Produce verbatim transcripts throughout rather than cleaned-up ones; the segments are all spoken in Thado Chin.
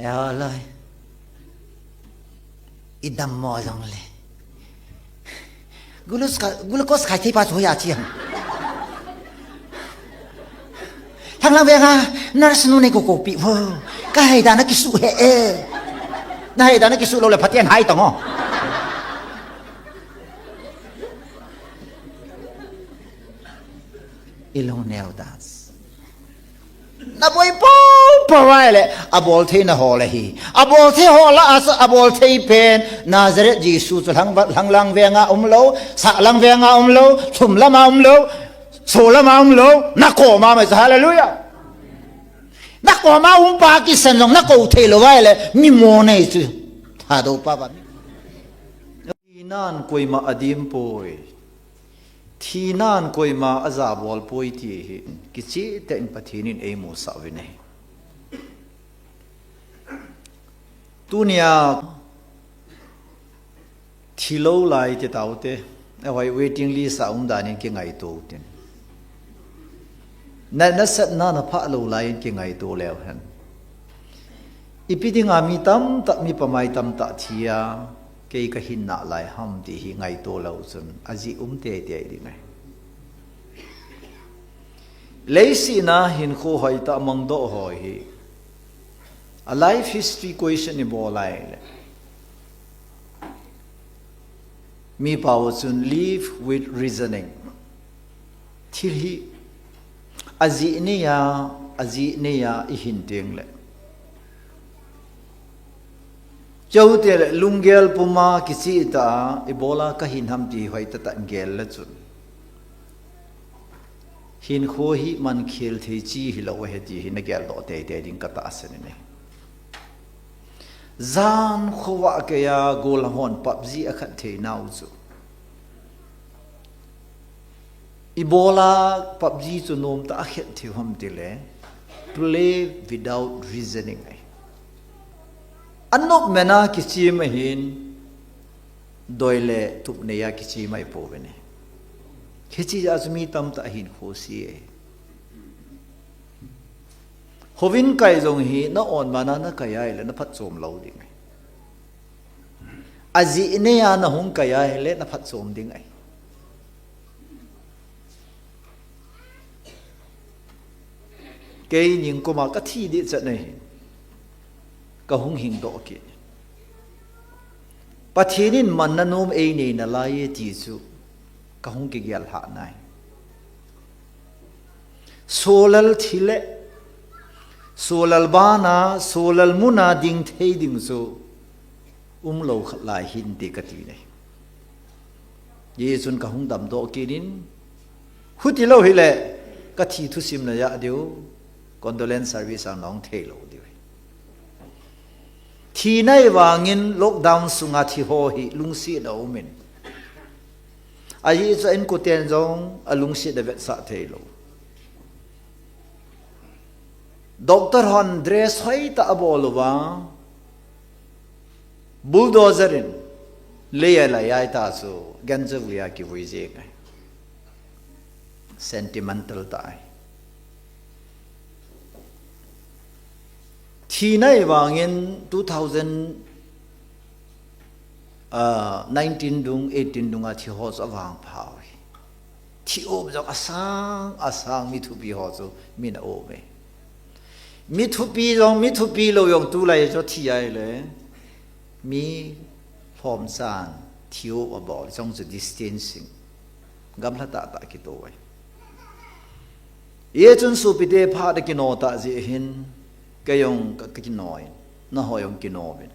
Eo loi. I dammo jongle. Glucose kha, glucose khai thei pa chu hoiya chi ham. Lhanglang venga, nurse nu nei ko ko pi vo. Ka hei da na kisu he e. Na hei da na kisu lou le phaten hai tong o. I lung neo das. Na boi pau pau vai le, a bol thei na ho le hi. A bol thei ho la, a sa, a bol thei pen. Nazareth Jesu chu lhang, lhanglang venga um lou, sahlang venga um lou, thum lama um lou, so lama um lou, na koma mai chu, hallelujah. Na koma um pa kisan jong na ko thei lou vai le, mi mo nei chu. Thadou pa ba mi. Thinan koima a dim poi. Thinan koima a jabol poi ti hi kicheh tah in Pathen in eimusah uvin ahi. Tunia thi lou lai te taute, ahoi waiting list a um dan in kingaito utin. Na, nasatna na phah lou lai in kingaito leu hen. Ipi dinga mi tamtah, mi pamai tamtah thi a, kei ka hin nalai ham ti hi ngaito lou chun, ajeh um teitei ding ahi. Leiset a hinkho hoitah a mangdoh ho hi, a life history question i bol a ahile, mi pao chun live with reasoning. Thil hi ajeh nei a, ajeh nei a i hin teng le. Chute le lunggel puma kicheh tah a, ibola ka hin ham ti hoitah tah in gel le chun. Hinkho hi man khel thei chi hilou ahi ti hi na geldoh teitei ding ka tahsan in ahi. Jan khovah keiya gollhang hon PUBG a khat thei nau chu. Ibola PUBG chu nomtah a khet thei ham ti le, play without reasoning ahi. Anop mena kichem ahin, doi le tup nei a kichem ahi pouvin ahi. Hiche a chu mi tamtah ahin khosi ahi. Hovin kai jong hi na on mana na kai ahile na phatchom lou ding ahi. Ajeh nei a na hung kai ahile na phatchom ding ahi. Kei ningkuma ka thi ding chan ahi. Ka hung hingdoh kit. Pathen in manna nom einei nalai e ti chu ka hung kigel lhah nai. Solal thi le, solal bana, solal muna ding thei ding chu umlou khat lai hinte kati nai. Hichun ka hung damdoh kit in, huti lou hile, ka thi thusim na ja diu, condolence service a nong thei lou diu. Thi nai vangin lockdown sunga thi ho hi lungset a um in. Ajeh chu a inkoten jong a lungset a vetsah thei lou. Doctor hon dress hoitah a bol uva, bulldozer in lei a lai ai ta chu gancha vui a kivui jeng ai. Sentimental tah ai. Thi nai vangin two thousand, ah, nineteen dung, eighteen dunga thi ho chu avangpha uve. Thi um jong asang, asang mi thupi ho chu min a um e. Mi thupi jong, mi thupi lou jong tulai chu thi ahile. Mi lhomchan, thi um abol, chong chu distancing. Gamla tah tah kito uve. Hichun sopite phat a kino tah jeh hin, kei jong ka, ka kino in, nangho jong kino uvin.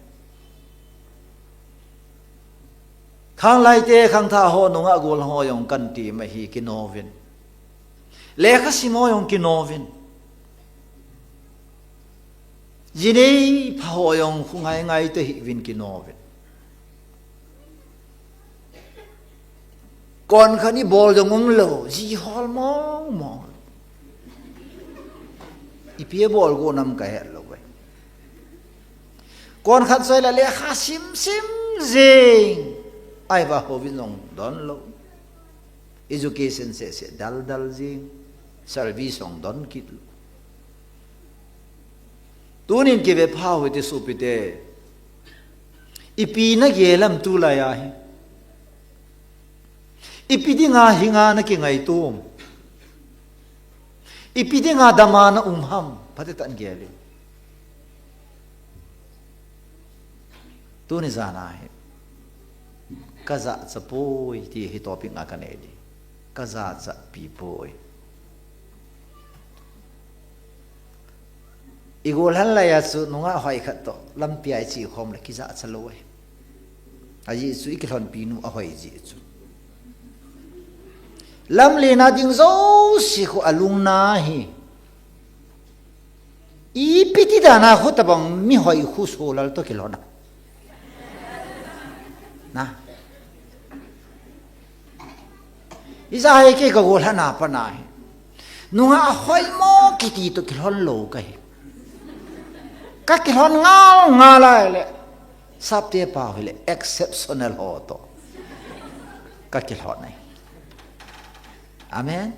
Khanglaite, khangthah ho nunga gollhang ho jong kan team ahi kino uvin. Lekha sim ho jong kino uvin. Ji nei pha ho jong khu ngai ngai te hih uvin kino uvin. Konkhat i bol jong umlou, ji hol mong mong. Ipi bol go nam ka het lou uve. Konkhat soi le lekha sim sim jing. Ahivang houin jong don lou. Education seh seh dal dal jing. Service jong don kit lou. Tunin kive phau hite sopite. Ipi nagel am tulai a hi? Ipi dinga hinga nakingaito am? Ipi dinga dama naum ham? Phatecha in gel in. Tuni jan a hi kajachat poi ti hi topic a kanei ding. Kajachat pi poi. Igol hal lai a chu nungah hoi khat toh lampi a iche khom le kijachat lou ahi. Ajeh chu ikilhonpi nu ahoi jeh chu. Lamlen a ding jouse khu alungna hi. Ipi ti dan a khu tabang mihoi khu solal toh kilhon a. Na. Ijeh a hi kei kagol hana pana hi. Nungah hoimo kiti toh kilhon lou kahi. Kakilhon ngal ngal a le. Sapte pau hile exceptional ho toh. Kakilhon ahi. Amen.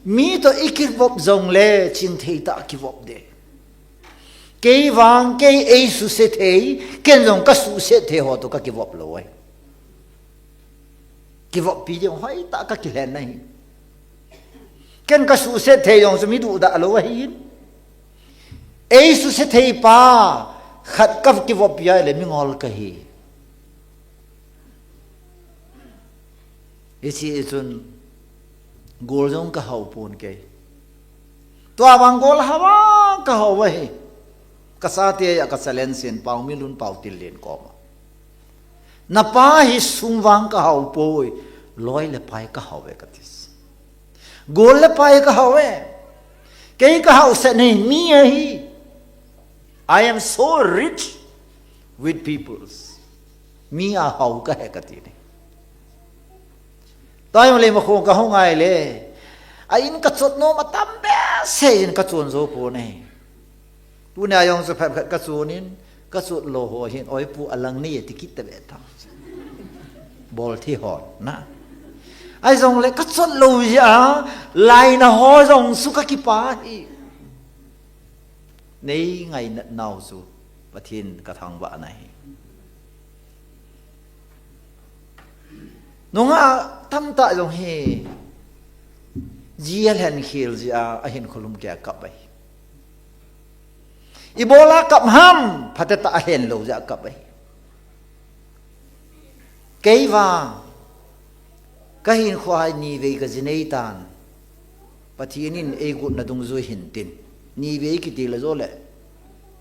Mi toh ikivop jongle chingthei tah kivop ding. Kei vang, kei eisuse thei, ken jong kasuse thei ho toh kakivop lou ahi. Kivoppi ding hoitah kakilhen ahi. Ken kasuse thei jong chu mi duhdah lou ahi. Eisuse thei pa khat kakivoppi a le mingol kahi. Hiche chun gol jong kahao pon kei. Tua vang gol hao a kahao ahi. Kachate a ka challenge in Paominlun Paotinlen koma. Napa hi sum vang kahao poi, loi le pai kahao e kati. Gol le pai kahao e. Kei kahao sah nei mi ahi. I am so rich with peoples. Mi a hao kahi kati ni. Tua jong le ma khong kahung ngai le. A in kachot nom atam behseh in kachon jou pon ahi. Tunia jong chu phabep khat kachon in, kachot lou ho hin, oi pu alang nei ti kit ta ve ta. Bol thi hon, na. Ahi jongle kachot lou jeh a, laina ho jong chu kakipah ahi. Nei ngainat nau chu Pathen kathangvah na ahi. Nungah tamtah jong hi ji alhen khel jeh a, ahinkho lum kei a kap ahi. Ibola kap ham, phatecha alhen lou jeh a kap ahi. Kei vang, kahinkho a nivei kaji nei tan. Pathen in eigotna dungjui hin tin. Nivei kiti le jo le.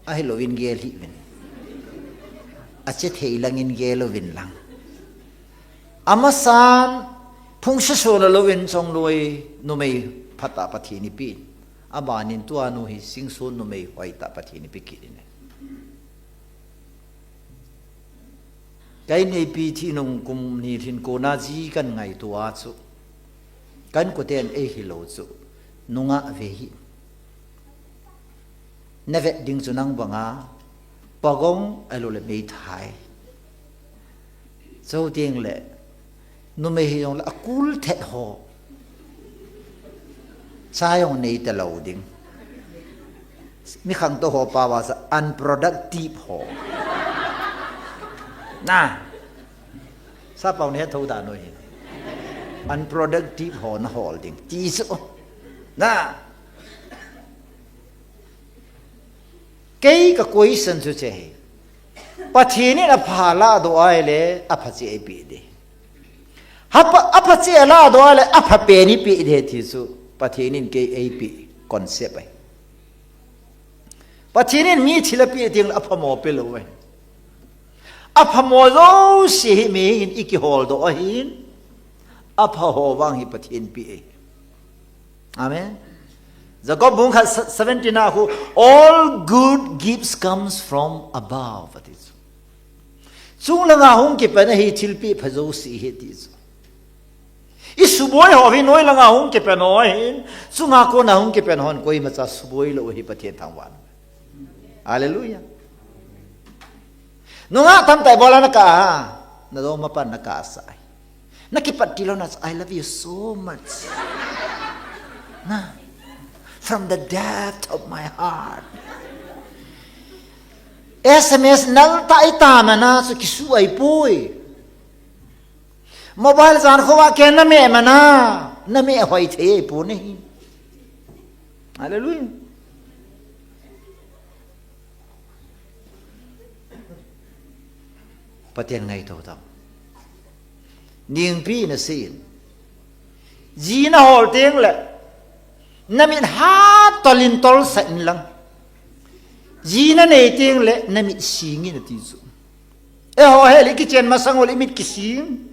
Ahilou in gel hih uvin. Ache thei lang in gel uvin lang. Amasan, phungse sona lou in chongloi numei phatah Pathen in eipeh in. Aban in tua nu hi singson numei hoitah Pathen in eipeh kit in. Ka inneipi thi nung kum ni lhin kona ji kan ngaito a chu, ka inkoten eihil lou chu, nungah ve hih. Na vet ding chu nang banga, pagong ahilouleh meithai. Chuteng le, numei hijongle akul thet ho. Cha jong nei talou ding. Mi khangtou ho pao a chu unproductive ho. Na. Sappao nahet thou dan u hi. Unproductive ho nahol ding. Ti chu. Na. Kei ka question chu hiche hi. Pathen in apha ladoh a ahile, apha cheh eipeh ding. Hapha, apha cheh aladoh a ahile, apha pen eipeh ding ti chu. Pathen in kei eipeh concept ahi. Pathen in mi thil apeh teng le aphamo pelou ahi. Aphamo jouse hi mihing in eikihol doh ahin. Apha ho vang hi Pathen pe ahi. Amen. Jacob bung khat se-, seventeen a khu, "All good gifts comes from above," ati chu. Chunglanga hung kipan ahi thilpeh pha jouse hi ati chu. Isuboi ho hi noilanga hung kipan ho ahin, chunga kona hung kipan hon koimacha suboi lou ahi Pathen thangvahna. Hallelujah. Nungah tamtah ibola nakah a, nadou mapan nakah sah ahi. Nakipat tilou na, "I love you so much." Na. From the depth of my heart. S M S nal ta i ta mana chu kisu ai poi. Mobile jan khowa ke na me mana, na me hoi thei ai po ne hi. Hallelujah. Pathen ngaito tau. Ningpi na sin. Ji na hol teng le, na mit ha tolin tol sa in lang. Ji na nei teng le, na mit sing in ati chu. E ho he le kichen masang ho le mit kising.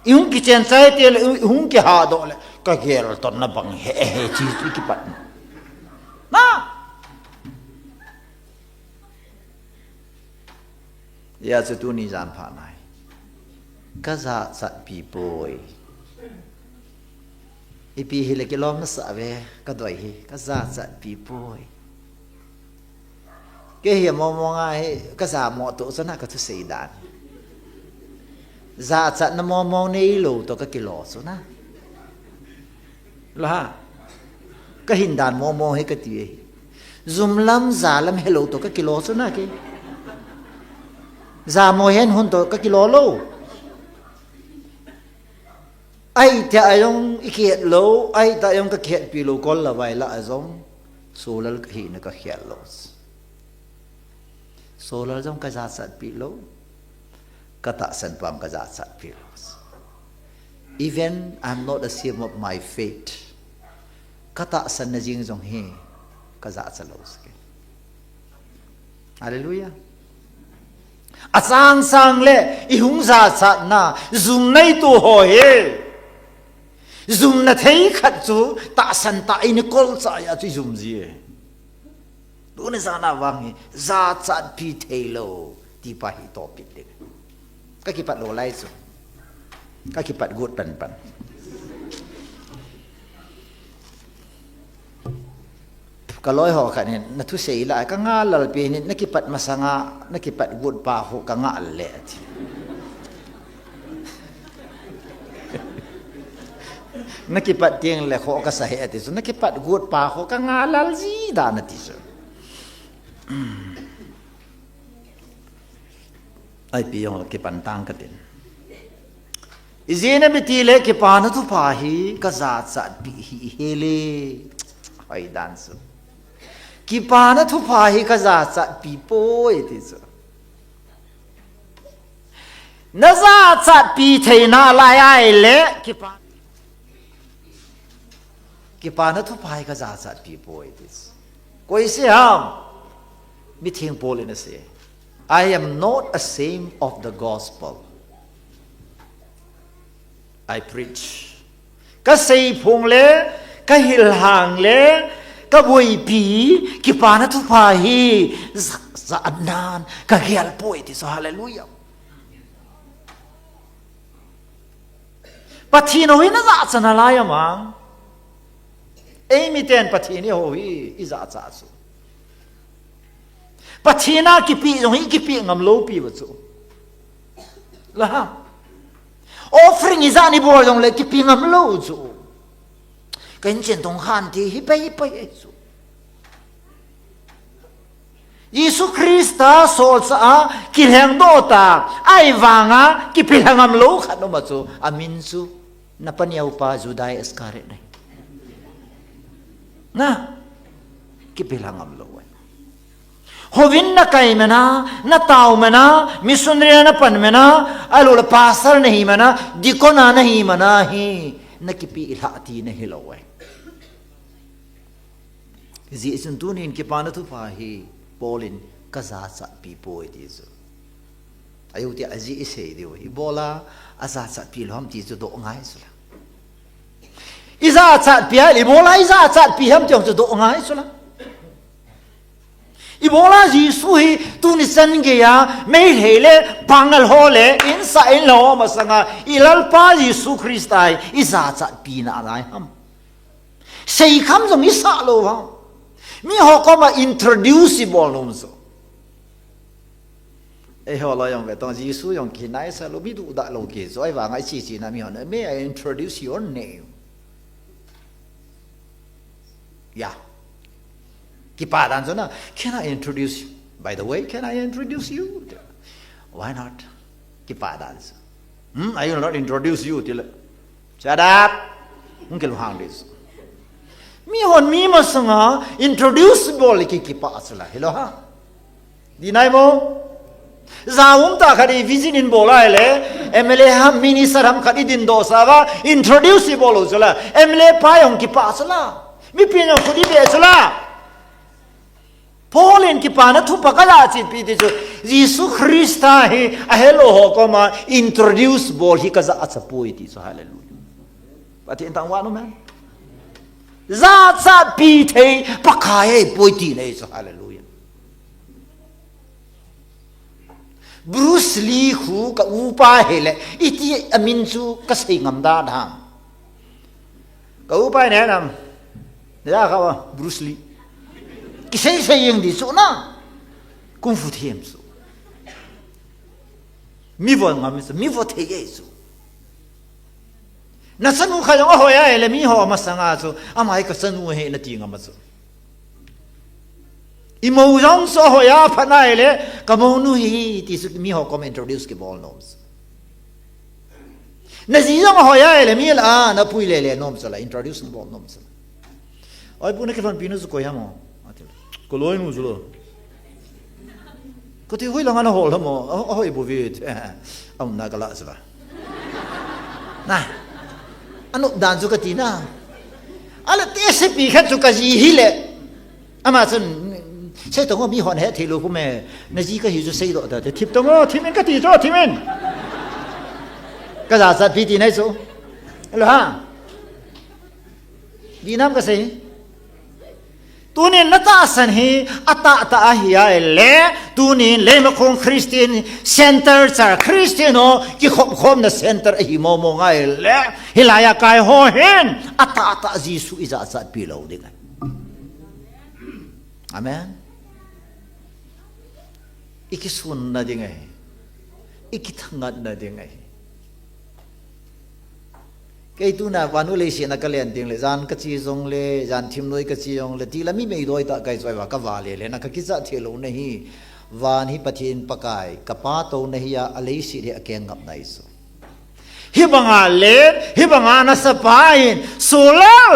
I hung kichen chai te le, i hung kiha do le. Ka gel ton na bang he, he chi chu kipat. Na. Hia chu tuni jan pha nai. Ka jachat pi poi. Ipi hi le kilom na sa ve, ka doi hi, ka jachat pi poi. Ke hi momo nga hi, ka ja mo to chana ka thusei dan. Jachat na momo nei lo to ka kilo chana. La. Ka hin dan momo hi ka ti e. Jum lam ja lam he lo to ka kilo chana ke. Ja mo hen hun to ka kilo lo. Ai ta ayong i kihet lo, ai ta ayong ka kihet pi lo kol la vai la ajong. Solal ka hi na ka kihet lo. Solal jong ka jachat pi lo. Ka tahsan pam ka jachat pi lo. Even I'm not ashamed of my faith. Ka tahsan na jing jong hi ka jachat lo sake. Hallelujah. Asang sang le i hung jachat na jum nei tu ho he. Jum na thei khat chu tahsan ta i ni kol cha ya chu jum ji e. Tuni jana vang hi, jachat pi thei lo, ti pa hi topic ding. Ka kipat lo lai chu. Ka kipat gut pan pan. Ka loi ho khat nin, na thusei la, ka nga lal pi nin, na kipat masanga, na kipat gut pa ho ka nga le ati. Na kipat tieng le kho ka sa he ati chu, na kipat gut pa ho ka nga lal ji da na ti chu. Ai pi yong kipan tang ka tin. Ijina mi ti le kipana thupha hi ka jachat pi hi he le. Hoi dan chu. Kipana thupha hi ka jachat pi poi ti chu. Na jachat pi theina lai ai le kipa. Kipana thupha hi ka jachat pi poi ti chu. Koi se ham. Mitheng Paul in a se. I am not ashamed of the gospel. I preach. Ka seiphong le, ka hilhang le, ka boipi, kipana thupha hi, za, za nan, ka gel poi ti chu, hallelujah. Pathen ho hi na jachat na lai amang. Ei miten Pathen ho hi, i jachat chu. Pathen a kipe jong hi kipe ngam lou pi va chu. La. Offering ijat ni bol jong le kipe ngam lou chu. Ka in chen tong khan ti hi pai pai chu. Jesu Christa solchah a kilheng doh ta, ahivanga kipelha ngam lou khat um a chu, amin chu, na paneo pa Judas Iscariot nei. Na, kipelha ngam lou. Hovin na kai mena, na tao mena, missionary na pan mena, ahilou le pastor na hi mena, deacon na hi mena hi, na kipe lha ti na hi lou. Hijeh chun tunin kipana thupha hi Paul in ka jachat pi poi ti chu. Ayo ti a ji i sei diu. Ibola a jachat pi lou ham ti chu doh ngai chu la. I jachat pi a, ibola i jachat pi ham ti chu doh ngai chu la. Ibola Jesu hi tuni chan geiya, Meitei le, Pangal ho le, insa inlou masanga, i Lalpa Jesu Christa hi, i jachat pi na lai ham. Seikham jong i sah lou ham. Mi ho koma introduce i bol nom chu. Eiho loi jong ve tong Jesu jong kinai sa lou mi duda lou ki chu ahivanga i chi chi na mi ho na, may I introduce your name? Ya. Kipa dan chu na, "Can I introduce you? By the way, can I introduce you?" Why not? Kipa dan chu. "Hmm, I will not introduce you," tile. "Shut up." Hung kilunghang ding chu. Mihon mi masanga introduce bol le ki kipa chu la. Hilou ham? Di nai mo? Jaum tah khat i visit in bol a ahile, M L A ham, minister ham khat i dindoh sah uva, introduce i bol u chu la, M L A pa jong kipa chu la. Mipi jong khut i beh chu la. Paul in kipana thupha ka jachatpi ti chu, Jesu Christa hi ahelou ho koma introduce bol hi ka jachat poi ti chu, hallelujah. Pathen thangvah in um hen. Jachatpi thei Pakai ahipoi ti nei chu, hallelujah. Bruce Lee khu ka upa hile, iti amin chu ka sei ngam dan ham. Ka upa hi ne nam. Ja ka wa, Bruce Lee. Kisei sei jeng di chu na. Kung fu them chu. Mi vo ngam chu, mi vo thei e chu. Na chanu khat jong ahoi a ahile, mi ho masanga chu, "Ama hi ka chanu ahi," na ti ngam a chu. I mou jong chu ahoi a, aphat a ahile, "Ka mounu hi," ti chu mi ho kom introduce kibol nom chu. Na ji jong ahoi a ahile, mi lah a na pui lele nom chu la, introduce na bol nom chu. "Oi pu, na kilhonpi nu chu koi ham o?" Ka ti le, "Ka loinu chu la." Ka ti, "Hoilang a na hol ham o?" "A, ahoi bou ve," ti. "A umna ka lah chu la." Na. Anop dan chu ka ti na. Ahile tesepi khat chu ka ji hile. Ama chun, "Sei tong o, mihon ahet thei lou khu me. Na ji ka hi chu seidoh ta te. Thip tong o, thip in ka ti chu, thip in." Ka jachatpi ti nei chu. Hello ha. Di nam ka sei. Tunin na tahsan hi atahtah ahi ahile, tunin Leimakhong Christian Center, Char Christian ho kikhop khomna center ahi momo ngai le, hilai a kai ho hin atahtah Jesu i jachatpi lou ding ahi. Amen. I kisunna ding ahi. I kithangatna ding ahi. Kei tuna vannoi leiset a ka len ding le, jan ka che jong le, jan thim noi ka che jong le, ti la mi meidoi tah kai choi va ka va le le na ka kichat thei lou na hi. Van hi Pathen Pakai, ka Pa touna hi a, a leiset hi a keng ngap na ahi chu. Hibanga len, hibanga nasapa in, Solal,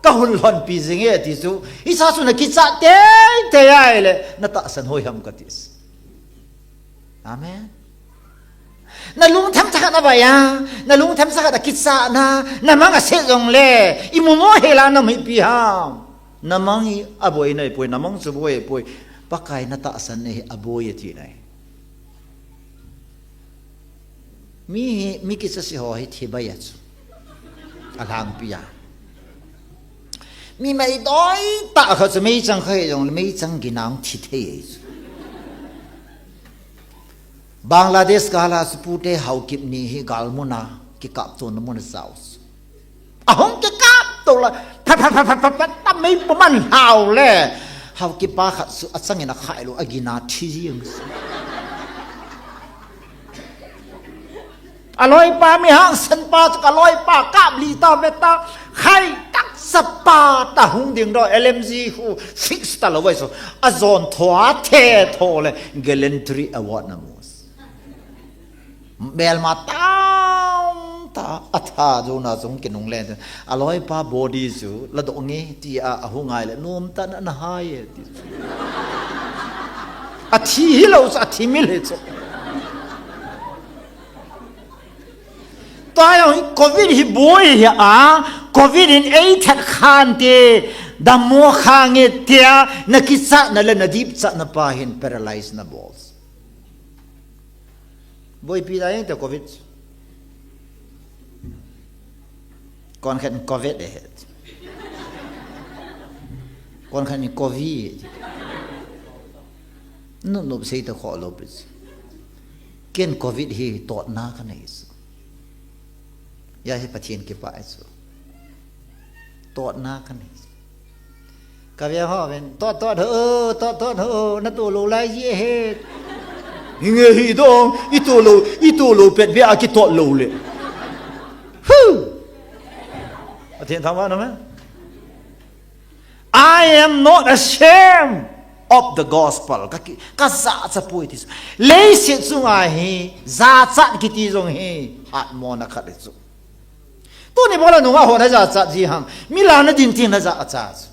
ka hun lhonpi jing e ti chu. Hicha chu na kichat teitei ahile, na tahsan hoi ham ka ti. Amen. Na lungthim thakhat na vai a, na lungthim thakhat a kichatna, na mang a se jong le, i mumo hel a na mipi ham. Na mang hi aboi na ahipoi, na mang chu boi ahipoi. Pakai na tahsan na hi aboi ati na ahi. Mi hi, mi kicha se ho hi thi bai a chu. A lhangpi a. Mi meidoi tah khat chu meichang kha hi jong le meichang gin a hung thi thei ahi chu. Bangladesh gal a chu pute Haokip ni hi gal mun a kikap tona mun a jao chu. Ahung kikap to la, phat, phat, phat, phat, phat, phat, ta mei pum an hao le. Haokip pa khat chu achangin akhai lou, agin a thi jeng. Aloipa mi hangsan pa chu, aloipa kap li ta ve ta, khai tak sa pa ta hung ding doh, L M G khu fix ta lou vai so. Ajon tho a the tho le, Gallantry Award na mu. Belma tang ta, atha jona chung kinung len. Aloipa body chu, la doh nge, ti a, ahung ngai le, nom ta na, na hai e, ti. Athi hi lou chu, athi mil hi chu. Tua jong hi covid hi boi hi a, covid in ei that khan te, dammo kha nge tia, na kichatna le na dipchatna pa hin paralyze na bol. Boipi da jeng te covid. Kon khen covid e. Kon khen covid. Nop nop sei ta kho lou pis. Ken covid hi totna ka nei. Hia hi Pathen kipah ahi chu. Totna ka nei. Ka ve ho ven, tot, tot ho, tot, tot ho, na to lou lai ji he. Hinge hi dong, i to lou, i to lou pet ve a kitot lou le. Hu! Pathen thangvah in um hen. I am not ashamed of the gospel. Ka ki, ka jachat poi ti chu. Leiset chunga hi, jachat kiti jong hi, hatmona khat chu. Tuni bola nunga ho na jachat ji ham. Milah na din tin na jachat chu.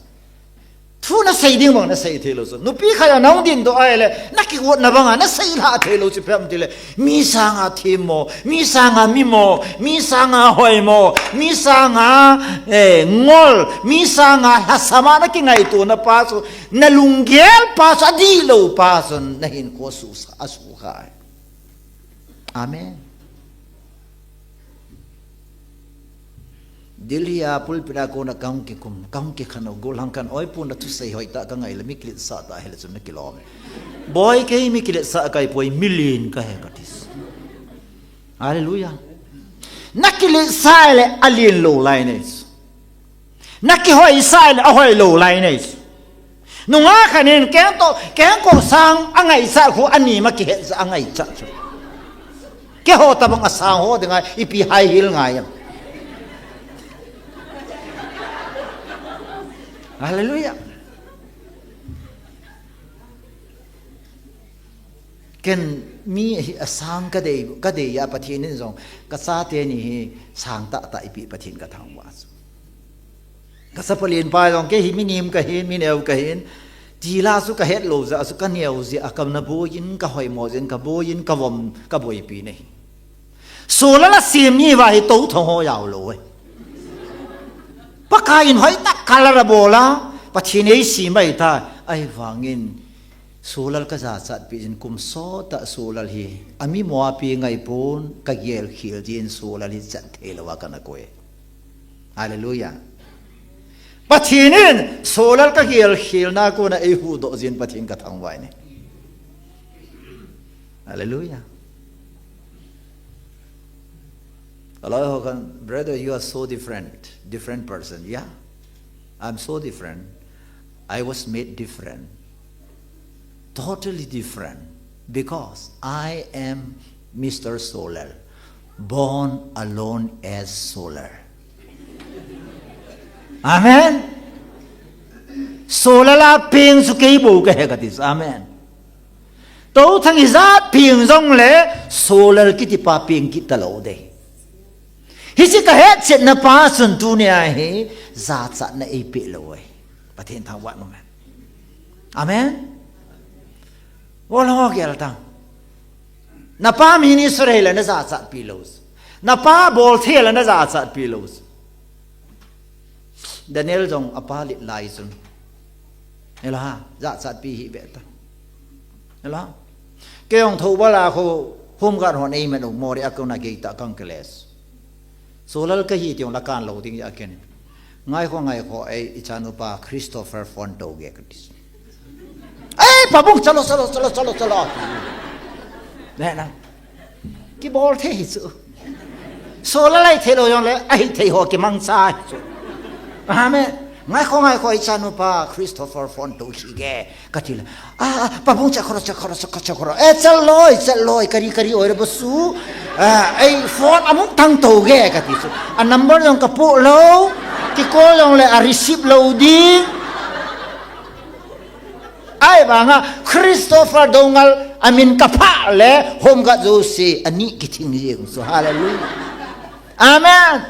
Thu na sei ding bang na sei thei lou chu. Nupi khat a nahung din doh ahile, na kigot na banga, na sei lha thei lou chu pem tile. Mi sanga thim mo, mi sanga mi mo, mi sanga hoi mo, mi sanga, eh, ngol, mi sanga lhasam a na kingaito na pa chu, na lunggel pa chu, adih lou pa chu, na hinkho susa, asukhai. Amen. Delhi a pulpit a kona kahung kikum, kahung kikhen u, gollhang khat in, oi pu, na thusei hoitah kangai le, mi kiletsah tah hile chun na kilom. Boi, kei mi kiletsah kahi poi, mi len kahi kati. Hallelujah. Na kiletsah le alen lou lai nei. Na kihoisah le ahoi lou lai nei. Nungah khat in keng toh, keng koh sang angaichat khu ani ma kihetsa angaichat chu. Keiho tabang asang ho dinga ipi high heel ngai am. Hallelujah. Ken mi hi asang kadei, kadei a Pathen in jong kachate ni hi sang tahtah eipeh Pathen kathangvah chu. Kachapa lenpa jong kei hi minim kahin, mineo kahin. Tila chu kahet lou jeh a chu kaneo jeh a kana boiyin, kahoimo jeh in kaboiyin, kavom, kaboipi nahi. Solar a sem ni uva hi tou thong ho jao lou e. Pakai in hoitah color abol a, Pathen in eisem ahitai. Ahivangin solar kajachat peh jeh in kum sot a solar hi ami mo a peh ngai pon, kagel khel jeh in solar hi chat thei lou a kana koi. Hallelujah. Pathen in solar kagel khel na kona eihuhdoh jeh in Pathen kathangvah e. Hallelujah. A lot of, brother, you are so different, different person. Yeah, I'm so different. I was made different, totally different, because I am Mister Solar, born alone as Solar. Amen. Solar a peng chu kei bou kahi kati. Amen. Touthang ijat peng jongle Solar kiti pa peng kit talou ding. Hiche kahetchetna pa chun tunia hi jachatna eipeh lou e. Pathen thangvah in um hen. Amen. Bol ho gel tang. Napa minister hile najachat pi lou. Napa bolthei le najachat pi lou. Daniel jong apa lit lai chun. Ela, jachat pi hi beh ta. Ela. Kei jong thoubal a khu home guard hon eiman u Moreh a kona gei ta kang keles. Solar kahi ti jong la kan lou ding a ken. Ngaikho, ngaikho, ei, ichanupa Christopher phone tou ge kati. Ei, pabung, chalo, chalo, chalo, chalo, chalo. Ne na. Kibolthei hi chu. Solar lai thei lou jongle, ahithei ho kimangcha hi chu. Amen. Ngaikho, ngaikho, ichanupa Christopher phone tou hi ge. Kati le. Ah, ah, pabung, chakora, chakora, chakora, chakora. Eh, chaloi, chaloi, kari, kari, oi re bosu. Ah, ei, phone amung thang tou ge, kati chu. A number jong kapoh lou. Kicall jongle, a receive lou ding. Ahivanga Christopher Doungel amin kaphah le home guard jouse ani kithing jeng chu. Hallelujah. Amen.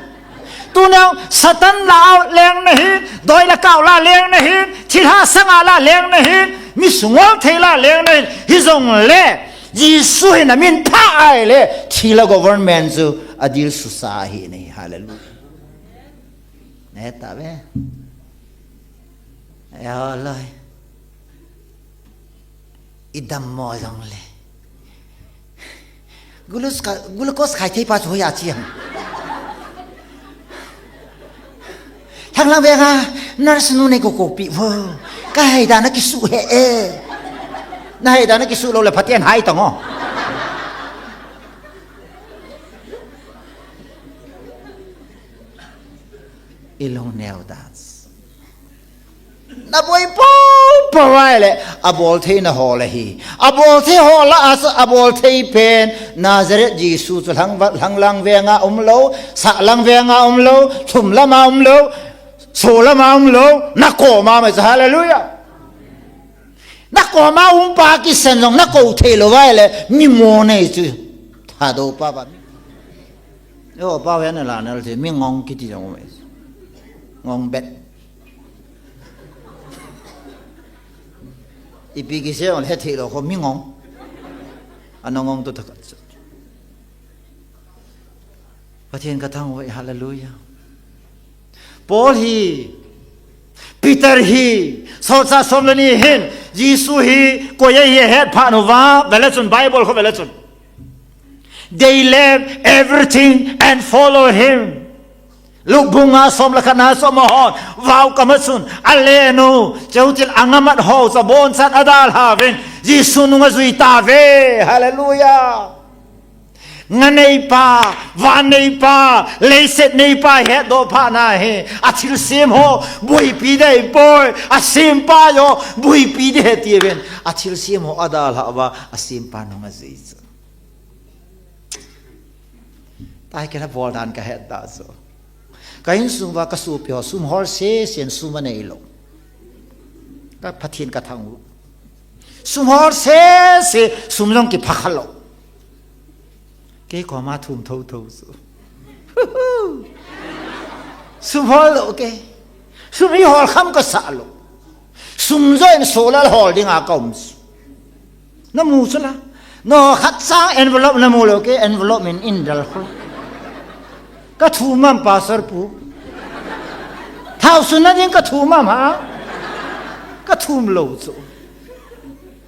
Tuna Satan la out leng nahin, doi la kau la leng nahin, thilha sanga la leng nahin, mi sungol thei la leng nahin, hijongle Jesu hin amin phah ahile thilha government chu adil susa ahi nahi. Hallelujah. Neta ve. Eo loi. Idam mo jongle. Glucose ka, glucose khai thei pa chu hoiya chi ham. Thanglang venga, nurse nu nei ko kopi vo. Kahaida na kisu he e. Nahaida na kisu lou le phaten hai tong o. Ilung neo dan. Naboi pou pou ahile, abolthei naho le hi. Abolthei ho lah a, abolthei pen, Nazareth Jesu chu lhang, lhanglang venga umlou, sahlang venga umlou, thumlama umlou, Solama umlou, nakoma mai chu, hallelujah. Nakoma umpa kisan jong nakou theilou vai le, mi mo nei chu. Thadou pa ba mi. Yo, pa ven la nal che, mi ngong kiti jong mai chu. Ngong bet. Ipi kise on he theilou kho mi ngong. Ana ngong tu thakat chu. Pathen ka thangvah e, hallelujah. Paul hi, Peter hi, solchah som le ni hin, Jesu hi, koi ahi ahet phat uva, vele chun, Bible kho vele chun. They left everything and follow him. Luke bung nga som le khat na som ahon, vau kama chun, alen u, cheutil angamat ho, chabon chan adalha uvin, Jesu nung ajui tauve, hallelujah. Nga neipa, van neipa, leiset neipa hetdoh phat na hi, athilsem ho, boipi ding ahipoi, asempa ho, boipi ding ahi tiuvin, athilsem ho adalhah uva, asempa nung ajui chu. Tahai kei la bol dan kahet ta chu. Ka insung uva ka sopi ho, sum hol sesen sum anei lou. Ka Pathen ka thangvah u. Sum hol sese, sum jong kipha kha lou. Kei koma thum thotho chu. Sum hol lou kei. Sum hi hol kham kasah lou. Sum joh in solar hol dinga ka um chu. Namu chu la. No khat chang envelope namu lou kei, envelope in indal kho. Ka thum am, Pastor pu? Thao sunna ding ka thum am ha? Ka thum lou chu.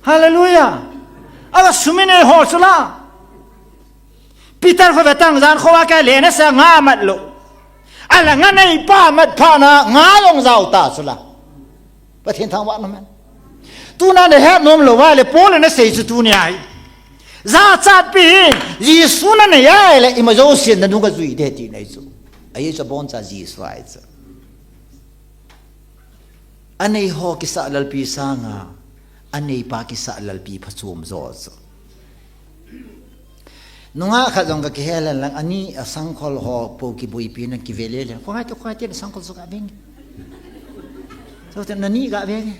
Hallelujah. Ala sum in eihol chu la. Peter kho ve tang, jan kho a kei le nasa nga amat lou. Ala nga neipa amat phat na nga jong jao ta chu la. Pathen thangvah nom hen. Tuna nahet nom lou va le Paul in asei chu tunia hi. Jachatpi hi, Jesu nanei a le ima jousen nanung ajui ding ahi tina ahi chu. Ahi chu aboncha Jesu ahi chu. Anei ho kisah lalpi sanga, aneipa kisah lalpi phachom jo chu. Nungah khat jong ka kihel hen lang, ani a sangkhol ho po kiboipi na kive lele. Koi te, koi te, na sangkhol chu gave nge. Chu te nani gave nge.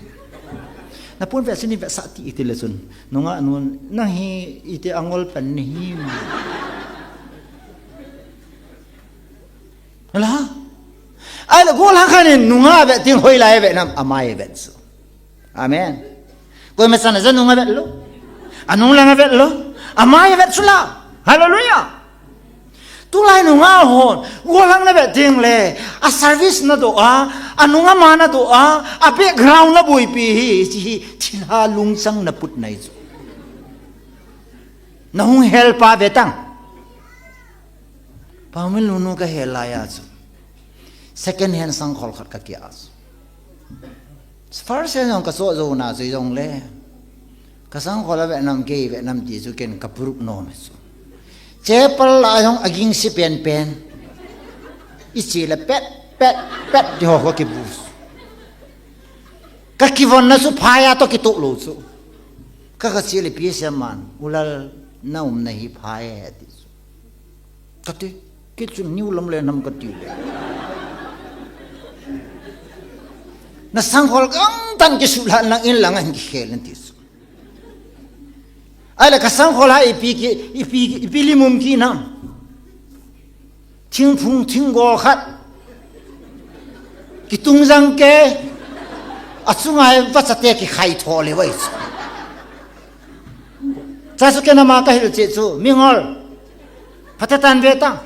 Na pon ve sini ve sa ti iti le chun. Nungah nun, nang hi iti angol pan ni hi. Ala. Ahile golhang khat in nungah ve ting hoilai ve nam, amai ve chu. Amen. Koima chan a ja nung avet lou. Anung lang avet lou. Amai avet chu la. Hallelujah. Tulai nungah hon, golhang na vet ding le, a service nadoh a, anung ama nadoh a, a background naboipi hi, hiche hi, thilha lungchang naput nai chu. Nahung helpa ve tang. Paomin lunu ka hel lai a chu. Second hand sangkhol khat ka kia chu. First hand jong ka so jo na chu jong le. Ka sangkhol a ve nam kei ve nam ti chu ken ka puruk nom chu. Chapel la jong aging si pen pen. I chi le pet, pet, pet ti ho ko ki bu. Ka kivon na chu phai a to ki to lo chu. Ka ka chi le pi se man. Ulal na um na hi phai he ti chu. Kati, kei chun niu lam le nam kati le. Na sangkhol gam tan kisuhlan lang in lang ahin kikhel in ti chu. Ahile ka sangkhol a ipi ki, ipi, ipi limum ki nam. Thingphung, thinggol khat. Kitung jang ke. Achunga hi vachate kikhai tho le vai chu. Cha chu ken ama ka hil che chu, Mingol. Phatah tan ve ta.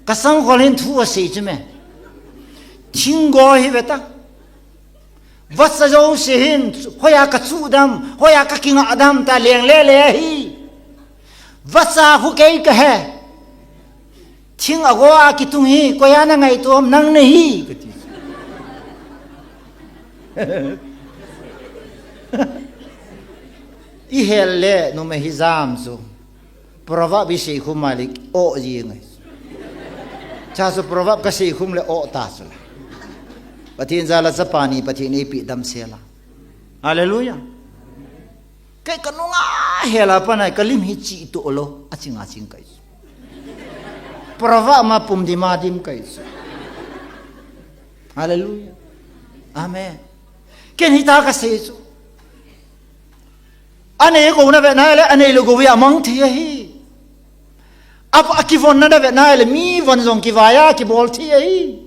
Ka sangkhol hin thu asei chu me. Thinggol hi ve ta. Vacha jouse hin, hoiya ka chu dam, hoiya ka kinga dam ta leng le le hi. Vacha khu kei ka he. Thing a go a kitung hi, koiya na ngaito ham, nang nahi, kati. I hel le, numei hi jam chu. Proverb i sei khum a le, o ji ngai. Cha chu proverb ka sei khum le, o ta chu la. Pathen jal a chapa ni, Pathen in eipeh damsel a. Hallelujah. Kei ka nunga hel a pat a ka lim hi chi to lo, aching aching kai. Proverb ma pum dim a dim kai. Hallelujah. Amen. Ken hita kasei chu. Anei gou na ve nale, anei lou gou a mang thei ahi. A, akivon na ve nale, mi von jong kivai a kibol thei ahi.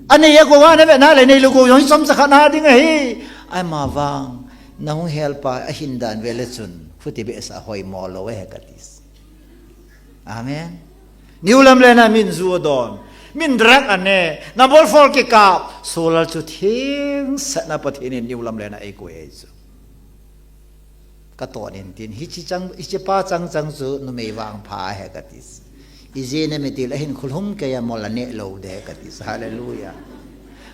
Anei agou a na ve nale, nei lou gou jong chomcha khat na ding ahi. Ahivang vang, nahung helpa ahin dan ve le chun, khuti behseh a hoimo lou ahi kati. Amen. Niulam le na min ju adon. Min drug ane. Na bol fol kikap. Solal chu thing sahna Pathen in niulam le na eikoi ahi chu. Katon in tin. Hiche chang, hiche pa chang chang chu numei vangpha ahi kati. Ije ne metil ahin khulhum kei a mol aneh lou de kati. Hallelujah.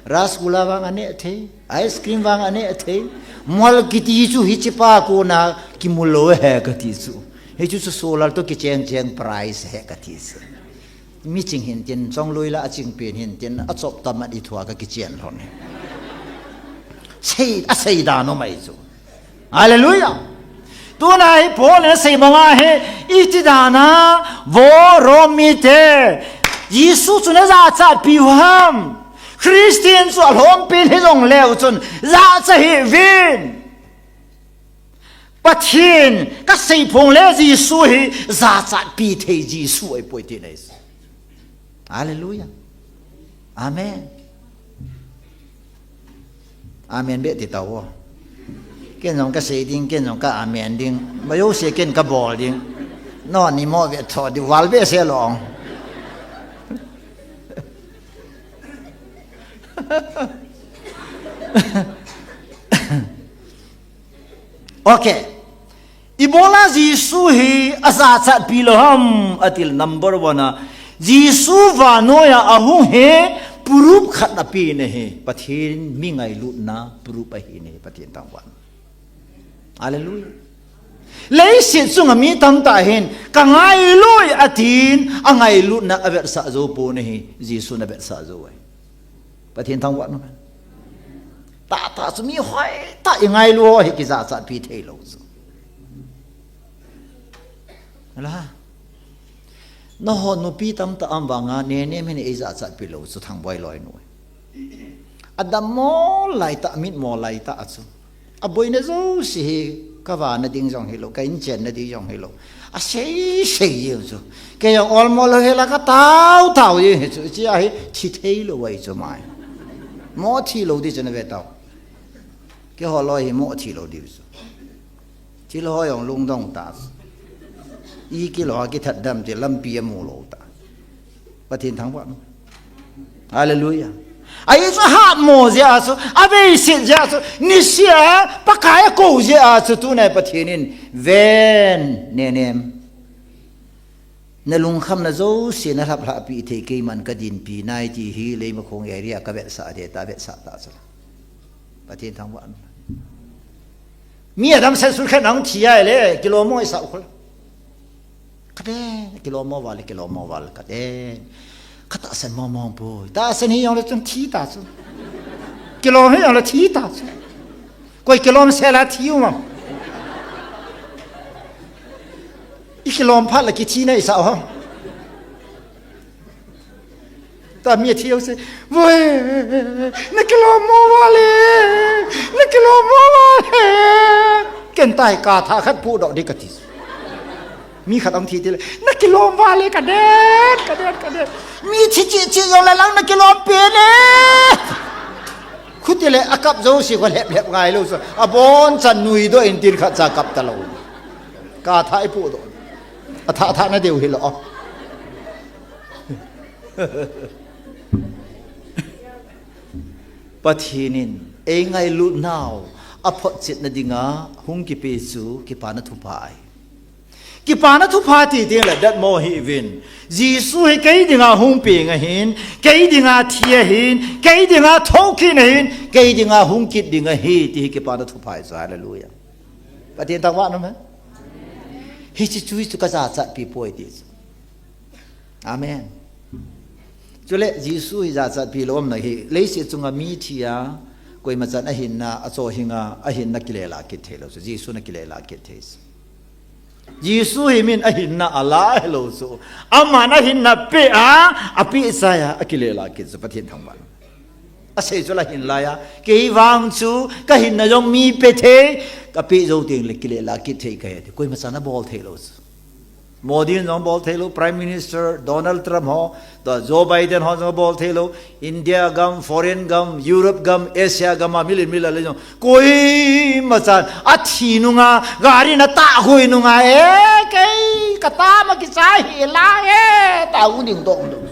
Rasgulla vang aneh thei. Ice cream vang aneh thei. Mol kiti chu hiche pa kona kimu lou ahi kati chu. Hichu chu solal to kicheng cheng price ahi kati chu. Mi ching hin tin, chongloi la aching pen hin tin, achop tam a di thua kakichen lhon hi. Sei, asei dan um ahi chu. Hallelujah. Tuna hi Paul in asei banga hi, iti dan a, vo Rom mite. Jesu chu najachat pi u ham. Christian chu alhom pen hijong leu chun, jachat hih uvin. Pathen, kasei phong le Jesu hi jachat pi thei Jesu ahipoi ti nei. Hallelujah. Amen. Amen be ti tao. Ken jong kasei ding, ken jong ka amen ding. Mayo se ken kabol ding. No ni mo ve tho di wal be se long. Okay. Ibola Jesu hi ajachat pi lou ham atil number one a. Jesu vannoi a ahung hi proof khat ape nahi. Pathen mi ngailutna proof ahi nahi. Pathen thangvah. Hallelujah. Leiset chunga mi tamtah hin kangailut atin angailutna avetsah jou pon ahi. Jesun avetsah jou ahi. Pathen thangvah in. Tahtah chu mi hoitah ingailu ho hi kijachat pi thei lou chu. Ala. Nahon nupi tamtah um vanga nenem hin eijachat pi lou chu Thangboi loinu. Adammo laitah, mitmo laitah a chu. Aboina jouse hi kavana ding jong hilou, ka inchen na ding jong hilou. Asei sei jeng chu. Kei jong olmo lou hela katao tao jeng hi chu. Chia hi thi thei lou ahi chu mai. Mo thi lou di chu na ve tao. Keiho loi hi mo thi lou di chu. Thi lou ho jong lungdong ta chu. I kilou a kithat dam ti lampi amu lou ta. Pathen thangvah. Hallelujah. Ahi chu ahatmo jeh a chu, aveiset jeh a chu, niseh a Pakai akou jeh a chu, tunai Pathen in ven nenem. Nalungkhamna jouse nalhaplhah pi thei keiman kadinpi nai ti hi Leimakhong area kavetsah de ta, vetsah ta chu. Pathen thangvah. Mi adam sen sul khen ang thi ai le, kilom mo isah khol. Kaden, kilom mo val, kilom mo val, kaden. Katahsan mo mo poi. Tahsan hi jong le chun thi ta chu. Kilom hi jong le thi ta chu. Koi kilom sela thi u mam. I kilom phat le kithi na isah u ham. Ta mi thi u se. Voi, na kilom mo val e. Na kilom mo val e. Ken tai katha khat pudoh di kati. Mi khat ang thi tile, na kilom val e, kaden, kaden, kaden. Mi thi cheh cheh jong le lang na kilom pen e. Khuti le akap jouse kho lhep lhep ngai lou chu. Abonchan nuidoh in tin khat cha kap talou. Katha ipudoh. Athah thah na diu hilou. Pathen in eingailut nau aphotchetna dinga hung kipe chu kipana thupha ahi. Kipana thupha ti ding le datmo hih uvin. Jesu hi kei dinga hung peng ahin, kei dinga thi ahin, kei dinga thokit ahin, kei dinga hung kit ding ahi ti hi kipana thupha ahi chu. Hallelujah. Pathen thangvah nom e. Hiche chu chu kajachat pi poi ti chu. Amen. Chule Jesu hi jachat pi lou umna hi, leiset chunga mi thi a, koima chan ahinna, achohing a, ahinna kilela kit thei lou chu, Jesu na kilela kit thei chu. Jesu hi min ahinna ala helou chu, aman ahinna pe a, ape chai a, akilela kit chu, Pathen thangvah. Asei chu la hin lai a. Kei vang chu, ka hinna jong mi pe thei, ka pe jou teng le kile la kit thei ka he ti. Koima chan abol thei lou chu. Modi in jong bol thei lou, Prime Minister Donald Trump ho, to Joe Biden ho jong bol thei lou, India gam, foreign gam, Europe gam, Asia gam a, mil in mil a le jong. Koima chan, athi nunga, gari na ta hoi nunga, e, kei, ka ta ma kichai hi la, e, ta u ding dong dong.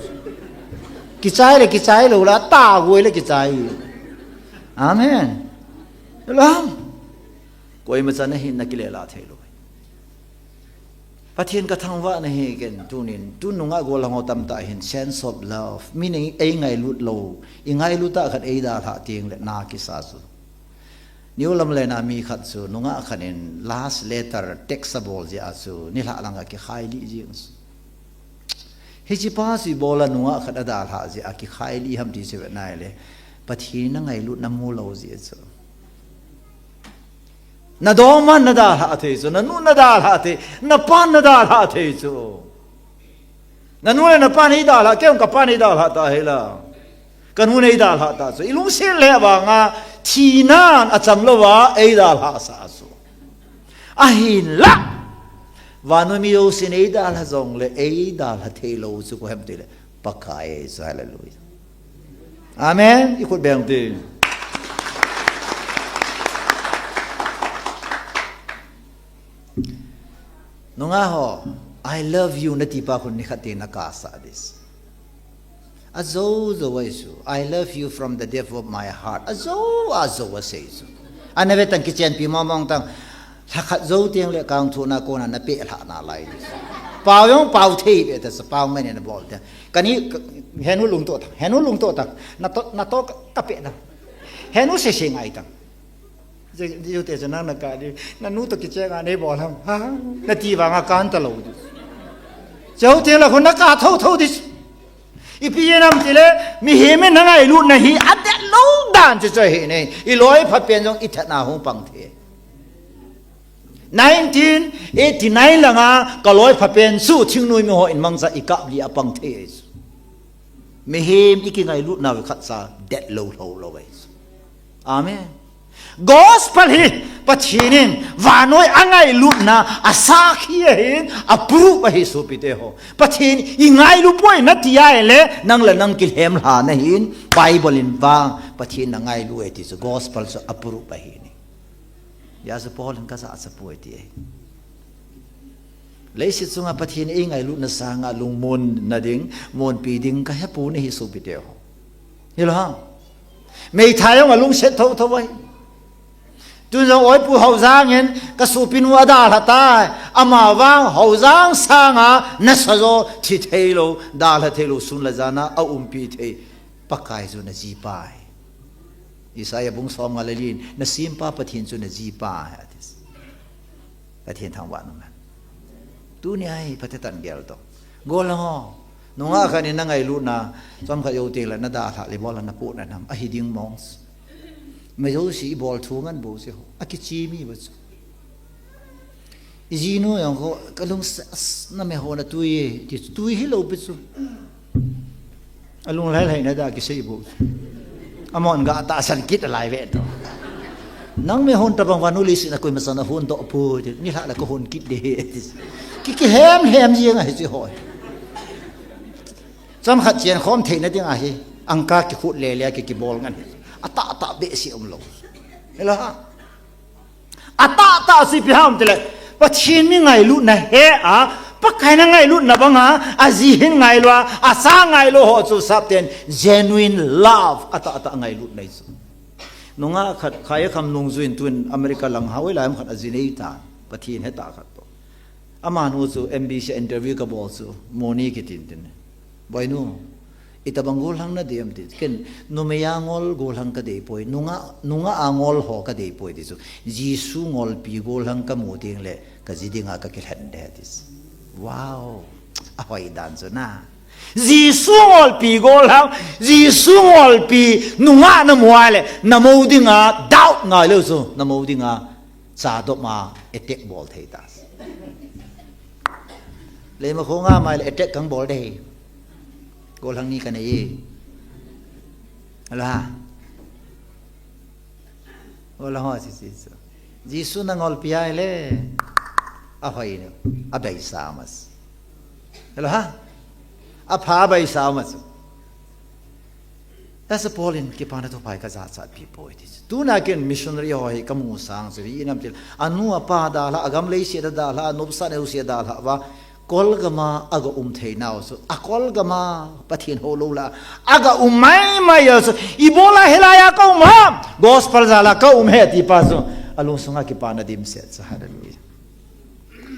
Kichai le, kichai lou la, ta hoi le, kichai. Amen. Lam. Koima chan ahin na kile la thei lou. Pathen ka thangvah na hi ken tunin, tu nunga gollhang ho tamtah hin sense of love. Mi nei ei ngailut lou, i ngailut a khat ei dalhah teng le na kisa chu. New lam le na mi khat chu, nunga khat in last letter text abol jeh a chu, nilhah lang a kikhai lih jing chu. Hiche pa chu ibola nunga khat adalhah jeh a kikhai lih ham ti chu ve nai le, Pathen na ngailut na mu lou jeh chu. Na dongman na dalhah thei chu, na nu na dalhah thei, na pan na dalhah thei chu. Na nu le na pan ei dalhah, kei jong ka pan ei dalhah ta hi la. Ka nu nei dalhah ta chu. I lungset le vanga, thinan acham lou a, ei dalhah sa chu. Ahin la. Vannoi mi jousen ei dalha jong le, ei dalha thei lou chu koi ham ti le. Pakai chu, hallelujah. Amen. I khut beng ti. Nunga ho, I love you, na ti pa khun nikhat te na kasa dis. Ajo, jo ai su. I love you from the depth of my heart. Ajo, ajo asei su. Ana ve tang kichenpi mong mong tang. Lhakhat jo teng le kang thu na kona na pe lha na lai. Pau jong pau thei ve ta sa pau mai ne na bol te. Kani, henu lungto tang, henu lungto tang. Na to, na to ka, ka pe na. Henu se se ngai tang. Jute chu nang na ka di, na nu to kicheng a nei bol ham. Ha, na ti vanga kan ta lou di. Chau teng la khun na ka tho tho di. Ipi jeh ham ti le, mihem in na ngailut na hi, adet lou dan chu chu hi nei. I loi pha pen jong i that na hung pang thei. Nineteen eighty-nine langa, ka loi pha pen chu thingnoi mi ho in mangcha i kap li a pang thei. Mihem i kingailut nau khat cha det lou lou lou ai. Amen. Gospel hi Pathen in vannoi a ngailutna a sakhi ahin a proof ahi sopite ho. Pathen i ngailu poi na ti a le nang le nang kilhem lha na hin Bible in vang Pathen na ngailu e ti chu gospel chu a proof ahi ni. Hijeh a chu Paul in ka jachat poi ti ahi. Leiset chunga Pathen ei ngailutna sanga lungmon na ding, monpi ding ka hepon ahi sopite ho. Hilou ham. Meithai jong alungset tho tho ahi. Tun jong oipu Haojang in ka sopinu adalha tai. Ama vang Haojang sanga nasa jo thi thei lou, dalha thei lou, sun le jan a aumpi thei. Pakai chu na jipa ahi. Isaiah bung som nga le li in, na sempa Pathen chu na jipa ahi, ati. Pathen thangvah in um hen. Tuni a hi phatah in gel to. Gollhang ho. Nungah khat in na ngailutna, chomkhat jou teng le na dalha le bol a na puna nam. Ahi ding mong. Mi jouse i bol thu ngen bou se ho. Akichim mi bou chu. I jinu jong kho, ka lung sa, as, na mehon atui e, ti chu tui hilou pi chu. Alung lailai na da kisei bou. Amahon ga tahsan kit alai ve to. Nang mehon tabang vannoi leiset a koima chan ahon doh poi, ti, nilhah le ka hon kit ding ahi, ti. Ki, kihem hem jeng ahi chu hoi. Chomkhat chen khom theina ding ahi, angka kikhut le le ki, kibol ngen hi. Atahtah behseh umlou. Hilou ham. Atahtah chu ipi ham ti le, Pathen mi ngailutna he a, Pakai na ngailutna banga, aji hin ngailu a, acha ngailu ho chu sapten, genuine love, atahtah ngailutna ahi chu. Nungah khat, Khaiyakham Nungjui in tun America lang Hawaii lai ham khat aji nei tan, Pathen hetah khat to. Amanu chu M B C interview ka bol chu, Moni kitin tin. Boinu, itabang gollhang na dem ti. Ken, numei a ngol gollhang ka dei poi, nungah, nungah a ngol ho ka dei poi ti chu. Jesu ngolpi gollhang ka mu teng le, ka ji dinga ka kilhen de ti. Wow, ahoi dan chu na. Jesu ngolpi gollhang, Jesu ngolpi nungah na mu a le, na mo dinga, doubt ngai lou chu, na mo dinga, cha dop ma, attack bol thei ta. Leima khonga mai le attack kang bol de. Gollhang ni ka nei e. Ala. Ol ho si si chu. Jesu nangolpi ahile. Ahoi nu. Abeisa mas. Hello ha? Apha abeisa mas. Asa Paul in kipana thupha hi kajachat pi poi ti chu. Tuna ken missionary ho hi kamu sang chu hi inam til. Anu apa dalha, agam leiset a dalha, anopsat neo se dalha uva. Kolgam a aga um thei nau chu. Akolgam a Pathen hou lou la. Aga um maimai a chu. Ibola hilai a kaum ham. Gospel jal a kaum e ti pa chu. Alungsunga kipana dimset chu. Hallelujah.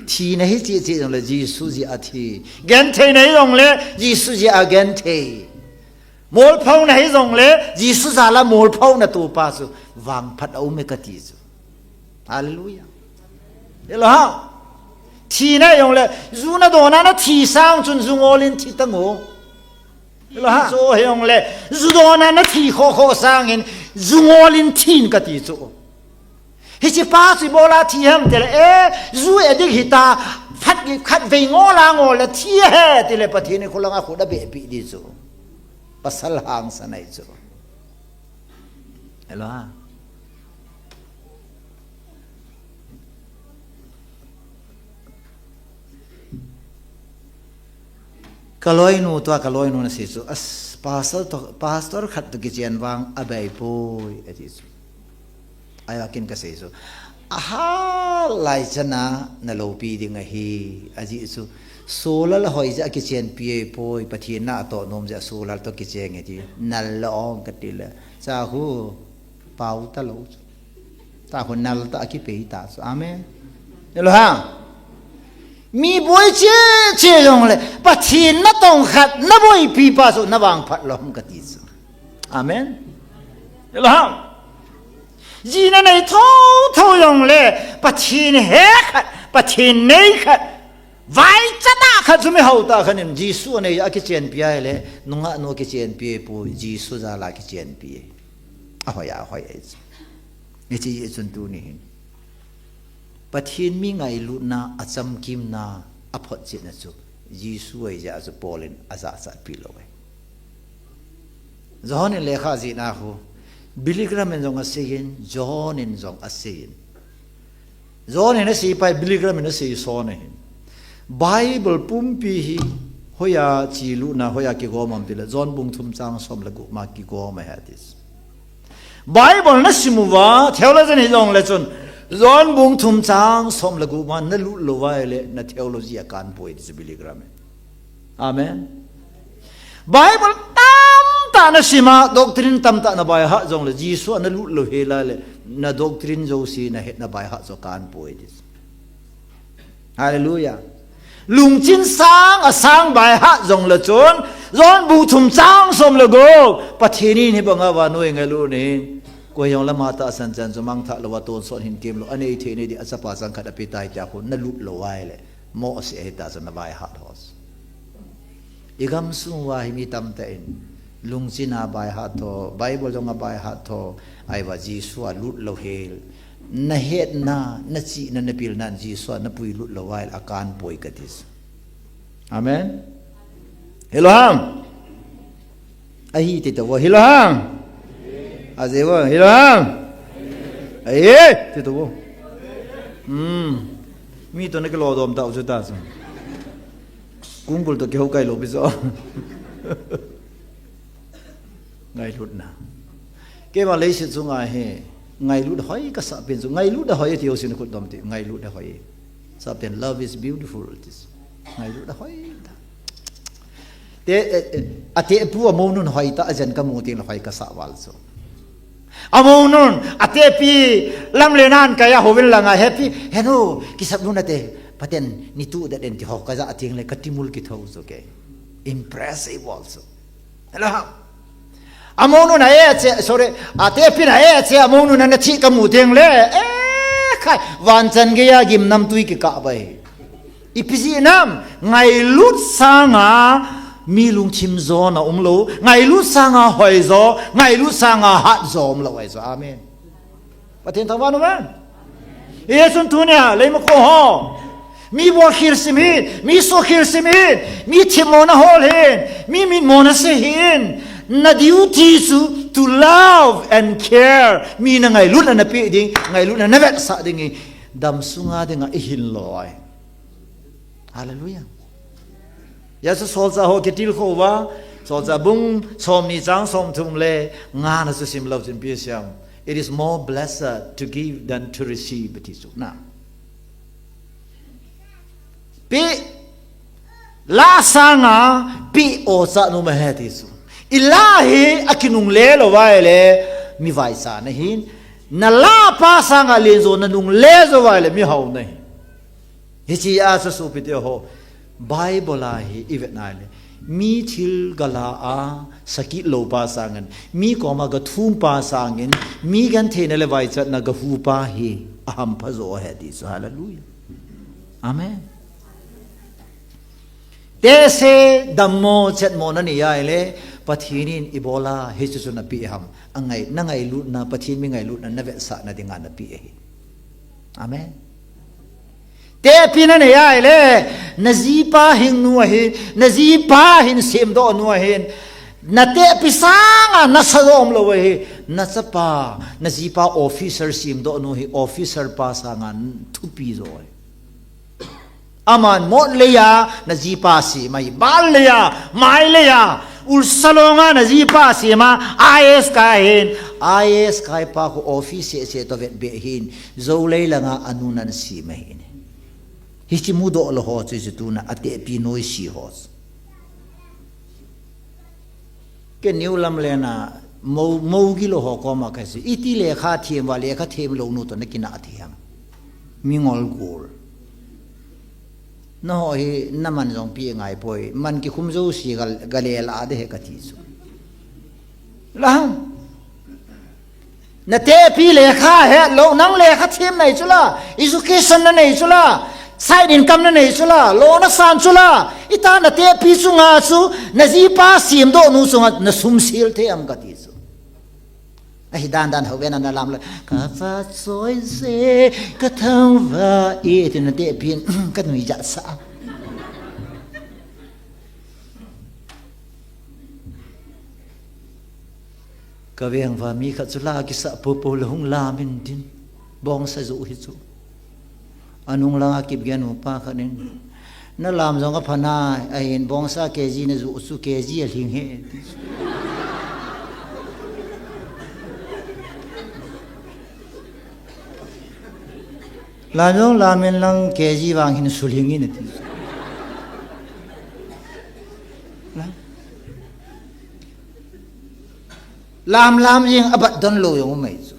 Thina hi chi chi jongle Jesu jeh a thi. Gentheina hi jongle Jesu jeh a genthei. Molphauna hi jongle Jesu jal a molphauna topa chu vangphat a um e kati chu. Hallelujah. Hello ha. Thina hi jongle ju nadon a nathi sang chun ju ngol in thi tango. Hello ha. Chu hi jongle ju don a nathi kho kho sangin ju ngol in thin kati chu. Hiche pa chu ibola thi ham tile, e, ju e dik hita, phat khat vei ngol a ngol le thi e, tile Pathen in khulanga khut abeh pi di chu. Pasal hangsan ahi chu. Hello ha. Kaloinu tua, kaloinu na si chu, as, pastor to, pastor khat to kichen vang abei poi, ati chu. Ai akin ka sei chu. Aha, lai chana na lopi ding ahi, aji chu. Solal hoi ja kichen pi e poi, Pathen na to nom ja solal to kichen e ti. Nal lo ong ka ti le. Cha hu, pau ta lo chu. Ta hu nal ta ki pe ta chu. Amen. Hello ha. Mi boi che che jongle, Pathen na tong khat, na boipi pa chu, na vangphat lom kati chu. Amen. Hello ha. Jina nei tho tho jongle, Pathen he khat, Pathen nei khat, vai chata khat chu mi hou ta khat in, Jesu nei a kichen pi ahile, nungah nu kichen pi e poi, Jesu jal a kichen pi e. Ahoi, ahoi e. Hiche chun tuni hin. Pathen mi ngailutna, achamkimna, aphotchetna chu Jesu ahi jeh a chu Paul in ajachat pi lou e. John in lekha jihna khu, Billy Graham in jong asei in, John in jong asei in. John in asei pai, Billy Graham in asei son ahin. Bible pumpi hi hoiya chelutna, hoiya kigom ham tile, John bung thum chang som le gup ma kigom ahi ati. Bible na sim uva, theologian hi jongle chun, John bung thum chang som le gup ma na lut lou uva ahile, na theology a kan poi ti chu Billy Graham e. Amen. Bible tamtah na sim a, doctrine tamtah na baihat jongle, Jesu a na lut lou hel a le, na doctrine jouse na het na baihat chu kan poi ti chu. Hallelujah. Lungchin sang a sang baihat jongle chun, John bung thum chang som le gup, Pathen in hibanga vannoi ngailut in, koi jong lama tahsan chan chu mangthah louva tonsot hin kem lou, anei thei nei di achapa chang khat ape tai tia khu na lut lou ahile, mohseh ahi ta chu na baihat ho chu. I gamsung uva hi mi tamtah in, lungchin a baihat tho, Bible jong a baihat tho, ahivang Jesu a lut lou hel, na hetna, na chihna, na pilna in Jesu a na puilut lou ahile akan poi kati chu. Amen. Hello ham. Ahi ti to vo, hello ham. Ajeh vo, hello ham. Ahi ti to vo. Hmm. Mi to na kilodom ta u chu ta chu. Kung bul to kihou kai lou pi chu. Ngailutna. Keima leiset chunga hi ngailut hoi kasah pen chu. Ngailut hoi ti ho sin khut dom ti. Ngailut hoi. Sa pen love is beautiful ti. Ngailut hoi ta. Te, eh, eh, atepu amounun hoi ta, ajen kamu teng le hoi kasah val chu. Amounun, atepi, lam le nan kaya hovin langa happy, henu, kisap nun ate, paten, ni tu dat en ti ho kaja teng le katimul kitho chu ke. Impressive also. Hello ham. Amounun a e che, sorry, atepin a e che, amounun a na thi kamu teng le, eh, khai, vanchan geiya gimnamtui kikah bai. Ipi jeh ham, ngailut sanga mi lungthim jona umlou, ngailut sanga hoijo, ngailut sanga hatjo umlou ahi chu. Amen. Pathen thangvah in um hen. Hichun tunia, leima kho ho. Mi bolkhel sim hin, mi sohkhel sim hin, mi themmona hol hin, mi mitmona sei hin. Na duty chu, to love and care. Mi na ngailutna na pe ding, ngailutna na vetsah ding hi, dam sunga dinga i hin lou ahi. Hallelujah. Hijeh chun solchah ho kitilkhou va, Solchah bung somni chang somthum le nga na chu sim lou chun ipi asei em. It is more blessed to give than to receive, ati chu na. Pe, la sanga pe o cha nom ahi ti chu. I la hi akinungle lou uva ahile mi vaicha nahin. Na la pa sanga lenjo nanungle jou uva ahile mi hao nahi. Hiche a chu sopite ho, Bible a hi i vet na le, mi thil gala a sakit lou pa sangin, mi koma gathum pa sangin, mi gentheina le vaichatna gahu pa hi ahampha jo ahi ti chu. Hallelujah. Amen. Tehse dammo chetmo na nei ahile, Pathen in ibola hiche chu na pe ham. Angai, na ngailutna, Pathen mi ngailutna na vetsahna dinga na pe ahi. Amen. Tehpi na nei ahile, na jipa hingnu ahin, na jipa hin semdoh nu ahin, na tehpi sanga nasa jom lou ahi, na chapa, na jipa officer semdoh nu hi, officer pa sanga thupi jo ahi. Aman mot leiya, na jipa sem ahi, bal leiya, mai leiya, ulsa longa na jipa sem a, I A S kai hin, I A S kai pa khu office seh seh toh vetbeh hin, Jou lei langa anu nan sem ahin. Hiche mudoh lou ho chu, chu tuna atehpi noise ho chu. Kei New Lamlen a mou, mou gilou ho koma kasei. Iti lekha them uva, lekha them lou nu toh na kinah thei ham. Mi ngol gol. Nangho hi na man jong pe ngai poi. Man kikhum jouse ga, ga le la de he kati chu. Lang. Na tehpi lekha het lou, nang lekha them nei chu la, education na nei chu la, side income na nei chu la, lou na san chu la, ita na tehpi chunga chu, na jipa semdoh nu chunga na sum sel thei am kati chu. Ahi dan dan ho ve na na lam le, ka va choi se, ka thang va e, ti na tehpi, ka nui ja sa. Ka veng uva mi khat chu la kisa popo le hung lam in tin. Bongsa joh hi chu. Anung langa kip gen upa khat in. Na lam jong apha nai, ahin bongsa K G na joh chu K G alhing e. Lam jong lam in lang K G vang hin sulhing in ati. Lam lam jing abat don lou jong um ahi chu.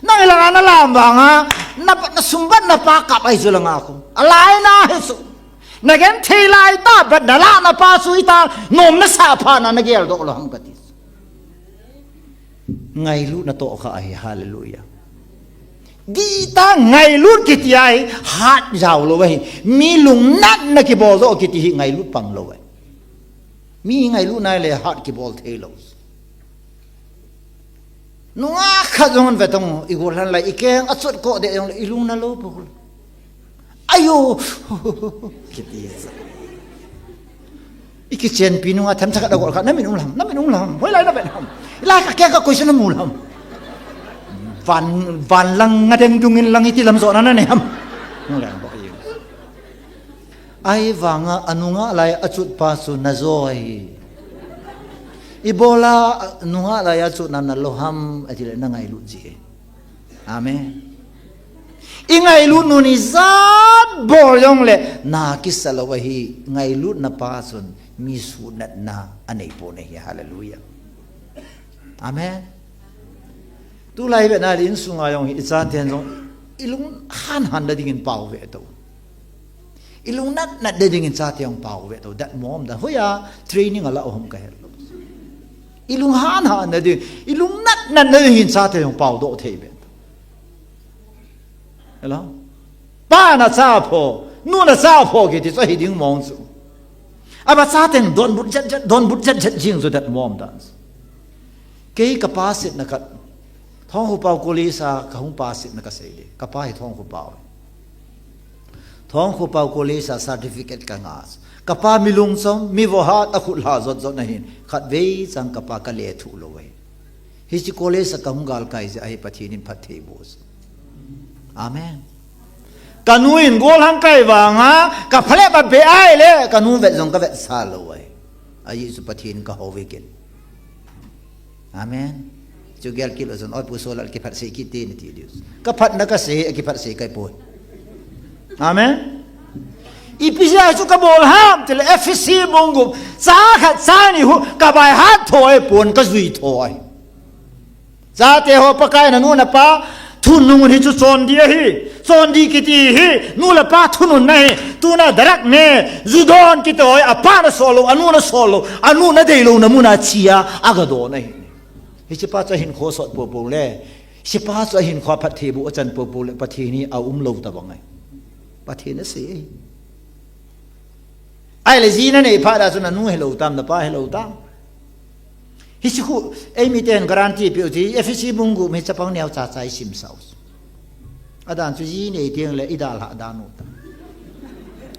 Nang ilang a na lam vang a, na, na sum bat na pa kap ahi chu langa khu. Alai na hi chu. Na genthei lai ta bat na la na pa chu ita nom na sa pha na na geldoh lou ham kati chu. Ngailutna toh kha ahi, hallelujah. Dita ngailut kiti ahi, hat jao lou ahi. Mi lungnatna kibol joh kiti hi ngailut pang lou ahi. Mi ngailut nai le hat kibol thei lou. Nungah khat jong ve tong, i gol han lai, i keng a chot ko de jong le, i lung na lou po. Ayo, kiti sa. I kichenpi nunga themcha khat a gol khat, na min um lam, na min um lam, hoilai na vet ham. Ilai ka keng ka koi sa na mu lam. Van, van lang nga deng dung in lang iti lam jo na na ne ham. Ahivanga anunga lai a chot pa chu na jo ahi. Ibola nunga lai a chot na na lou ham ati le na ngailut ji. Amen. I ngailut nu ni jat bol jong le na kisa lou ahi, ngailutna pa chun mi sunatna anei pon ahi, hallelujah. Amen. Tulai ve na le insunga jong hi i chaten jong i lung han han na dingin pao ve to. I lung nat nat na dingin chaten jong pao ve to. That mom da hoiya training ala hom ka hel. I lung han han na ding, i lung nat nat na dingin chaten jong pao doh thei ve. Hello? Pa na cha pho, nu na cha pho kiti chu ahi ding mong chu. Aba chaten donbut jet jet, donbut jet jet jing chu that mom dan. Kei ka pa setna khat, Thongkho Pao College a ka hung pa setna ka sei de. Ka pa hi Thongkho Pao. Thongkho Pao College a certificate ka nga. Kapa mi lungchom, mi vohat, akhut lha jot jot na hin. Khatvei chang kapa kale thu lou ahi. Hiche college a kahung galkai jeh ahi Pathen in phatthei boh chu. Amen. Kanu in gollhang kai vanga, kaphalep a be ahile, kanu vet jong kavet sa lou ahi. Ajeh chu Pathen kahou ve kin. Amen. Chu gel kit lou chun, oi pu Solal kiphatsei kit te nati diu. Kaphatna kasei, kiphatsei kai poi. Amen. Ipi jeh a chu kabol ham tile Ephesi bung gup, chang khat chang ni hu, kabaihat tho ahi pon kajui tho ahi. Chate ho Pakai nanu napa thunun hi chu chondia ahi. Chondia kiti hi, nu le pa thunun ahi. Tuna drug ne, ju don kiti ho hi, apa nasol lou, anu nasol lou, anu nadei louna mun a chia, agadon ahi. Hichepa chu ahinkho sot popo le, hichepa chu ahinkho phatthei boh achan popo le, Pathen hi aum lou tabang ahi. Pathen asei ahi. Ahile ji nanei phat a chu nanu hilou tam, napa hilou tam. Hiche khu, eimi ten guarantee peh u ti, Ephesi bung gup hi chapang neocha cha isim sau. Adan chu ji nei teng le idalhah dan u ta.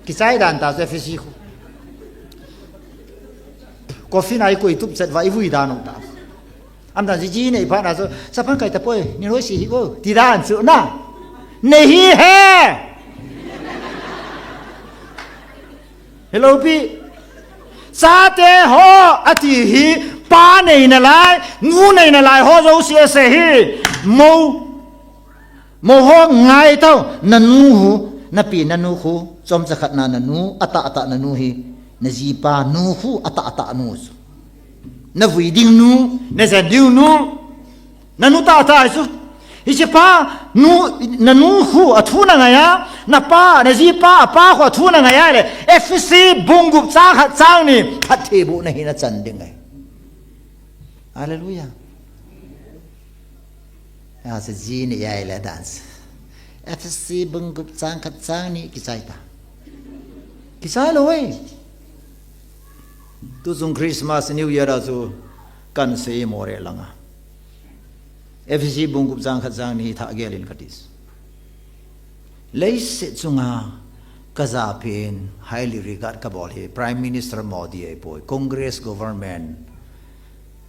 Kichai dan ta chu Ephesi khu. Coffin a ikoi tup chet uva ivui dan u ta. Adan chu ji nei phat a chu, chapang kai tapoi, ni roi si hi ko, ti dan chu na. Nei hi he. Hello pi. Chate ho ati hi pa nei nalai, nu nei nalai ho jouse asei hi. Mo. Mo ho ngai tau, nanu hu, napi nanu khu, chomcha khat na nanu, atah atah nanu hi, najipa nu khu, atah atah nu chu. Navui ding nu, najen ding nu. Nanu tah tah chu. Hichepa, nu, nanu khu athu nangai a, napa, najipa, apa khu athu nangai a le, Ephesi bung gup chang khat chang ni, phatthei bohna hi nachan ding ahi. Hallelujah. Asa ji ni jai le dan. Ephesi bung gup chang khat chang ni kichai ta. Kichai lou ahi. Tuchung Christmas, New Year a chu kansei mo re langa. Ephesi bung gup chang khat chang ni thah gel in kati. Leiset chunga kajapen highly regard kabol hi Prime Minister Modi ahipoi, Congress government,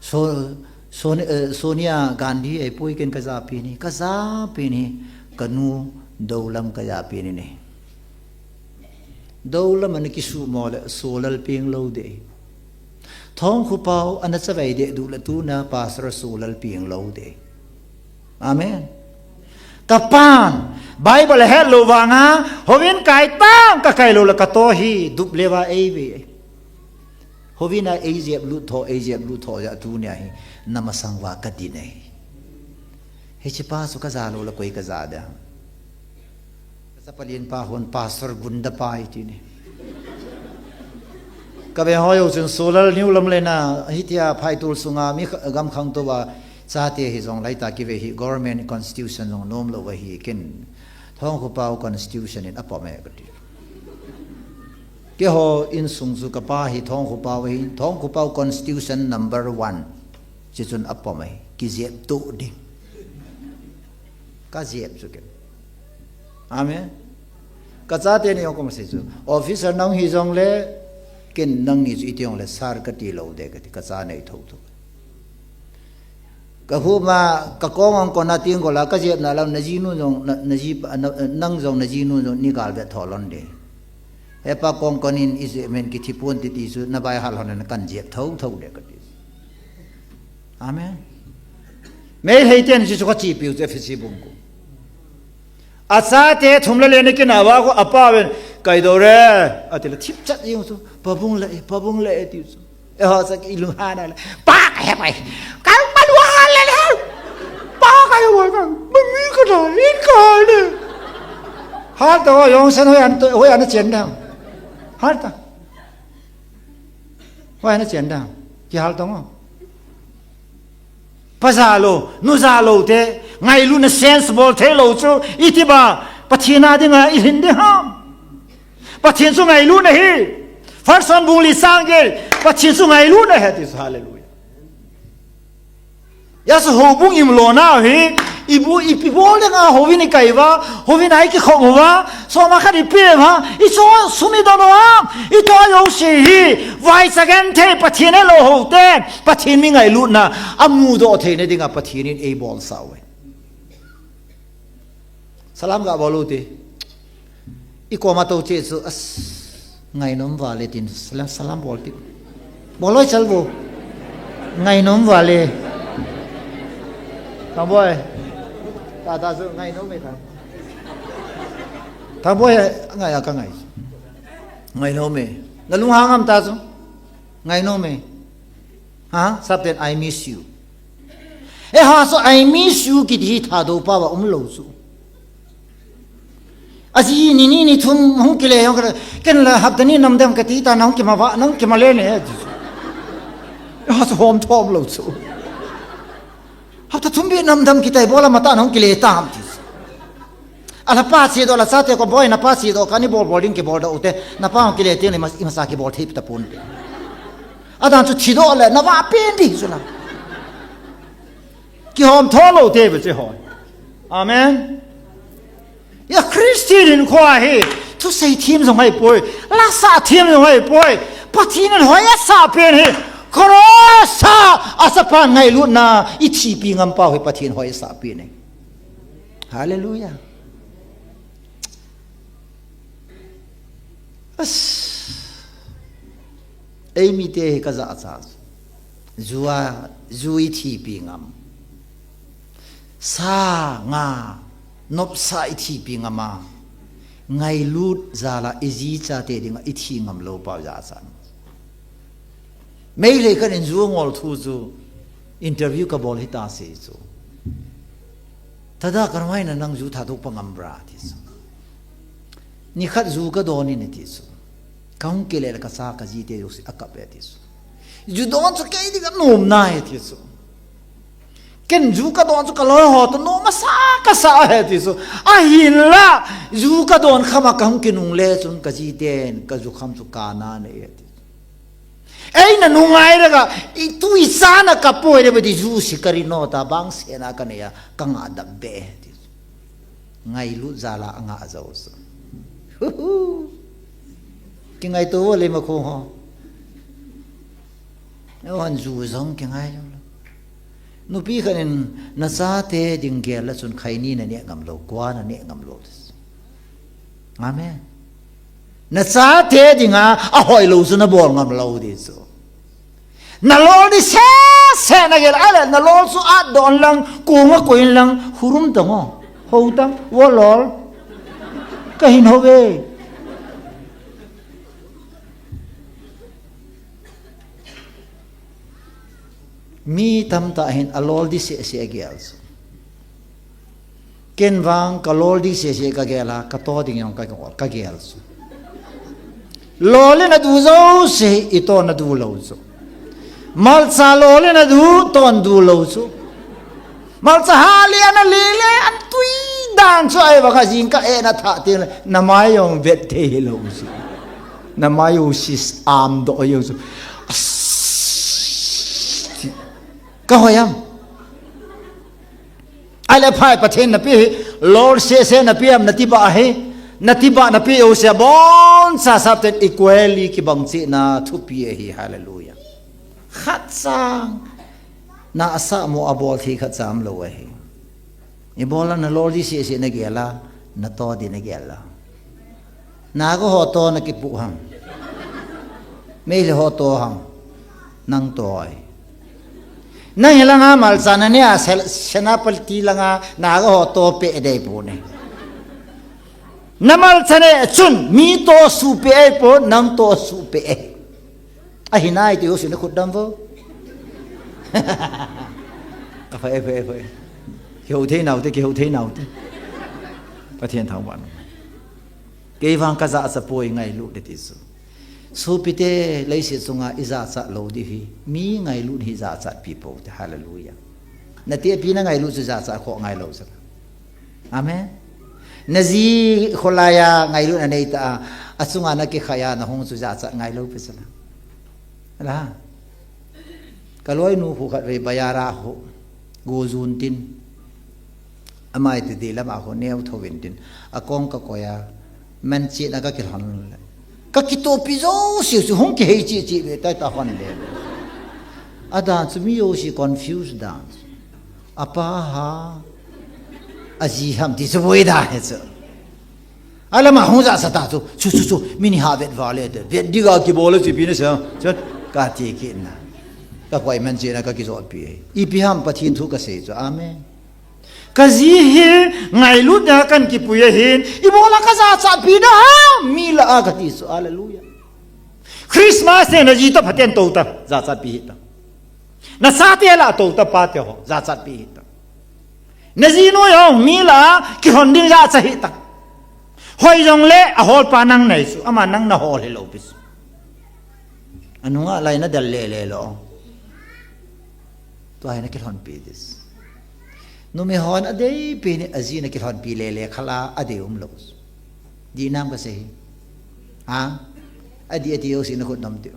So-, Soni-, eh, Sonia Gandhi ahipoi ken kajapen hi, kajapen hi, kanu Doulam kajapen hi. Doulam ana kisuhmo le Solal peng lou ding. Thongkhu Pau ana chavai deh duh le tuna Pastor Solal peng lou ding. Amen. Kapan, Bible het lou vanga, houin kai tam kakai lou le kato hi, dup le va eive. Houin a eijep lut tho, eijep lut tho jeh a tunia hi, namasang uva kadin ahi. Hichepa chu kaja lou le koi kaja ding. Kachapa lenpa hon pastor gunda pa iti ni. Kabe hoi u chun Solal New Lamlen a, hitia Phaitol sunga mi kha-, gamkhang tou va, chate hi jong laitah kive hi government constitution jong nom lou va hi ken. Thongkhu Pau constitution in apom e kati. Keiho insung chu kapa hi Thongkhu Pau hi, Thongkhu Pau constitution number one. Chuchun apom e, kijep tuh ding. Kajep chu ken. Amen. Kachate ni jong kamasei chu. Officer nang hi jongle, ken nangni chu iti jongle, sir kati lou ding kati, kacha nei thotho. Kahuma, kakong ong kona ting kola, kajepna lam, najinu jong, na, naji, na, nang jong, najinu jong, nei galvet tho lon ding. Hepa kong konin ijep men kithi pon titi chu, nabai hal hon na kan jep thotho ding kati. Amen. Meitei ten Jesu kachepiu chu Ephesi bung gup. Achate thum le li ana kinah uva khu apa ven, "Kaido re," ati le thipchat jeng chu, "Pabung le, pabung le," tiu chu. Eiho chu ilunghan a le, "Pa kahe pai. Ka palu hal le le. Pa kahe pai ka. Mami ka da, in ka le." Hal ta ho jong san hoi an to, hoi an chen da. Hal ta. Hoi an chen da. Kihal ta ngo. Pa ja lou, nu ja lou te, ngailutna sense bol thei lou chu, iti ba, Pathen a dinga ilhin ding ham. Pathen chu ngailutna ahi. First John bung li chang get, Pathen chu ngailutna ahi ti chu, hallelujah. Hijeh chun houbung imlona hi, Ibu, ipi bol ding a, houin ikai uva, houin a ikikhop uva, soma khat ipe uva, icho sum idon uva, itoh jouse hi, vaicha genthei Pathen elou hou ten, Pathen mi ngailutna, amudoh theina dinga Pathen in eibolsah uve. Salam ga bol ute. Ikoma tou che chu as ngainom vale tin salam, salam bol kit. Bol loi chal bo. Ngainom vale. Thang boi. Ta ta chu ngainom e thang. Thang boi ngai a ka ngai. Ngainom e. Na lunghang am ta chu. Ngainom e. Ha? Sap ten, "I miss you." E ha, so "I miss you" kiti hi Thadou pao a umlou chu. Aji ni ni ni thum hung kile jong kile. Ken la hapta ni namdam kati ta nahung kima va, nahung kima le ne, ati chu. E ha, so hom thom lou chu. Hapta thum beh namdam kiti bol a mata nahung kile tam ti chu. Ala pa chedoh la chate kom, "Boi, napa chedoh ka ni bol bol ding kibol doh ute. Napa hung kile teng le ima, imasa kibol thei tapon te." Adan chu thidoh le, nava pen di chu la. Kihom tho lou te ve che hoi. Amen. Ia Christian hinkho hi, thusei thim jong ahipoi, lasa thim jong ahipoi. Pathen in hoi asah pen hi, cross a, achapan ngailutna, ithipi ngam pau hi Pathen hoi asah pen hi. Hallelujah. As, eimite hi kajachat. Ju a, ju ithipi ngam. Sa, nga, nopsa ithipi ngam a. Ngailut jal a iji chate dinga ithi ngam lou pau jachat. Meitei khat in ju angol thu chu interview kabol hita sei chu. Tada, karmai na nang ju thatou pa ngam bra ti chu. Nikhat ju kadon in ti chu. Kahung kile le kacha kajite jouse akap e ti chu. Ju don chu kei dinga nomna e ti chu. Ken ju kadon chu kaloi ho toh nom asa kasa e ti chu. Ahinla, ju kadon kham a kahung kinungle chun kajiten, kaju kham chu kana nei e ti chu. Eina nungai le ka, itu ichan a kapoi le bati ju si kari no ta bang sena kanei a, kanga dam be ti chu. Ngailut jal a anga jou chu. Hu hu. Kingaito vo le ma khu ho. Eihon ju jong kingai jong lou. Nupi khat in nachate ding gel a chun khaini naneh ngam lou, kua naneh ngam lou. Amen. Nachate dinga ahoi lou chu nabol ngam lou di chu. Nalol di sese nagel a le, nalol chu atdon lang, kong a koiyin lang, hurum tang o. Hou tang, vo lol. Kahin hou ve. Mi tamtah hin alol di sese agel chu. Ken vang kalol di sese kagel a, kato ding jong kagel, kagel chu. Lol in adu jouse, ito nadu lou chu. Malcha lol in adu, to nadu lou chu. Malcha hal in ana le le, an tui dan chu ahivang a jingkah in athah teng le, namai jong vet thei hilou chu. Namai u sis am doh jong chu. As, kahoi am. Ahile phai Pathen nape hi, lol sese nape am natiba hi, natiba nape jouse aboncha sap ten equally kibang cheh na thupi ahi, hallelujah. Khat chang, na asah mo abol thei khat chang lou ahi. Ibol a nalol di sese nagel a, nato di nagel a. Naga ho to nakipu ham. Meitei ho to ham. Nang to ai. Nang hilanga malcha nane a sel-, Senapati langa naga ho to pe dei pu ne. Namalcha ne chun mi to su pe ai po, nang to su pe ai. Ahi nai ti ho su na khut dam vo. Aphai, aphai, aphai. Kihou thei nau te, kihou thei nau te. Pathen thangvah in. Kei vang kajachat poi ngailut di ti chu. Sopite, leiset chunga ijachat lou di hi. Mi ngailut hi jachat pi pou te. Hallelujah. Natepi na ngailut chu jachat kho ngai lou chu. Amen. Naji kholai a ngailut nanei ta a, achunga nakikhai a nahung chu jachat ngai lou pi chu la. Ala. Kaloinu khu khat vei bazar a khu. Go jun tin. Amai ti di lama ho neo tho vin tin. Akong ka koya. Man chi na ka kilhon le. Ka kitopi jo siu siu hung kihei chi chi ve tai ta hon le. Adan chu mi jo si confused dan. Apa ha. Aji ham ti chu voi da he chu. Alama hung ja sa ta chu, chu, chu, chu, mini ha vet vale te, vet diga kibol le chi pi na sa, chu, ka ti ki na. Ka koi man chi na ka kijo pi. Ipi ham Pathen thu ka sei chu, amen. Ka ji hi ngailut na kan kipui ahin, ibola ka jachat pi na ha, mi la a ka ti chu, hallelujah. Christmas ne na ji to phaten to ta, jachat pi hi ta. Na sa te la to ta pa te ho, jachat pi hi ta. Na ji noi ho mi la kihon ding jachat hi ta. Hoi jong le a hol pa nang nai chu, ama nang na hol hi lo pi chu. Anunga lai na dal le le lo. Tua hi na kilhon pi dis. Numei hon a dei pi ni a ji na kilhon pi le le khala a dei um lo. Di nam ka sei. Ha? A di a ti o si na khut nam ti.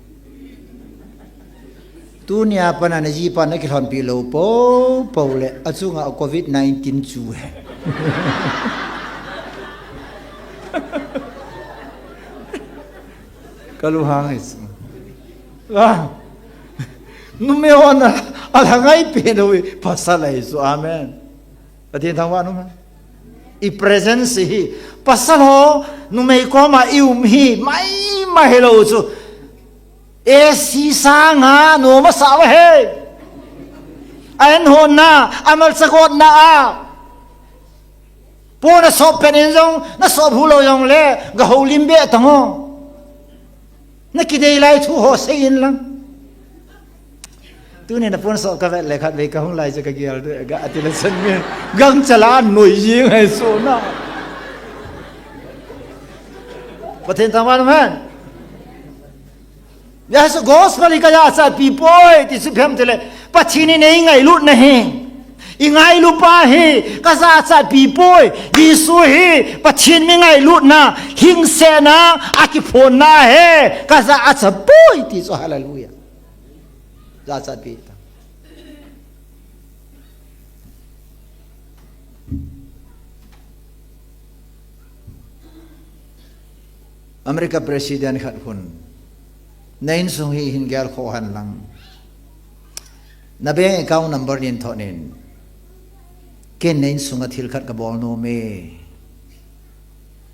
Tunia pana na ji pa na kilhon pi lo po po le a chunga covid nineteen chu he. Ka lu hang is. Ah. Numei hon a, a la ngai pe no i pasal ai su. Amen. Pathen thangvah in um hen. I presence hi. Pasal ho, numei koma i um hi. Mai, mai hello chu. A C sanga, no ma sa wa he. A en hon na, a mal sa got na a. Po na sop pen in jong, na sop hu lo jong le, ga ho lim be tang ho. Na kidei lai thu ho sei in lang. Tuni na pon sop ka vet le khat vei ka hung lai chu ka gial de, ga ati le san nge. Gang chala noi jing hai so na. Pathen thangvah in um hen. Yes, gospel hi ka jachat pi poi, ti chu phem ti le. Pathen in ei ngailut na hi. I ngailu pa hi, ka jachat pi poi. Jesu hi, Pathen mi ngailut na, hing se na, a kiphon na he, ka jachat poi, ti chu hallelujah. Jachat pi ta. America President khat hun, na insung hi hin gel kho han lang. Na bank account number nin thot nin. Ken na insung a thil khat ka bol nom e.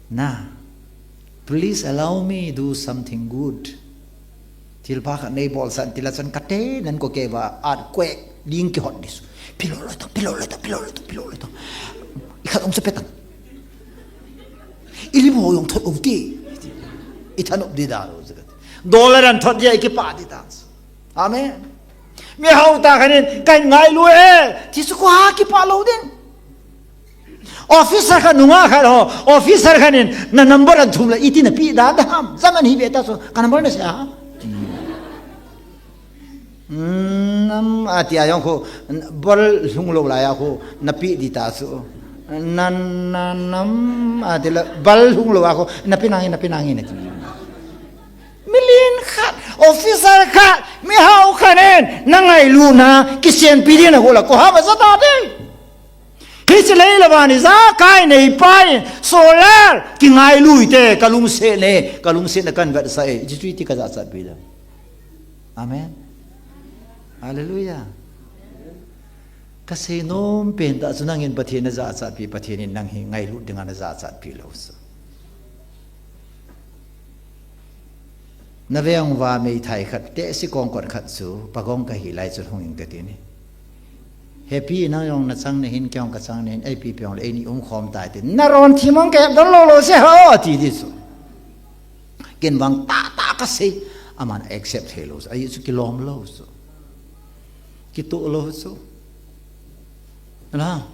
Na. Please allow me do something good. Thil pha khat nei bol san tila chan kate nan ko keva at kwek ding kihot dis. Pilo lo to, pilo lo to, pilo lo to, pilo lo to. I khat ong se petan. I lim ho jong thot ong ti. I thanop di da lo zakat. Dollar an thot dia i kipa di ta. Amen. Mi hau ta khanin, kai ngailu e. Ti su ko ha kipa lo din. Officer khat nunga khat ho, officer khat in na number an thum la iti na pi da da ham. Zaman hi ve ta so, ka number na se ha. Nam ati a jong khu, bal lhung lo lai a khu, na pi di ta so. Na, na, nam ati la, bal lhung lo a khu, na pi nang, na pi nang, na pi nang. Million khat, officer khat, mi hau khat in, na ngailu na, kisen pi di na khu la, ko ha ba za ta de. Hiche lei le van ijakai nei pai, solar, kingailu te, ka lungset ne, ka lungset na kan vetsah e, hiche chu iti ka jachat pi da. Amen. Hallelujah. Ka sei nom pen ta chu nangin Pathen na jachat pi, Pathen in nang hi ngailut dinga na jachat pi lo chu. Na veng uva meithai khat, tehse kongkot khat chu, pagong ka hi lai chun hung in ka ti ni. Hepi nang jong na chang na hin, kei jong ka chang na hin, ei pi pi jong le, ei ni um khom tai ti. Na ron thi mong ka hep don lo lo se ho, ti di chu. Ken vang ta ta ka sei, aman accept thei lo chu, ahi chu kilom lo chu. Kitoh lo chu. Ala.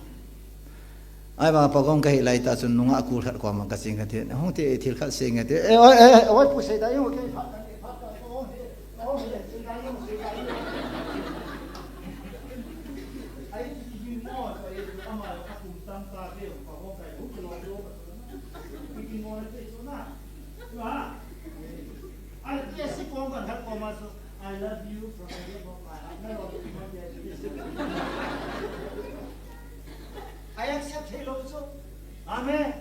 Ai ba pagong ka hi lai ta chun nunga kul khat koma ka ching ka ti. Hung ti thil khat sei nge ti. E, oi, e, oi, pu sei ta, yung, okay, phat, phat, phat, oh, oh, oh, sei ta, yung, sei ta, yung. Ai, ti, ti, mo, so, e, ama, ka kum tam ta, ke, pagong ka, hu, lo, lo, ki, ki, mo, na, te, so, na. Ba. Ai, yes, si, kong, kan, khat, koma, so. I love you from the bottom of my heart. No, no, no, no, no, no. I accept him. Amen.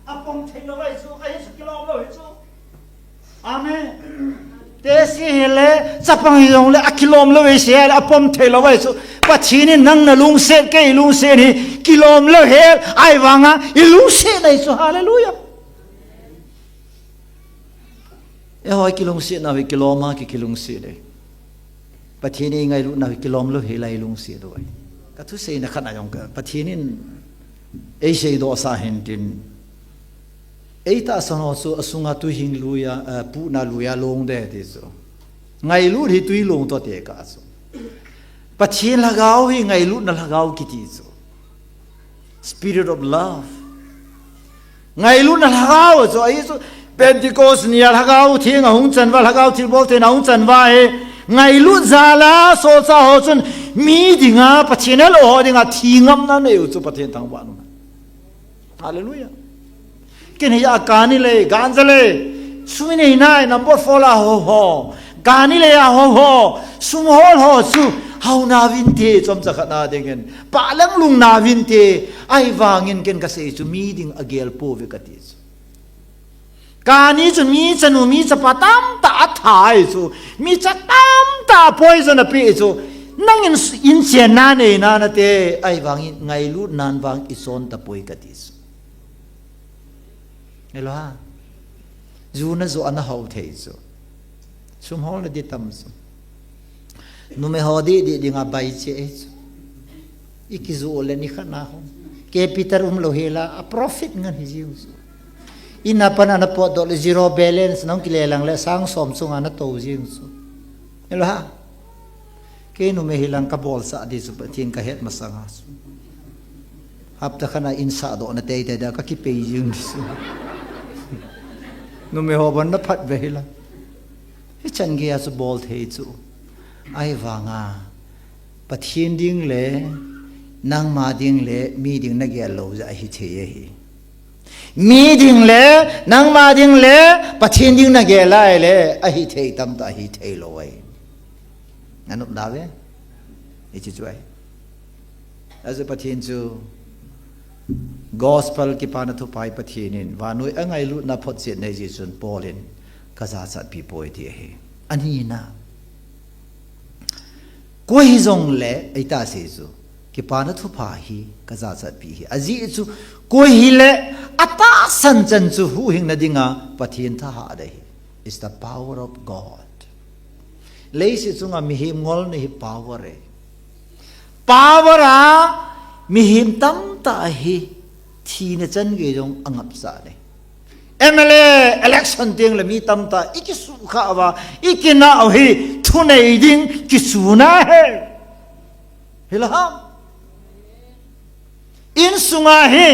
Apom thei lou ahi chu, ahi chu kilom lou ahi chu. Amen. Tesi hile, chapang hijongle, akilom lou ahi chu, apom thei lou ahi chu. Pathen in nang nalungset, kei lungset hi, kilom lou ahi, ahivanga, ilungset ahi chu. Hallelujah. Eiho kilungsetnau hi kilom a ki, kilungset e. Pathen in eingailut nau hi kilom lou hel a ilungset u ahi. Ka thuseina khat a jong ka, Pathen in eisei doh sa hintin. Eitahsan ho chu asunga tuihing lui a, eh, puhna lui a long de ti chu. Ngailut hi twi long toh tekah chu. Pathen lhagao hi ngailutna lhagao kiti chu. Spirit of love. Ngailutna lhagao chu, ahi chu, Pentecost ni a Lhagao Theng ahung chan uva, Lhagao thilbol theina ahung chan uva hi, ngailut jal a, solchah ho chun, mi dinga, Pathen helou ho dinga, thi ngamna anei u chu, Pathen thangvah in um. Hallelujah. Ken hiya kani le, ganja le, sum inei nai, number four la ho ho. Kani le a ho ho, sum hol ho chu, hao nauvinte, chomcha khat na dingin, pahlang lhung nauvinte, ahivangin ken kasei chu, mi ding agel pouve kati chu. Kani chu mi chanu, mi chapa tamtah atha ahi chu, mi cha tamtah poison ape chu, nangin s-, inchenna neina nate, ahivangin ngailutnan vang ichon tapoi kati chu. Hello ha. Ju na jo ana hao thei chu. Sum holna di tam chu. Numei ho di, di, dinga bai che e chu. I kiju le ni khat na hon. Capital umlou hel a, a profit ngen hi jing chu. In a pan ana potdoh le zero balance nahung kile lang le sang som chunga natou jing chu. Hello ha. Kei numei hilang kabolsah di chu Pathen kahet masanga chu. Hapta khat a in sahdohna teitei dia kakipei jing di chu. Numei ho bon na phat ve hilang. Hichan geiya chu bol thei chu. Ahivanga Pathen ding le, nangma ding le, mi ding nagel lou jeh a hithei ahi. Mi ding le, nangma ding le, Pathen ding nagel lai le, ahithei tamtah hithei lou ahi. Nanop da ve? Hiche chu ahi. Ajeh Pathen chu Gospel kipana thupha hi Pathen in vannoi a ngailutna photchetna ahi jeh chun Paul in kajachatpi poi ti ahi. Anina. Koi hijongle, eita sei chu, kipana thupha hi kajachatpi ahi. Ajeh chu, koi hile, atahsan chan chu huhhingna dinga Pathen thahat ahi. It's the power of God. Leiset chunga mihem ngolna hi power e. Power a mihem tamtah hi thina chan gei jong angapcha e. M L A election teng le mi tamtah i kisukha uva, i kinah u hi thunei ding kichuna ahi. Hilou ham? Insunga hi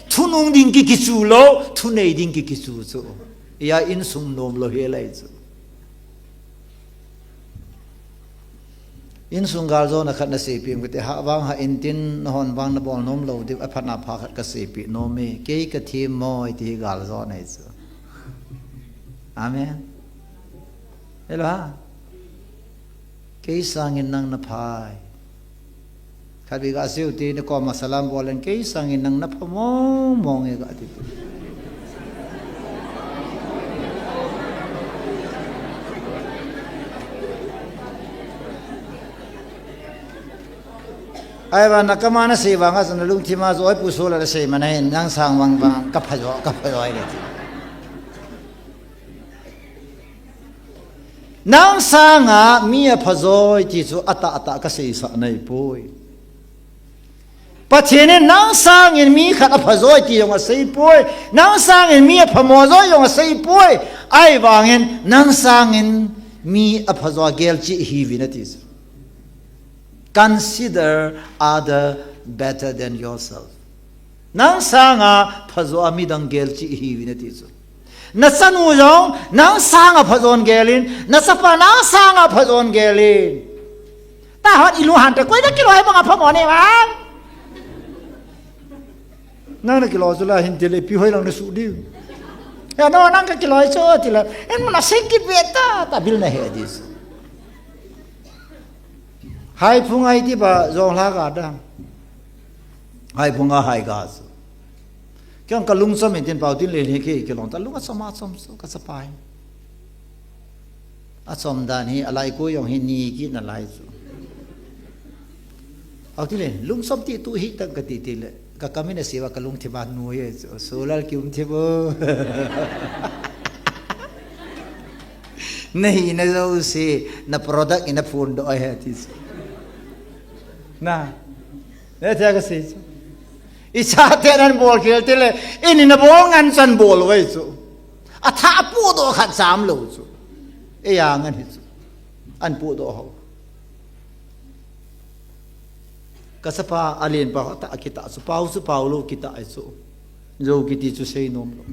thunung ding ki kichu lou, thunei ding ki kichu chu. Iya insung nom lou hilai chu. Insung galjona khat naseipeh inge kati, hah vang hah intin, nahon vang nabol nom lou diu, aphatna pha khat kaseipeh nom e, kei kathem mo, iti hi galjona ahi chu. Amen. Hello ha. Kei sangin nang naphai. Khatvei gasei u te, nakoma salam bol in, kei sangin nang napha mong mong e gati. Ahivang nakama nasei vanga chu nalungthima chu oi pu sola nasei man ahin, nang sang vang vang kapha jo, kapha jo ahi ti. Nang sanga mi apha joi ti chu atah atah kaseisah nahi poi. Pathen in nang sangin mi khat apha joi ti jong asei poi. Nang sangin mi apha mo joi jong asei poi. Ahivangin nang sangin mi apha jo agel cheh hiuvin ati chu. Consider other better than yourself. Nang sanga phajo a midang gel cheh hiuvin ati chu. Nachanu jong nang sanga phajon gelin, nachapa nang sanga phajon gelin. Tahon ilung hante koi nakiloi banga phamo nei vang. Nang nakiloi chu la hin tile ipi hoilang nasuh diu. Ya no nang kakiloi chu tile. En mun asei kit ve ta, ta bil nahe di chu. Haiphunga iti ba jong lha ga da. Haiphunga hai ga chu. Kei jong kalung chom in tin Paotinlen hi kei kilong ta, lung achom achom chu kachapa hi. Achom dan hi, alai koi jong hi ni kit nalai chu. Paotinlen, lung chom ti tu hi tang kati tile, kakam in asei uva kalungthim a anoi e chu, Solal kium thim o. Nahina jouse, na product in aphondoh ahi ati chu. Na, nethei a kasei chu. Ichaten abol khel tile, in in abol ngen chun abol uve chu. Athah apohdoh khat cham lou chu. Eia ngen hi chu. Ahin pohdoh ho. Kachapa alen pa ho tah akitah chu, pao chu pao lou kitah ahi chu. Jou kiti chu seinom lou.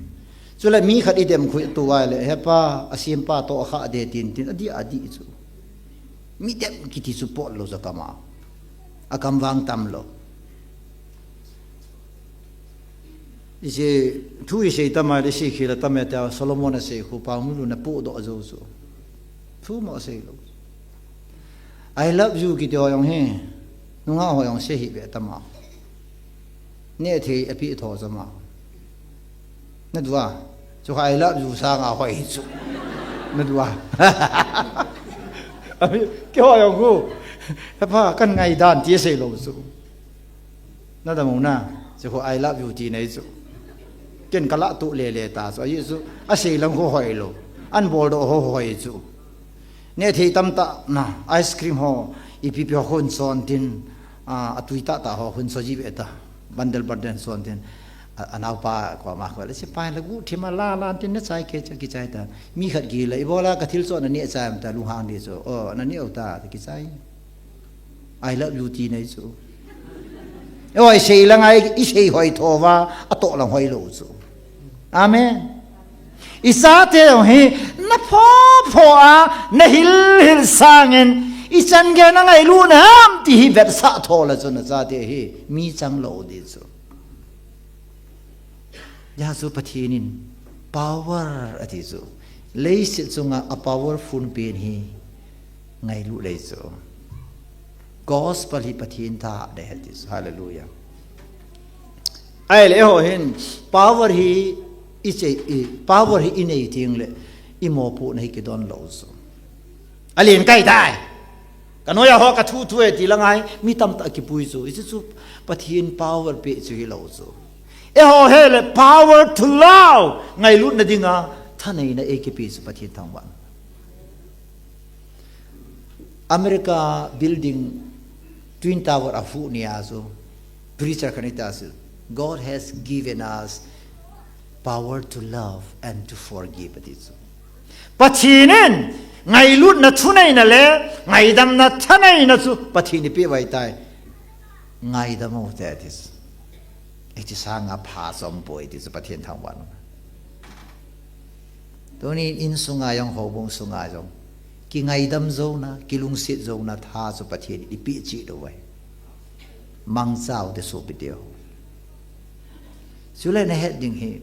Chule mi khat idem khu tou uva le, hepa, asempa toh akhah de tin tin, adih adih chu. Midem kiti chu pot lou chu akam a. Akam vang tam lou. Hiche thu isei tam a, isei khel a tam e tia, Solomon asei khu, Paotinlen napohdoh jou chu. Thu mo asei lou. I love you kiti ho jong hi, nungah ho jong sei hih ve tam a. Nehthei apeh tho cham a. Nadou a, chu kha I love you sanga hoi chu. Nadou a. Keiho jong khu, hepa, kangai dan ti asei lou chu. Nadam u na, chu khu I love you ti nei chu. Ken kalah tuh lele ta chu, ajeh chu, asei lang khu hoi lou. Ahin boldoh ho hoi chu. Nehthei tamtah na, ice cream ho, ipi pi ho khu hin chon tin, a, atui tahtah ho khu hin cho ji ve ta. Bundle bundle hin chon tin. A, anaopa koma khu le, hiche pa hin la guhthim a la la tin nachai kei chu kichai ta. Mi khat kihil a, ibola kathil chu naneh chai am tia, lunghang ding chu. O, naneh u ta, kichai. I love you ti nei chu. Eiho isei lang a, isei hoi tho uva, atoh lang hoi lou chu. Amen. Ichate jong hi, napho pho a, nahil hil sangin, ichan gei a nangailutna ham ti hi vetsah tho le chun nachate hi, mi chang lou ding chu. Hijeh chun Pathen in power ati chu. Leiset chunga a powerful pen hi ngailut lei chu. Gospel hi Pathen thahatna ahi ti chu. Hallelujah. Ahile eiho hin power hi iche, i, power hi inei teng le imopohna hi kidon lou chu. Alen kai tai. Kanoiya ho kathu thu e ti lang a hi, mi tamtah kipui chu. Hiche chu Pathen power peh chu hilou chu. Eiho hi le power to love. Ngailutna dinga thaneina eikipe chu Pathen thangvah. America building Twin Tower ahuh nia chu preacher khat in ati chu, God has given us power to love and to forgive ati chu. Pathen in ngailutna thuneina le ngaidamna thaneina chu Pathen in eipeh uva ahitai. Ngaidam u hite ati chu. Hiche sanga pha chu aumpoi ti chu Pathen thangvah. Tunin insunga jong, houbung sunga jong, kingaidam jouna, kilungset jouna tha chu Pathen in eipeh cheh uve. Mangcha u hite sopite ho. Chule nahet ding hi,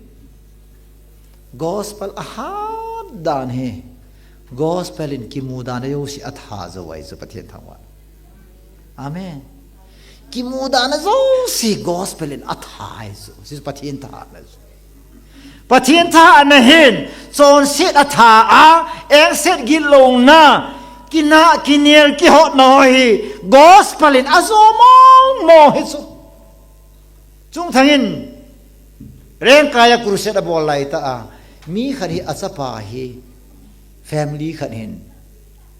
gospel ahat dan hi, gospel in kimudan a jouse atha jou ahi chu Pathen thangvah. Amen. Kimudan a jouse gospel in atha ahi chu. Hiche Pathen thahatna chu. Pathen thahatna hin, chonset atha a, engset gitlouna, kinah, kinel, kihotna ho hi, gospel in ajo mong mong ahi chu. Chungthang in, Rengkai a crusade abol laitah a, mi khat hi achapa hi, family khat hin,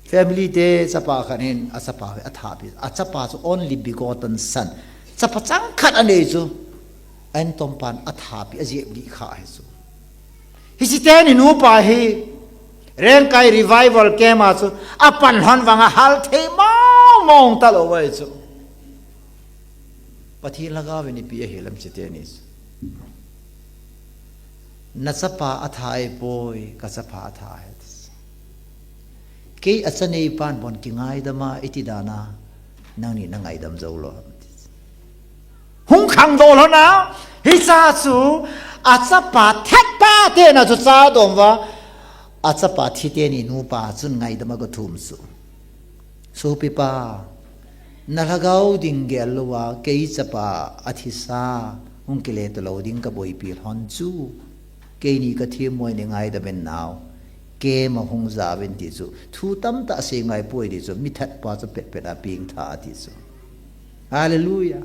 family te chapa khat hin, achapa hi athapi, achapa chu only begotten son. Chapa changkhat anei chu, a-intompan athapi, ajeplih kha ahi chu. Hiche teni nupa hi, Rengkai revival camp a chu, apan lhon vang a hal thei mong mong talou ahi chu. Pathen lhagao in ipi ahil em hiche teni chu. Nachapa atha ahipoi, kachapa atha ahi. Kei achaneipan bon kingaidam a iti dan a, nangni nangaidam jou lou. Hung khangdoh lhon a, hiche chu achapa thetpa teni chu chadom uva, achapa thi teni nupa chun ngaidam a agathum chu. Sopipa, nalhagao ding gel louva, kei chapa athisa, Hung kile talou ding ka boipi lhon chu. Keini ka thim moi ni ngaidam in nau. Keima hung jauvin ti chu. Thu tamtah sei ngai poi ti chu. Mi that pa chu petpet a ping tha ti chu. Hallelujah.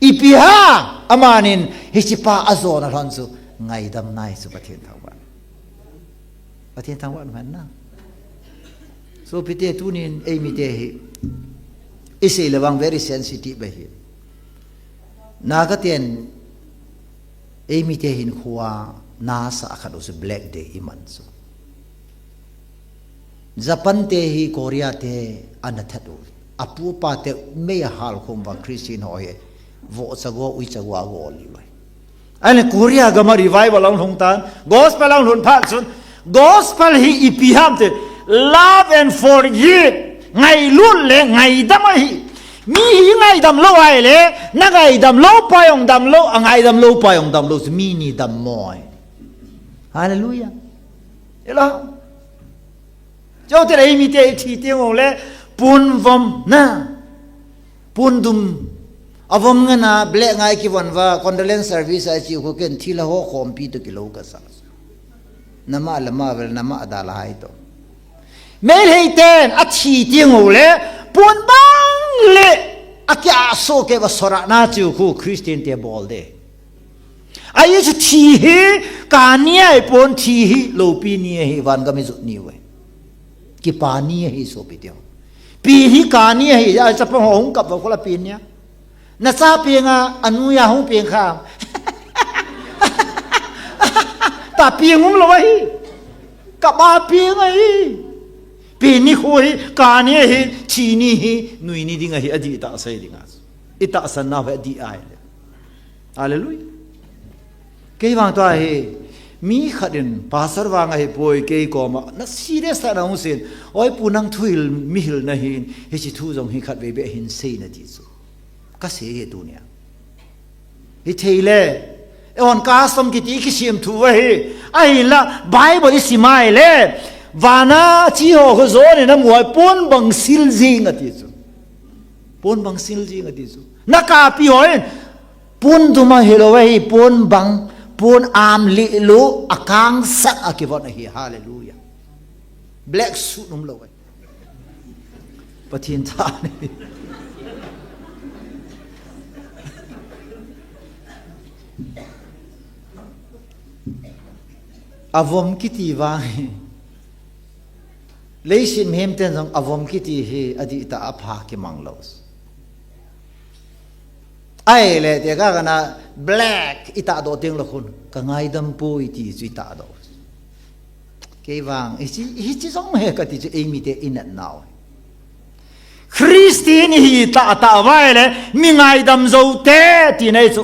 Ipi ham, amanin hiche pa ajona lhon chu. Ngaidam nai chu Pathen thangvah. Pathen thangvah man na. Sopite tunin eimite hi. Isei le vang very sensitive ahi. Naga ten eimite hinkhoa nasa khat u chu Black Day iman chu. Japan te hi Korea te ana that u. Apu apa te mei ahal khum vang Christian ho hi. Vohcha go, uicha go agol uve. Ahile Korea gam a revival ahung lhung tan. Gospel ahung lhun phat chun. Gospel hi ipi ham ti. Love and forgive. Ngailut le ngaidam ahi. Mi hi ngaidam lou ahile, na ngaidam lou pa jong dam lou, angaidam lou pa jong dam lou, chu mi ni dam mo. Hallelujah. Ela. Chau te eimite ithi teng u le, pon vom na. Pon dum. Avom ngana, black ngai kivon uva, condolence service a chi khu ken thilha ho khompi toh kilou kasa. Nama lama vel, nama adalhai toh. Meitei ten athi teng u le, pon bang le, akia so kei va sora na chu khu Christian te bol de. Ahi chu thi hi, kani ahi pon thi hi, loupi ni ahi van gam ijot ni uve. Kipa ni ahi sopite. Pi hi kani ahi, a chapang ho hung kap va khola pi ni a. Na cha peng a, anu ja hung peng kha. Ta peng um lou ahi. Kap a peng ahi. Pi ni khu hi, kani ahi, thi ni hi, nui ni ding ahi, adih tah sei ding a. Itahsan nau hi adih ahi le. Hallelujah. Kei vang tua hi, mi khat in, pastor vang ahi poi, kei koma, na serious tah na hung sin, oi pu nang thuhil, mihil nahin, hiche thu jong hi khatvei beh hin sei na ti chu. Ka sei hi tunia. Hithei le, eihon custom kiti kisem thu ahi, ahinla, Bible isim a ahile, vana chi ho khu jon in amu a pon bang sil jing ati chu. Pon bang sil jing ati chu. Na kapi ho in, pon dum ahilou ahi, pon bang, pon am lih lu, akang sat a kivon ahi, hallelujah. Black suit um lou ahi. Pathen tha ni. Avom kiti vang hi. Leiset mihem ten jong avom kiti hi adih tah a apha kimang lou. Ahile, tekah kana black itahdoh teng le khun, ka ngaidam poi ti chu itahdoh. Kei vang, hiche, hiche jong hi kati chu eimite inat nau. Christian ihi tah tah uva ahile, mi ngaidam jou te ti nei chu.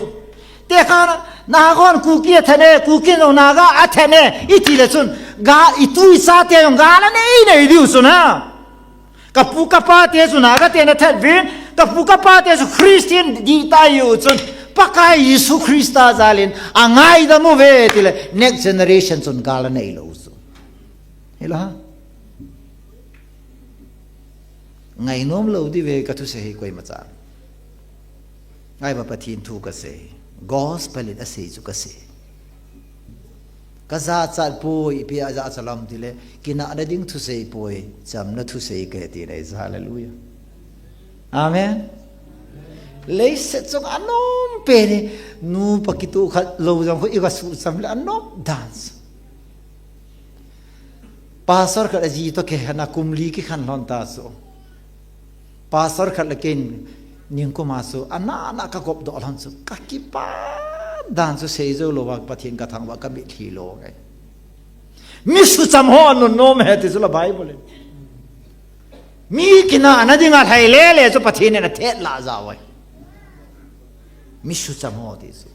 Tekah na, Naga hon Kuki athat e, Kuki jong Naga athat e, iti le chun, ga, itu ichate jong gal anei nei diu chu na. Ka pu ka pa te chu Naga ten athat uvin, ka pu ka pa te chu Christian dih tah ahiu chun, Pakai Jesu Christa jal in, angaidam uve ti le, next generation chun gal anei lou chu. Hilou ham. Ngainom lou diu ve ka thusei hi koima chan. Ngai ba Pathen thu ka sei. Gospel in asei chu ka sei. Ka jachat poi, ipi a jachat lou ham ti le, kinahna ding thusei poi, chamna thusei ka he ti nei, hallelujah. Amen. Leiset chung anom pen hi, nupa kitoh khat lou jong khu i ka suh cham le anom dan. Pastor khat aji toh kei hana kum li kikhen lhon ta chu. Pastor khat le kei in ningkum a chu, ana ana ka gop doh lhon chu, ka kipah dan chu sei jou lou va Pathen ka thangvah ka mitlhi lou ngai. Mi sucham ho anun nom e ti chu la Bible in. Mi kinahna dinga lhai lele chu Pathen in athet lah jao e. Mi sucham ho ti chu.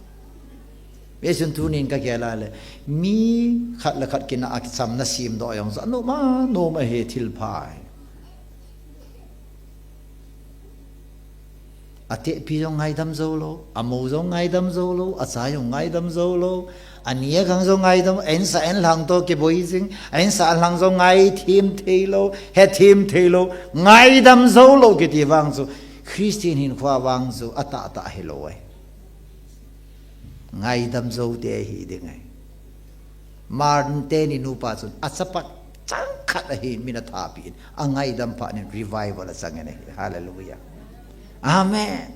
Hichun tunin ka gel a le, mi khat le khat kinah a kichamna semdoh jong chu anom a, nom ahi thil pha ahi. Atehpi jong ngaidam jou lou, amou jong ngaidam jou lou, acha jong ngaidam jou lou, ani agang jong ngaidam, a insah a inlhang toh kiboi jing, a insah a inlhang jong ngaithem thei lou, hethem thei lou, ngaidam jou lou kiti vang chu, Christian hinkhoa vang chu atahtah hilou ahi. Ngaidam jou te hi ding ahi. Martin te ni nupa chun achapa changkhat ahi, min athapi in, angaidam phat in revival achang in ahi. Hallelujah. Amen.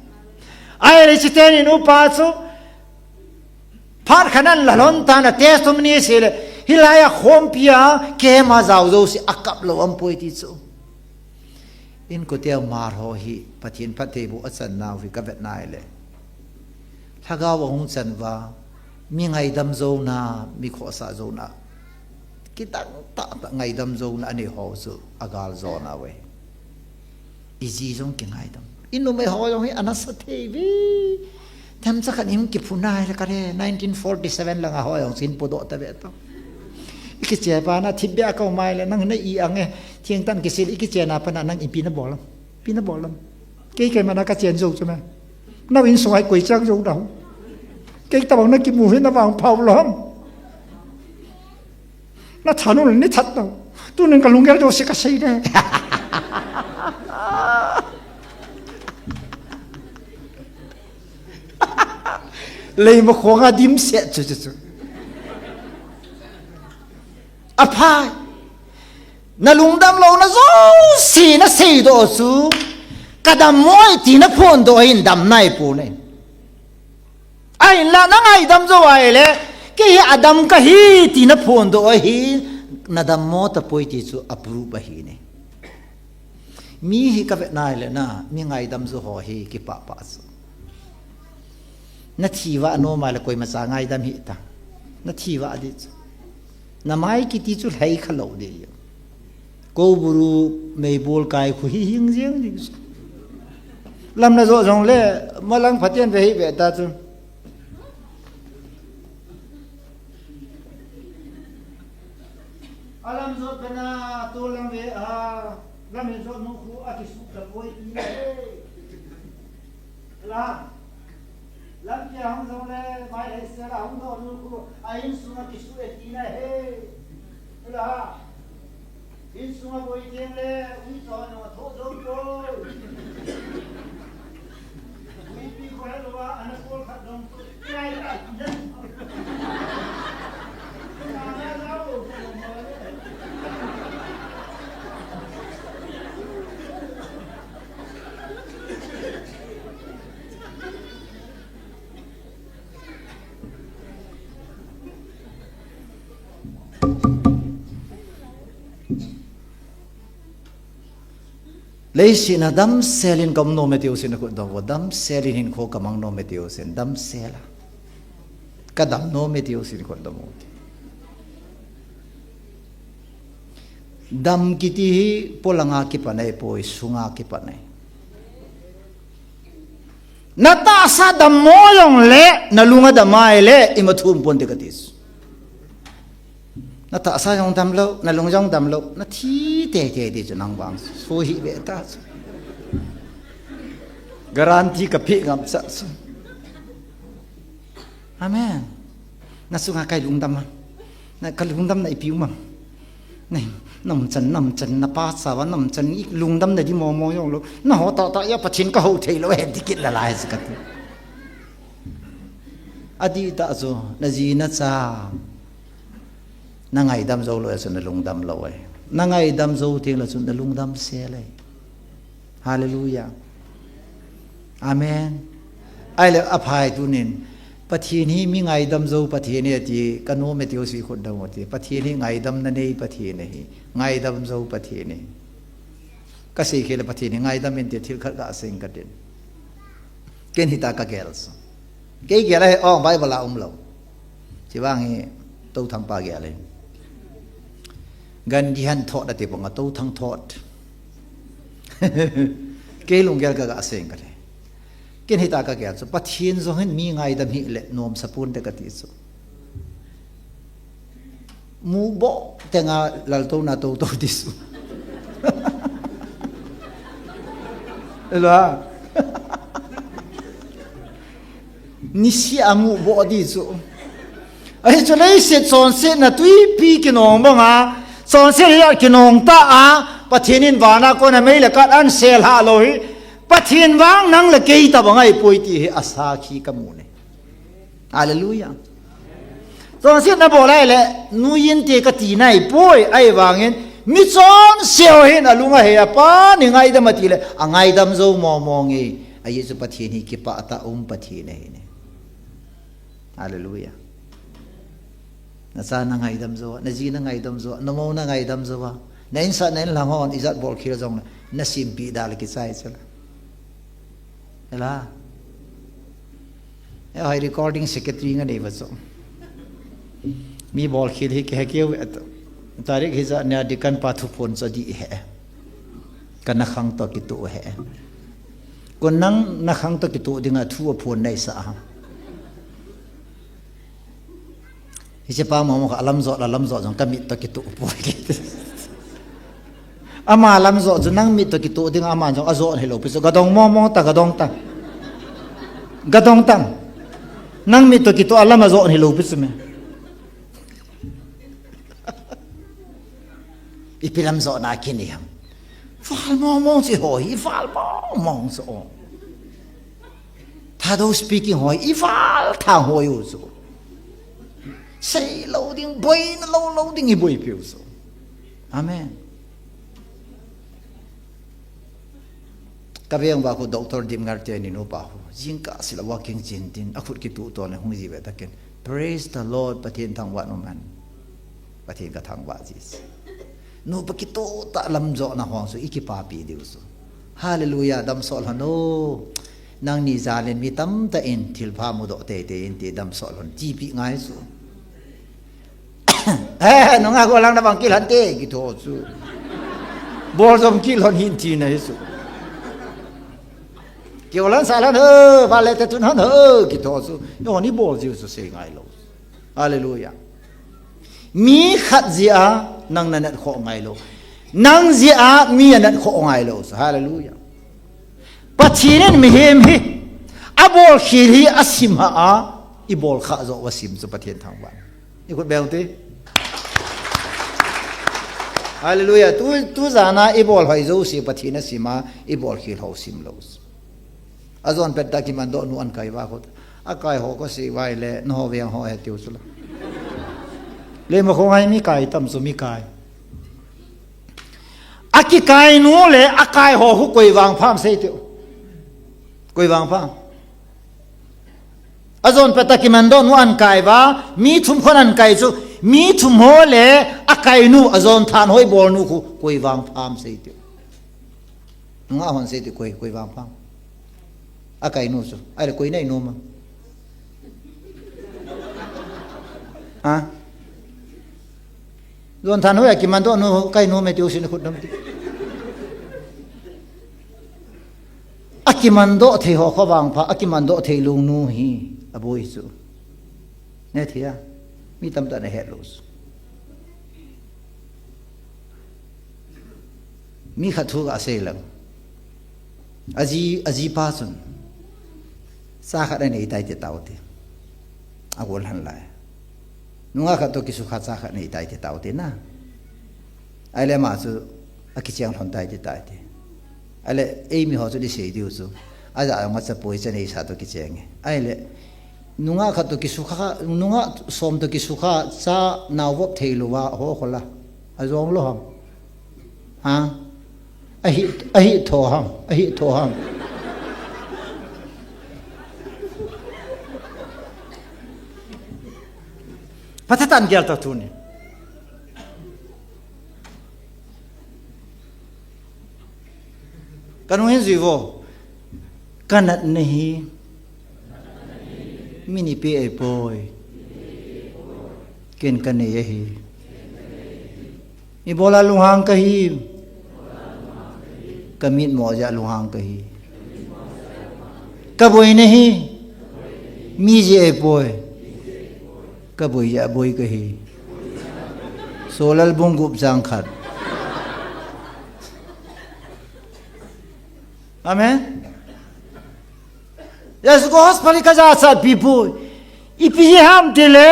Ahile hiche te ni nupa chu phat khat in la lhon tan, a testimony asei le, hilai a khompi a kema jao jouse akap lou aum poi ti chu. Inkote a mar ho hi Pathen phattheiboh achan nau hi kavet nai le, lhagao ahung chan uva, mi ngaidam jouna, mi khohsah jouna, kidang tahtah ngaidam jouna anei ho chu agal jo nauve. Iji jong kingaidam. Inumei ho jong hi anasa thei uve. Themcha khat in kiphun nai le kale, nineteen forty-seven langa ho jong chu hin podoh tave to. Ikiche pa na thipbeh a kaum mai le, nang na i ang e, thengtah in kisil, ikiche na pa na nang ipi nabol am? Ipi nabol am? Kei keima na kachen jou chu me. Nau insunga hi koi chang jou dau. Kei tabang nakimu hi navangpha lou ham? Nathat u le nathat tau. Tunin kalunggel jouse kasei de. Leima khonga dimset chu chu chu. Aphai. Nalungdam louna jouse naseidoh chu, kadammo e ti naphondoh ahin, dam naipon ahi. Ahinla nangaidam jou ahile, kei hi adam kahi ti naphondoh ahi, nadammo tapoi ti chu a proof ahi ne. Mi hi kavet nai le na, mi ngaidam jou ho hi kipah pah chu. Nathi uva anom a le koimacha ngaidam hih ta. Nathi uva ding chu. Namai kiti chu lhai khalou ding. Kouburu meibol kai khu hi hing jeng ding chu. Lam najot jongle, malang phaten ve hih ve ta chu. Alam jot bena, tolam ve a, lam hin jot nu khu akisuh tapoi ti ahi. La, lampi a hung jongle, mai lhei sela hung doh nu khu, a insunga kisuh e tina ahi. La, insunga boi teng le, ui toh nung a thoh jou poi. Uipi khu helou a, ana kol khat dong tu, kiai a, kiai a. Leiset a damsel in kaum nom e ti jousen nakhut dong vo, damsel in hinkho kamang nom e ti jousen, damsel a. Kadam nom e ti jousen khut dong vo. Dam kiti hi polanga kipan ahipoi, sunga kipan ahi. Natahsa dammo jongle, nalung adam ahile, ima thum ponte kati chu. Natahsa jong damlou, nalung jong damlou, nathi teitei ti chu nang vang. Suhi ve ta chu. Guarantee kapeh ngam cha chu. Amen. Nasunga kai lungdam a. Na kalungdam na ipi um am? Na, namchan, namchan, napa chauva, namchan, ilungdam na di momo jonglou. Naho tahtah a Pathen kahou theilou, he dikit la lai chu kati. Adih tah chu, naji nacha. Nangaidam jou lou, achu nalungdam lou e. Nangaidam jou teng le chu nalungdam sel e. Hallelujah. Amen. Ahile aphai tunin, Pathen hi mi ngaidam jou Pathen ahi ti, kanom e ti jouse khut dong vo ti. Pathen hi ngaidam nanei Pathen ahi. Ngaidam jou Pathen ahi. Kasei khel le Pathen hi ngaidam inte thil khat kasei katin. Ken hita kagel sa. Kei gel ahi, ong Bible a umlou. Chuvang hi, Touthang pa gel ahi. Gandhi han thot ati banga Touthang thot. Kei lunggel kaga seng kale. Ken hita kagel chu, Pathen jong hin mi ngaidam hih le nomsa ponte kati chu. Muboh tenga laltouna toutou ti chu. Ela. Nisih a muboh ti chu. Ahi chu leiset chonsetna twipi kinong banga, chonset hi a kinong ta a, Pathen in vana kona mei le kat an sel ha lou hi, Pathen vang nang le kei tabang ahipoi ti hi asakhi kamu ne. Hallelujah. Chonset nabol ahile, nuiyin te kati naipoi, ahivangin, michonse ho hin alung ahei a, Pa'n eingaidam ati le, angaidam jou mong mong e. Ajeh chu Pathen hi kipah tah um Pathen ahi ne. Hallelujah. Nacha nangaidam jou a, naji nangaidam jou a, namou nangaidam jou a, na insung na inlang hon ijat bolkhel jongle, nasimpi da le kichai chula. Ela. Eiho hi recording secretary nga nei va chu. Mi bolkhel hi kihe keu ve. Tarik hijat nia deacon pa thuphon chu adih e. Ka nakhang toh kitoh e. Kon nang nakhang toh kitoh dinga thu aphon naisah ham? Hiche pa mong mong kha alam jot, alam jot jong ka mit toh kitoh poi. Ama lam jot chu nang mit toh kitoh ding, ama jong ajot hilou pi chu. Gadong mong mong ta, gadong ta. Gadong tang. Nang mit toh kitoh alam ajot hilou pi chu me. Ipi lam jotna kinei ham? Val mong mong chu ho hi, val mong mong chu o. Thadou speaking ho hi, ival thang ho u chu. Seilou ding, boina lou lou ding iboipi u chu. Amen. Ka veng uva khu Doctor Dimngar te ni nupa khu. Jingkah sela walking chin tin, akhut kituh ton le hung ji ve takin. Praise the Lord, Pathen thangvah in um hen. Pathen ka thangvah ji. Nupa kitoh tah lam jotna hong chu i kipapi diu chu. Hallelujah, damsot lhon o. Nangni jal in mi tamtah in thilpha mudoh teitei in ti damsot lhon tipi ngai chu. Eh, nungah gollhang na bang kit lhon te, kitho chu. Bol jom kit lhon hin tina hi chu. Kiolhan sa lhon ho, vale te tun lhon ho, kitho chu. Yo ni bol jiu chu sei ngai lou. Hallelujah. Mi khat jeh a nang na nat khoh ngai lou. Nang jeh a mi anat khoh ngai lou chu. Hallelujah. Pathen in mihem hi abolkhel hi asim ha a, ibol kha joh uva sim chu Pathen thangvah. I khut beng u te. Hallelujah. Tu, tu jana ibol hoi jouse Pathen asim a, ibolkhel ho sim lou. Ajon pet tah kimandoh nu ahin kai uva khu. Akai ho khu sei uva ahile, nangho veng ho he tiu chu la. Leimakhong a mi kai tam chu mi kai. Akikai nu le akai ho khu koi vang pha ham sei tiu. Koi vang pha ham? Ajon pet tah kimandoh nu ahin kai uva, mi thum khun ahin kai chu, mi thum ho le akai nu, ajon than ho ibol nu khu, koi vang pha ham sei tiu. Nungah hon sei tiu koi, koi vang pha ham? Akai nu chu, ahile koi na inom am? Ha? Jon than ho a kimandoh nu, kai nom e tiu sin khut dam ti. Akimandoh thei ho khu vang pha, akimandoh thei lou nu hi, aboi chu. Ne thei a, mi tamtah in ahet lou chu. Mi khat thu kasei lang. Aji, ajipa chun. Cha khat anei tai ti tao te. Agollhan lai. Nungah khat toh kisukha cha khat anei tai ti tao te na. Ahile ama chu akicheng lhon tai ti tai te. Ahile eimi ho chu isei diu chu. Aja jong achapoi, cha neisa toh kicheng e. Ahile nungah khat toh kisukha, nungah som toh kisukha cha naovop thei louva ho khola. Ajong lou ham? Ha? Ahi, ahi tho ham, ahi tho ham. Pathen in gel ta tuni. Ka nung hin jui vo. Ka natna hi. Min eipeh ahipoi. Ken kanei ahi. Ibola lunghang kahi. Ka mitmo jeh a lunghang kahi. Ka boina hi. Mi jeh ahipoi. Ka boi jeh a boi kahi. Solal bung gup chang khat. Amen. Yes, gospel ka jachat pi poi. Ipi ham tile,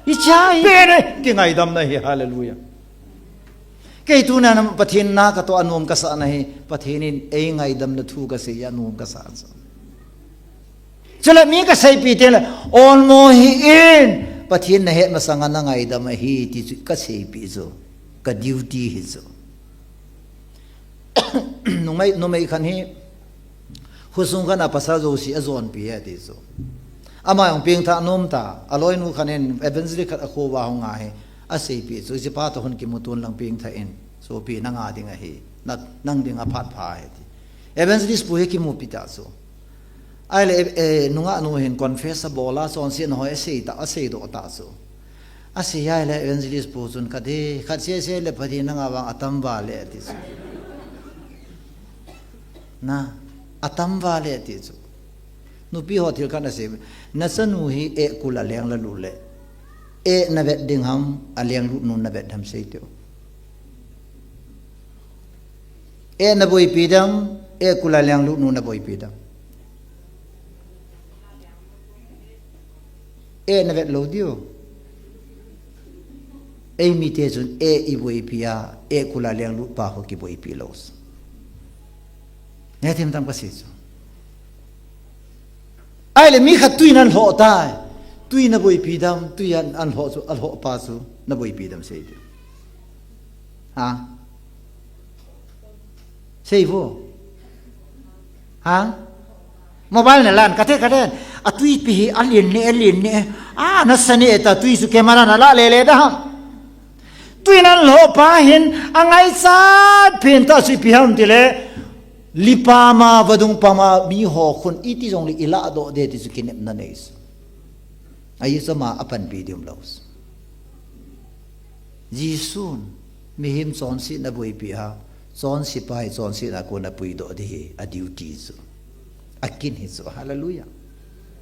ichai. Pene, kingaidamna hi, hallelujah. Kei tuna Pathen na katoh anom kasah na hi, Pathen in eingaidamna thu kasei a anom kasah. Chule mi kaseipi teng le, olmo hih in, Pathen nahet masanga nangaidam ahi ti chu kaseipi chu, ka duty hi chu. Numei, numei khat hi, khosung khat a pasal jouse ajonpi e ti chu. Ama jong pengthah nom ta, aloinu khat in evangelist khat akho uva hung a hi, aseipi chu, hiche pa toh hung kimuto in lang pengthah in, sopi nanga ding ahi, na, nang dinga phat pha ahi ti. Evangelist pu hi kimupi ta chu. Ahile, eh, eh, nungah nu hin confess abol a, chonsetna ho asei ta, aseidoh ta chu. Asei ahile evangelist pu chun, khat hi, khat sese le Pathen nanga vang atam val e ti chu. Na, atam val e ti chu. Nupi ho thil khat asei, nachanu hi eh kul a leng lalut le, eh navet ding ham, alenglut nu navet ham sei teu. Eh naboipi dem, eh kul a lenglut nu naboipi dem. Eh navet lou diu. Eimite chun eh iboipi a, eh kul a lenglut pa ho kiboipi lou. Nge thim tam kasei chu. Ahile mi khat tui in alhoh tai. Tui naboipi dem, tui in alhoh chu, alhoh pa chu, naboipi dem sei diu. Ha? Sei vo. Ha? Mobile nalan, kate, kate. Atuipi hi, alen ne, alen ne. A, nasa ne ta, tui chu camera nala lele da. Tui in alhoh pa hin, angaichat pen ta chu ipi ham tile, lipama, vadung pama, mi ho khun, iti jongle ilah doh de ti chu kinepna nei chu. Ahi chu ama apanpi diu lou. Jesun, mihem chonsetna boipi a, chonse pa hi chonsetna a kona puidoh ding hi, a duty chu. Akin hi chu, hallelujah.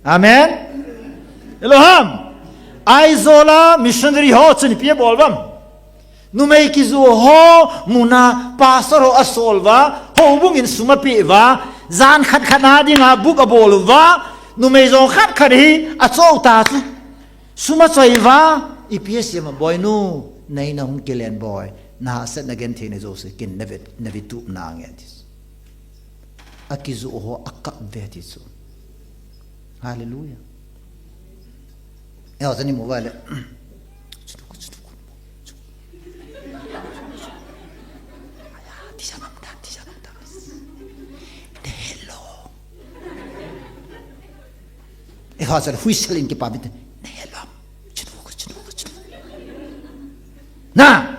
Amen. Elohim. Aizawl a missionary ho chun ipi abol uvam. Numei kijoh ho muna pastor ho asol uva, houbung in sum apeh uva, jan khat khat a dinga book abol uva, numei jong khat khat hi achoh ta chu. Sum achoi uva, ipi asei em, boinu, nei nahung kilen boi, nahahsatna gentheina jouse, kin navet, navetup nange ti. Akijoh ho akap ve ti chu. Hallelujah. Eh, ho chun imu uva le. Hello. Eh, ho chun whistle in kipa bit. Hello. Na.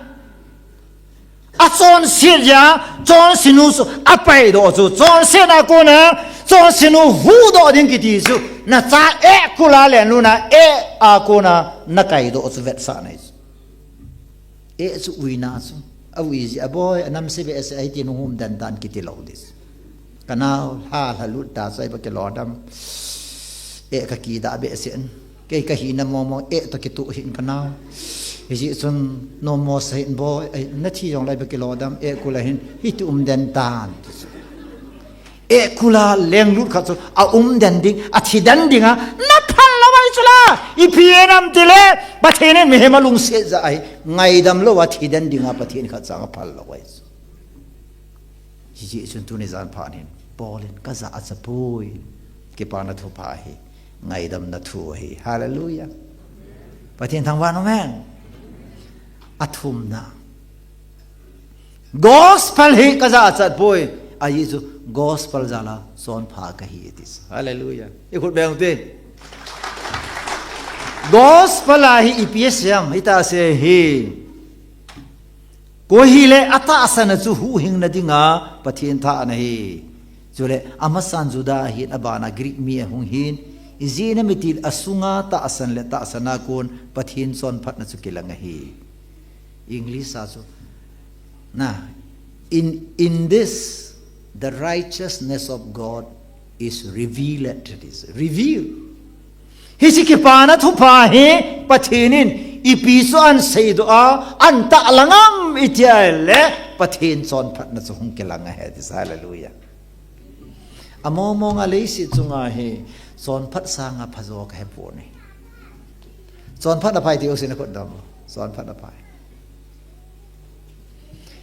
Achonset jeh a, chonsenu chu apaidoh chu, chonsetna a kona, chonsenu huhdoh ding kiti chu, nacha eh kul a lenglut na, eh a kona, nakaidoh chu vetsahna ahi chu. Eh chu uina chu, aui jeh a boi, anamse behseh ahi tin hung um den tan kiti lou ding. Kanao, lha, lha lut ta chu, ipi kilou dem. Eh, kakidah behseh in. Kei kahina momo, eh, toh kitoh hih in kanao. Hijeh chun, nommo sa hih in boi, eh, nathi jongle ipi kilou dem, eh, kul a hin, hiti um den tan. Eh, kul a lenglut khat chu, aum den ding, athi den ding a, naphal lou ahi chu la, ipi ham tile, Pathen in mihem alungset jeh ahi, ngaidam lou a thi den ding a, Pathen khat chang aphal lou ahi chu. Hijeh chun tuni jan phat hin, Paul in kajachat poi. Kipana thupha hi, ngaidamna thu ahi. Hallelujah. Pathen thangvah in um hen. Athumna. Gospel hi kajachat poi. Ajeh chu gospel jal a chonpha kahi ati. Hallelujah. Ikhut beng u hite. Gospel a hi ipi asei em, itahsa hi. Koi hile atahsan a chu huhhingna dinga Pathen thah ana hi. Chule amasan Juda ahin, abana Greek mi ahung hin, ijeh inem itile asunga tahsan le tahsan a kon Pathen chonphatna chu kilang ahi. English a chu, na, in, in this, the righteousness of God is revealed, it is revealed. Hiche kipana thupha hi Pathen in ipi chu ahin seidoh a, ahin tahlang em iti ahile, Pathen chonphatna chu hung kilang ahi ati. Hallelujah. Among mong a leiset chunga hi chonphat sanga phajo kahe poi. Chonphat aphai ti usin akhut dam. Chonphat aphai.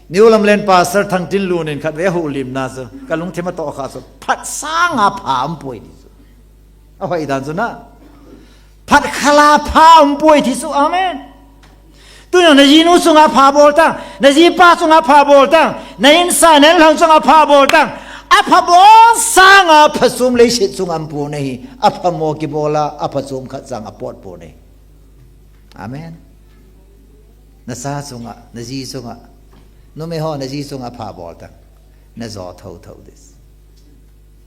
New Lamlen Pastor Thangtinlun in khatvei ahoulimna chu, kalungthim atoh kha chu, phat sanga pha aumpoi ti chu. Ahoidan chu na. Phat khala pha umpoi ti chu. Amen. Tunia najinu chunga pha bol tan, najipa chunga pha bol tan, nainsa nainlhang chunga pha bol tan. Apha bol sanga phachom leiset chunga umpon ahi. Apha mo kibola, apha chom khat chang apot pon ahi. Amen. Nacha chunga, naji chunga, numei ho naji chunga pha bol tan. Najo thotho ding.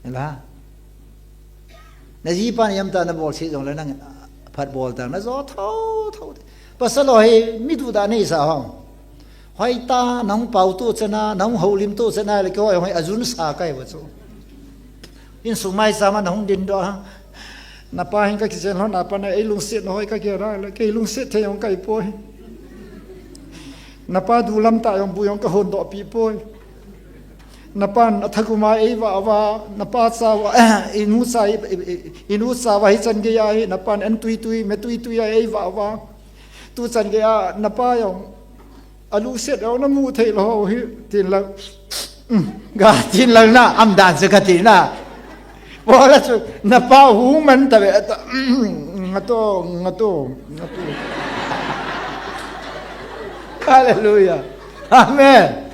Ela. Najipan ijemtia nabolse jongle nang phat bol tan, najo thotho ding. Pasal ho hi mi duhdah neisa hong. Hoitah, nahung pao tuchana, nahung houlim tuchana, le keiho jong hi ajunsa kahi uva chu. Insung maicham a nahung dindoh a. Napa hin kakichen lhon a pat na eilungset na hoi kagel a le, kei lungset thei jong kahi poi. Napa dulam tah jong bu jong kahondoh pi poi. Napan athagum a eivah uva, napa cha uva, inu cha, inu cha uva hichan geiya hi, napan an tuitui, me tuitui a eivah uva. Tuchan geiya, napa jong, alungset jong namu thei lou hi, tin lang. Ga tin lang na, umdan chu kati na. Bola chu, napa hung man tave, ata, ngato, ngato, ngato. Hallelujah. Amen.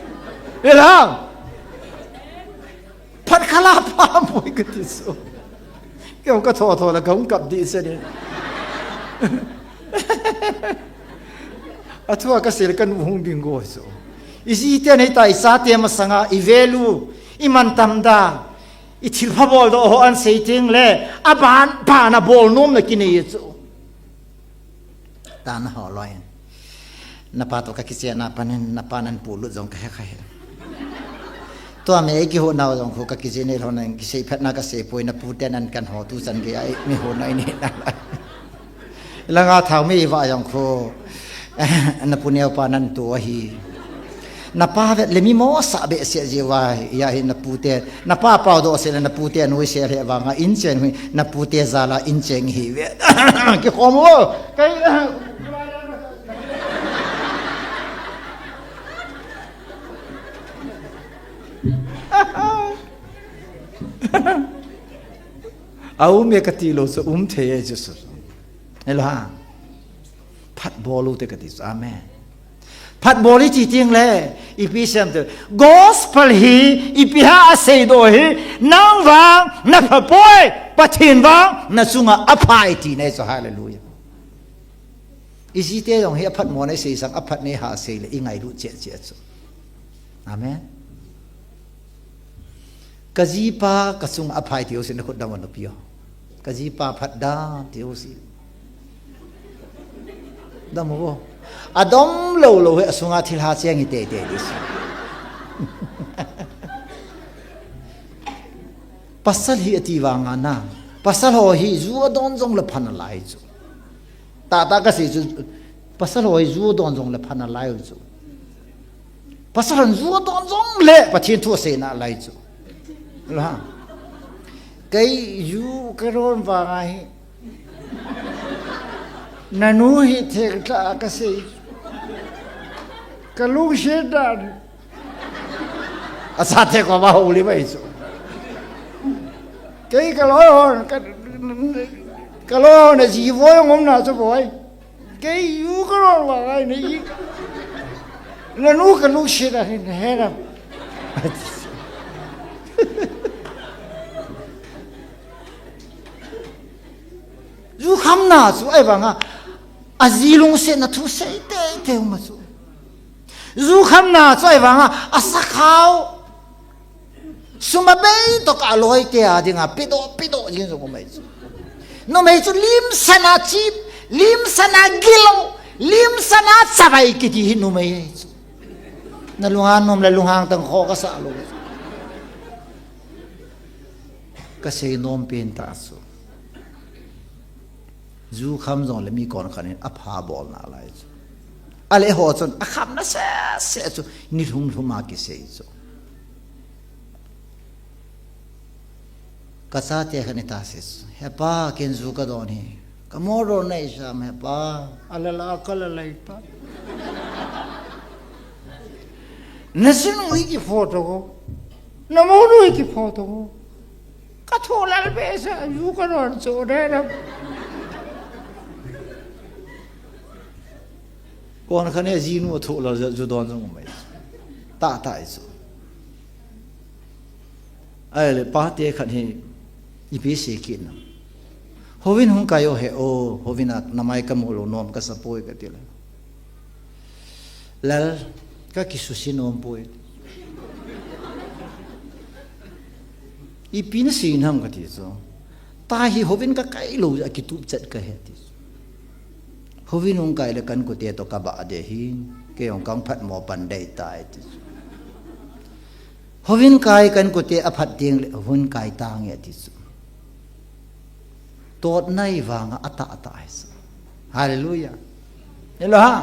Ilang. Phat khala pha umpoi kati chu. Keiho kathotho le kahung kap ding se ni. Athua kasei le kanu hung ding go chu. Ijiten hitia ichate masanga ivalue, imantam dan, ithilpha boldoh ho ahin sei teng le, aban, ban a bolnom na kinei chu. Tana ho loi. Napa toh kakichen a pat in, napa nan pulut jong kahe kahe. Tua mi eikihou nau jong khu kakijih nei lhon in, kisei phatna kasei poi, naputen an kan ho tuchan geiya mi hou nai ni na. Langa thao mi vah jong khu, napu neopa nan tu ahi. Napa vet le mi mosah behseh jeh uva, hia hi napute, napa paodoh seh le napute nuisel he vanga inchen hi, napute jal a inchen hi ve. Kikhom o. Kai, a um e kati lou chu um thei e chu. Hello ha. Phat bol u te kati chu. Amen. Phat bol iti teng le, ipi sem te. Gospel hi, ipi ham aseidoh hi, nang vang, napha poi, Pathen vang, nachunga apha e tina ahi chu, hallelujah. Ijite jong hi aphat mo nei sei sang, aphat nei ha sei le, ingailut cheh cheh chu. Amen. Kajipa kachunga apha e tiu si, nakhut dam o nupi o. Kajipa phat da tiu si. Dam o. Adom lou lou hi asunga thilha cheng hi teitei ding si. Pasal hi ati vanga na. Pasal ho hi ju adon jong le pha nalai chu. Tahtah kasei chu, pasal ho hi ju adon jong le pha nalai u chu. Pasal hon ju adon jong le Pathen thu asei nalai chu. La. Kei ju kadon vang ahi. Nanu hi theng tah a kasei. Kalungset dan. Achate koma houlim ahi chu. Kei kaloi hon, ka, kaloi hon aji voi ngom na chu boi. Kei ju kadon vang ahi nei. Nanu kalungset ahi nahe na. Ju khamna chu ahi vanga, aji lungsetna thu sei teitei um a chu. Ju khamna chu ahi vanga, asakhao. Sum abei toh kah loi te a dinga, pedoh, pedoh jing jong um ahi chu. Numei chu limsana chip, limsana gilou, limsana chavai kiti hi numei ahi chu. Nalunghang nom le lunghang tang kho kasah lou. Kasei nom pen tah chu. Ju kham jong le mi kon khat in apha bol nalai chu. Ale ho chun akham na sese chu ni lhum lhum a kisei chu. Kachate khat in ita se chu. He pa, ken ju kadon hi. Ka motor nei sam he pa. Alala ka lalai pa. Najinu hi kiphoto ko. Namonu hi kiphoto ko. Athoh lal behseh, ju kadon chu de na. Kon khat ne jinu athoh lal, ju don jong mai. Tahtah chu. Ahile pate khat hi ipi sei kit nam. Houin hung kai o he o, houin a namai kamu lou nom kasa poi kati le. Lal, kakisusia nom poi. Ipi nasei nam kati chu. Tahi houin kakai lou a kitup chet kahi ti chu. Houin hung kai le kankute toh kabah de hi, kei jong kaphatmo pan dei tai ti chu. Houin kai kankute aphat ding le houin kai tange ti chu. Totna i vanga atahtah ahi chu. Hallelujah. Hello ha.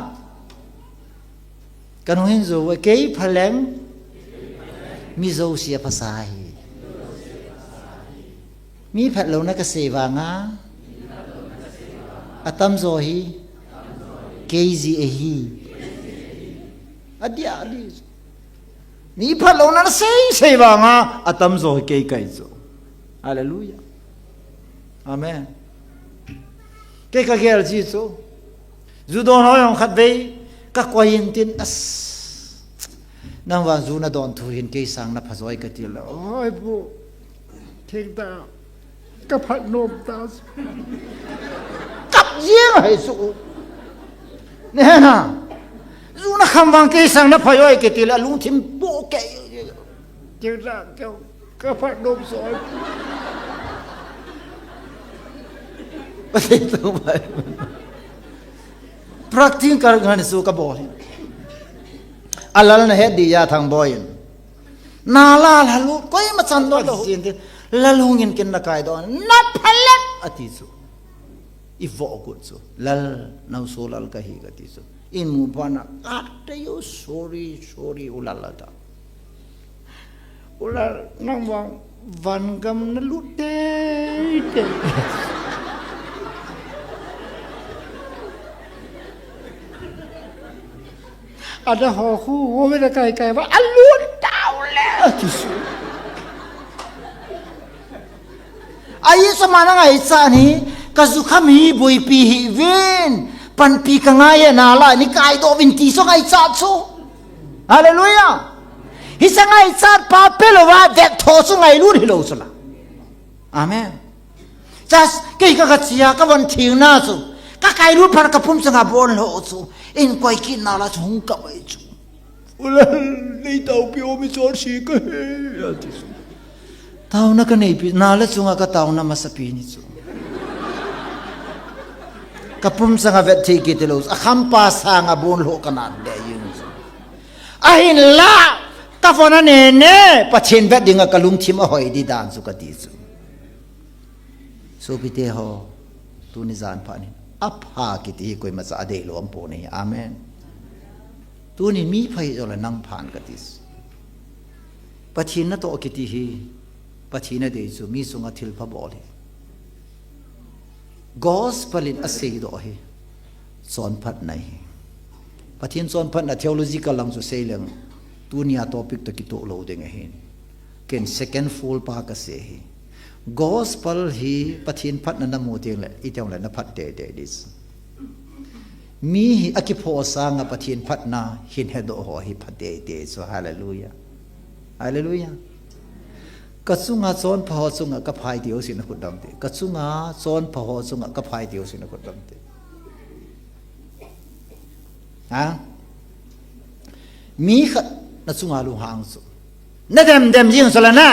Kanu hin jou, kei phaleng, mi jouse aphasa hi. Mi phatlouna kasei vanga, atamjo hi, kei ji ahi. Adia, adia. Mi phatlouna nasei, sei vanga, atamjo hi kei kahi chu. Hallelujah. Amen. Kei kagel ji chu. Ju don ho jong khatvei kakoi in tin as. Nang vang ju nadon thu hin kei sang napha joi kati le. Oi bu. Thengtah. Kaphat nom ta. Kap jeng ahi chu. Neh na. Ju nakham vang kei sang napha joi kati le alungthim po kei. Thengtah. Kaphat nom soi. Pathen thangvah in. Practical ngan su kabol hi. Alal nahet dia Thangboi in. Nala lhalut koima chan doh jin tin. Lal hung in kin nakai doh. Naphalet ati chu. Ivoh kut chu. Lal, naosu lal kahi kati chu. Imu phat na, ate yo, sorry, sorry, u lal ata. U lal, nang vang, vangam nalut teitei. Ada ho khu, wo ve da kai kai va, alut tau le, ati chu. Ahi chu mana ngaichat hi, kajukham hi boipi hih uvin, panpi kangai e nala, nei kaidoh uvin ti chu ngaichat chu. Hallelujah. Hiche ngaichat pa pelouva, vetthoh chu ngailut hilou chu la. Amen. Just, kei ka, kachia, kavon thingna chu. Kakailut phat kapum changa bonlhoh chu. Inkoi kit nala chu hung kap ahi chu. U lal, nei taopi o, mi chonse kahi, ati chu. Taona kaneipi, nala chunga kataona masapen hi chu. Kapum changa vet thei kiti lou, akhampa sanga bonlhoh kanat deh jeng chu. Ahinla, kavon anene, Pathen vet dinga kalungthim ahoi ding dan chu kati chu. Sopite ho, tuni jan phat hin, apha kiti hi koimacha adeilou umpon ahi. Amen. Tuni mi pha hih jongle nang phan kati. Pathen natoh kiti hi, Pathen nadei chu mi chunga thilpha bol hi. Gospel in aseidoh hi. Chonphatna hi. Pathen chonphatna theological lang chu seileng. Tunia topic toh kitoh lou ding ahin. Ken second full pa kasei hi. Gospel hi Pathen phatna namu tengle, iti jongle naphat teitei ding. Mi hi akiphoh sanga Pathen phatna hin hedoh ho hi pha teitei chu. Hallelujah. Hallelujah. Kachunga chonpha ho chunga kapha iti ho sin akhut dam te. Kachunga chonpha ho chunga kapha iti ho sin akhut dam te. Ha? Mi khat nachunga lunghang chu. Nadem dem jing chu la na.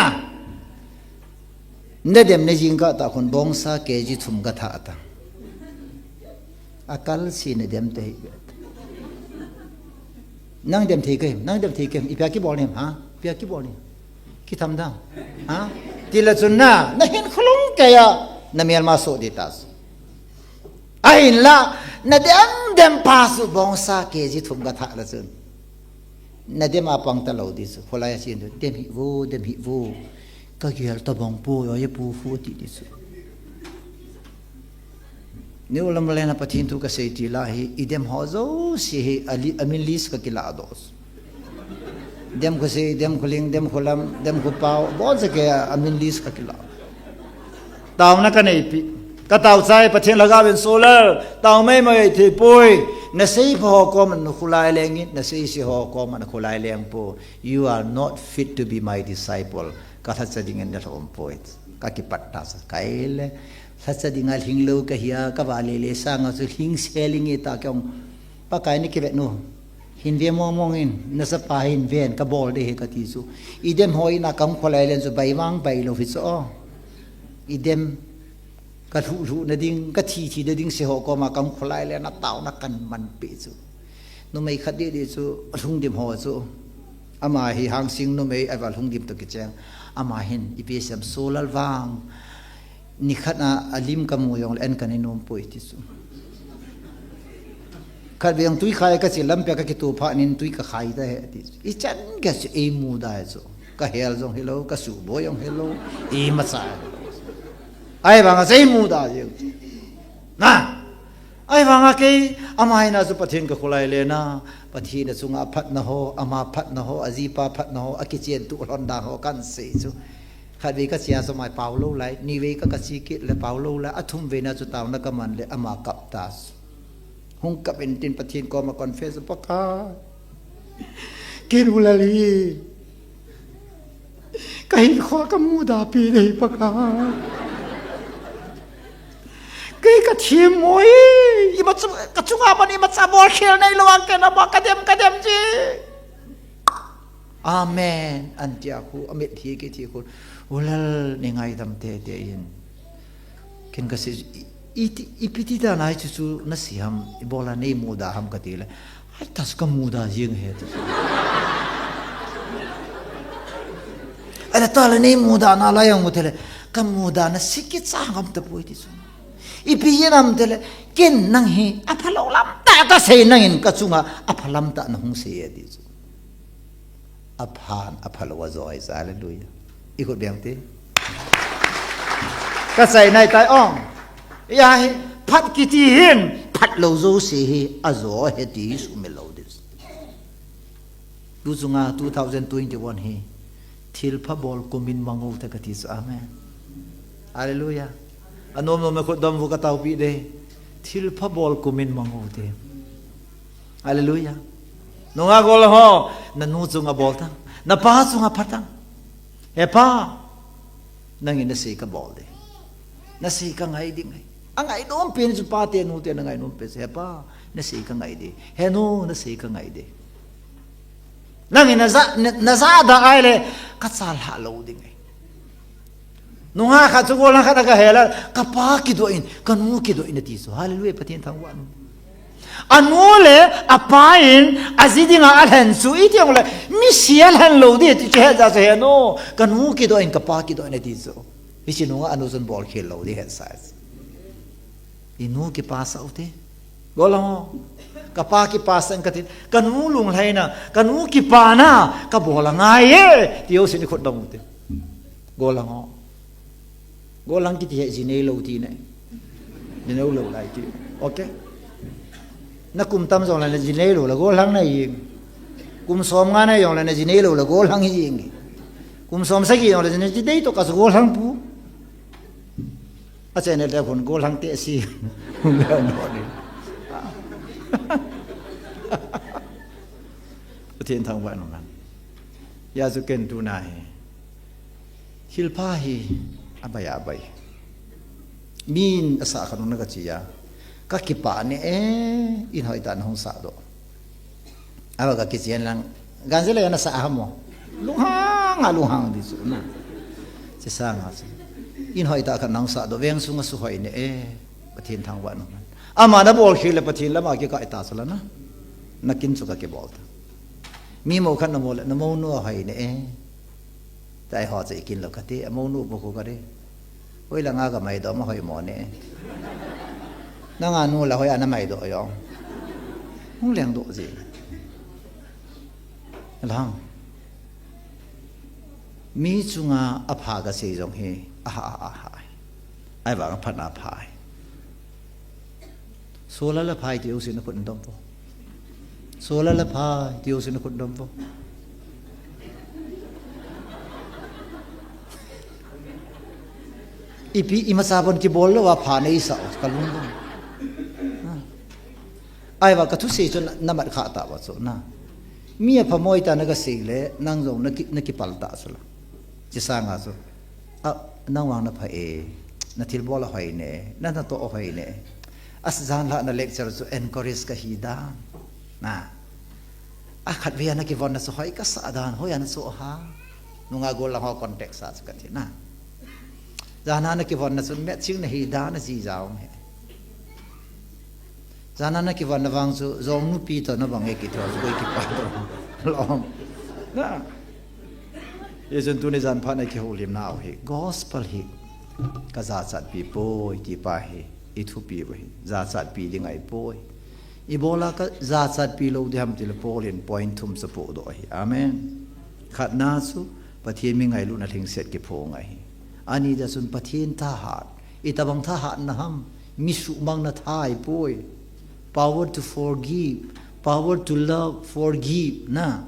Nadem ne jing kah tah khun bongsa K G thum kathah ta. Akal si nadem te hi. Nang dem thei kahim, nang dem thei kahim, ipi a kibol nahim, ha? Ipi a kibol nahim. Kitham dam. Ha? Tile chun na, nahin khulung keiya, namelma soh ding ta. Ahinla, nadem dem pa chu bongsa K G thum kathah le chun. Nadem a pang talou ding chu. Kholai a chen chu, dem hih vo, dem hih vo. Kagel tabang poi, oi pu fu ti ding chu. New Lamlen a Pathen thu kasei tila hi, idem ho jouse hi, ali, amin list kakilah doh. Dem Khosei, dem Kholing, dem Kholam, dem Khopao, boncha keiya amin list kakilah. Taona kaneipi. Katao chai Pathen Lhagao in Solar, tao maimai thei poi. Nasei pha ho koma nakhulai lengin, nasei se ho koma nakhulai leng poi. You are not fit to be my disciple. Ka lhacha dingin nalhom poi. Kakipat tasa. Kaile. Lhacha dinga lhinglou kahia, kavale le sanga chu lhing seling e ta kong. Pakai ni kivet nu. Hin ve mong mong in, nasapa hin ven, kabol de he kati chu. Idem ho ina kam kholai len chu bai vang bai lou hi chu o. Idem ka lhu lhu na ding, ka thi thi na ding se ho koma kam kholai len na taona kaman pe chu. Numei khat didi chu, alhung dim ho chu. Ama hi Hangsing numei, ava lhung dim to kicheng. Ama hin, ipi sem Solar vang. Nikhat a, alim kamu jongle, an kana nom poi ti chu. Khatvei jong tui khai kache lampi a kakitoh phat in tui kakhai ta he ti chu. Ichan gei chu eimuda chu. Kahel jong hilou, kasuhboi jong hilou, imacha hilou. Ahivanga chu eimuda jeng. Na. Ahivanga kei, ama hina chu Pathen kakholai le na. Pathen achunga aphatna ho, ama phatna ho, ajipa phatna ho, akichen tu lhon dan ho kahin sei chu. Khatvei kache a chu ama pao lou lai, nivei ka kache kit le pao lou lai, athumvei na chu taona kaman le ama kap ta chu. Hung kap in tin Pathen koma confess Pakai. Ken u Lal hi. Kahinkho kamuda pi dei Pakai. Kei kathim mo e. Ima chu, kachunga man imacha bolkhel neilou a ken ama kadem, kadem ji. Amen. Ahin tia khu, amit hi kiti khu. U Lal nei ngaidam tei tei in. Ken kasei, i, i, ipi ti dan a hichu chu nasei ham, ibola neimuda ham kati le. Ai ta chu kamuda jeng e ti. Ai la ta le neimuda nalai jong u te le. Kamuda na siki chang ham tapoi ti chu. Ipi jeh ham ti le, ken nang hi, aphalou lam tah kasei nangin kachunga, apha lam tah nahung sei e ti chu. Aphan, aphalou ajo ahi chu, hallelujah. Ikhut beng te. Kasei nai tai ong. Iya hi, phat kiti hin, phatlou jouse hi, ajo ahi ti sumil lou ding. Tu chunga two thousand twenty-one hi thilpha bol kumin mang u te kati chu. Amen. Hallelujah. Anom nom me khut dom u kataopi de. Thilpha bol kumin mang u te. Hallelujah. Nunga gol ho, nanu chunga bol tan. Napa chunga pha tan. He pa. Nangin nasei kabol de. Nasei kangai ding ahi. Angainom pen chu pa te nu te nangainom pen chu, he pa, nasei kangai de. He nu, nasei kangai de. Nangin naja, na, najada ahile, kachalhah lou ding ahi. Nungah khat chu gollhang khat a kahel a, kapa kidoh in, kanu kidoh in ati chu. Hallelujah, Pathen thangvah in. Anu le apa in aji dinga alhen chu iti jongle, misi alhen lou ding ti chu het ja chu he nu, kanu kidoh in kapa kidoh in ati chu. Hiche nunga anu chun bolkhel lou ding het sa. Inu kipasah u te. Gollhang ho. Kapa kipasah in kati. Kanu lunglhaina, kanu kipana, kabol angai e. Ti ho sin ikhut dong u te. Gollhang ho. Gollhang kiti hi ji neilou ti ne. Ji neilou lai ti. Okay. Na kum tam jongle na ji neilou le gollhang nahi jeng. Kum som nga nahi jongle na ji neilou le gollhang hi jeng. Kum som sagi jongle na ji nei to ka gollhang pu. Achena le khun gollhang te si. Pathen thangvah in um hen. Hijeh chun ken tuna hi. Thilpha hi abai abai. Min asah khat nung na kache a. Kakipah ne e, in hoitah na hung sah doh. Ava kakichen lang. Ganjel a nasah ham mo. Lunghang a lunghang di chu na. Chesang a chu. In hoitah khat na hung sah doh. Veng sunga suhoi ne e. Pathen thangvah in um hen. Ama nabolkhel le Pathen lama kikai ta chu la na. Nakin chu kakibol ta. Mi mou khat namo le, namounu ahoi ne e. Tia eiho chu ikin lou kati, amounu bou khu kati. Hoilanga kamaidoh ma hoimo ne. Nanga nu la hoi a namaidoh jong. Hung lengdoh ji. Lang. Mi chunga apha kasei jong hi, aha, aha, aha. Ahivang aphatna apha ahi. Solar le phai ti u sin khut dom po. Solar le phai ti u sin khut dom po. Ipi imacha bon kibol lou a pha nei sa ka lung bon. Ai va ka thusei chu na, na mat kha ta va chu na. Mi a phamoi ta na ka sei le, nang jong na ki, na kipal ta chu la. Chi sanga chu. A, nang vang na pha e, na thilbol a hoi ne, na na to a hoi ne. As jan la na lecture chu encourage ka hi dan. Na. A khat ve a na kivon na chu hoi ka sa dan, hoi a na chu ha. Nunga gol lang ho context a chu ka thi na. Jana na kivon na chu matching na hi dan na ji jao me. Jana na kivon na vang chu jong nupi to na vang e ki tho chu koi ki pa to. Lom. Na. Ye chun tuni jan pha na ki holim na au hi. Gospel hi. Ka jachat pi poi ti pa hi. I thupi va hi. Jachat pi ding ai poi. I bola ka jachat pi lou di ham ti le Paul in point thum sa po do hi. Amen. Khat na chu Pathian mi ngailutna lhingset kiphong ahi. Ani da chun Pathian thahat. Itabang thahatna ham, mi suhmangna tha ahipoi. Power to forgive, power to love, forgive na.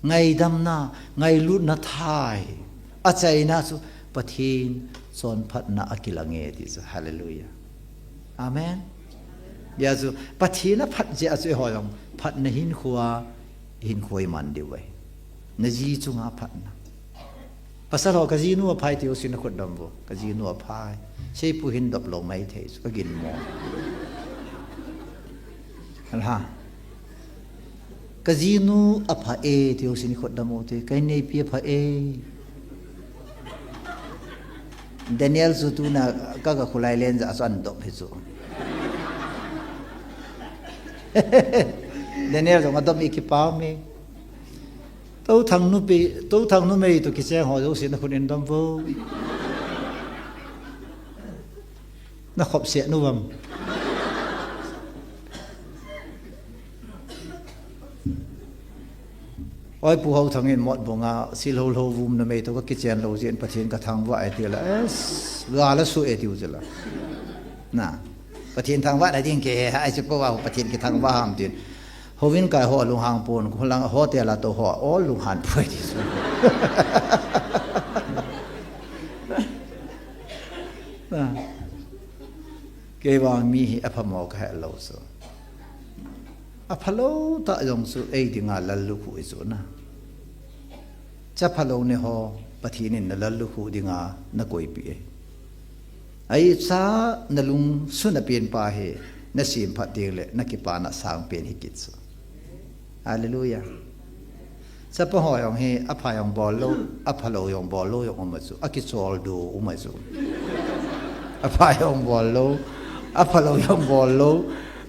Ngaidamna, ngailutna tha ahi. Achaina chu Pathian chonphatna akilang e ti chu. Hallelujah. Amen. Hia chu Pathian aphat jeh a chu eiho jong phatna hinkhoa, hinkhoa iman diu ahi. Na ji chunga phatna. Pasal ho ka jinu aphai tiu sin a khut dam vo. Ka jinu aphai. Seipu hin dop lou mai thei chu ka ginmo. Alha. Ka jinu apha e tiu sin i khut dam u te. Ka inneipi apha e. Daniel chu tuna ka, ka khulai len ja chu an dop hi chu. Daniel jong adop i kipah me. Touthang nupi, Touthang numei to kicheng ho jouse na khut in dom vo. Na khop se nu vam. Oi, Pu Hauthang in mot bonga, sil ho lo vum na mei to ka kichen lo jin Pathian ka thangvah e ti la. Es, ga la su e ti u la. Na. Pathian thangvah na ding ke, ai chu ko wa Pathian ki thangvah ham tin. Hovin kai ho lunghang pon, ko lang ho te la to ho, o lunghan poi ti su. Na. Kei vang mi hi aphamo ka he lo su. Aphalou ta jong chu ei dinga lallukhuh i chu na. Cha phalou ne ho, Pathian in na lallukhuh dinga na koipi e. Ai cha na lungsun a pian pa hi, na sim phat ding le, na kipana sang pen hi kit chu. Hallelujah. Chapa ho jong hi, apha jong bol lou, aphalou jong bol lou jong um a chu, akichol du um a chu. Apha jong bol lou, aphalou jong bol lou,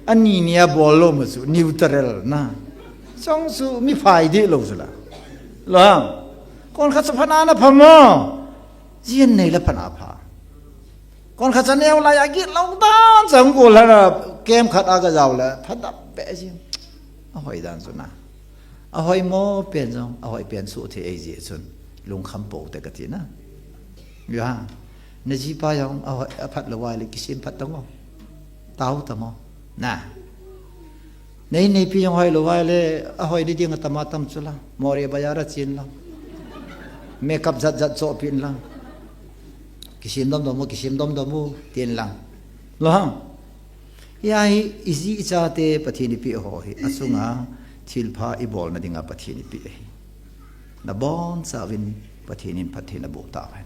ani ni a bol lou ma chu, neutral na. Chong chu mi phai di lou chu la. Lo ham. Kon khat chu phana na pha mo. Jin nei la phana pha. Kon khat chu neo lai a git lou dan chang ko la na kem khat a ka jao la. Pha dap pe jin. Ahoi dan chu na. Ahoi mo pen jong, ahoi pen su thei ei jeh chun, lungkham pou te ka ti na. Ya, na jipa jong, ahoi, aphat lou vai le kisim phat ta ngo. Tao ta mo. Na. Nei, neipi jong hoi lou vai le, ahoi di ding a tam a tam chu la. Moreh bazar a chen lang. Makeup jat jat cho pin lang. Kisim dom dom mo, kisim dom dom mo, tin lang. Lo ham. Hia hi, i ji i chate Pathian i peh ho hi, a chunga thilpha i bolna dinga Pathian i peh hi. Na bonchauvin Pathian in phatthei na boh tauhen.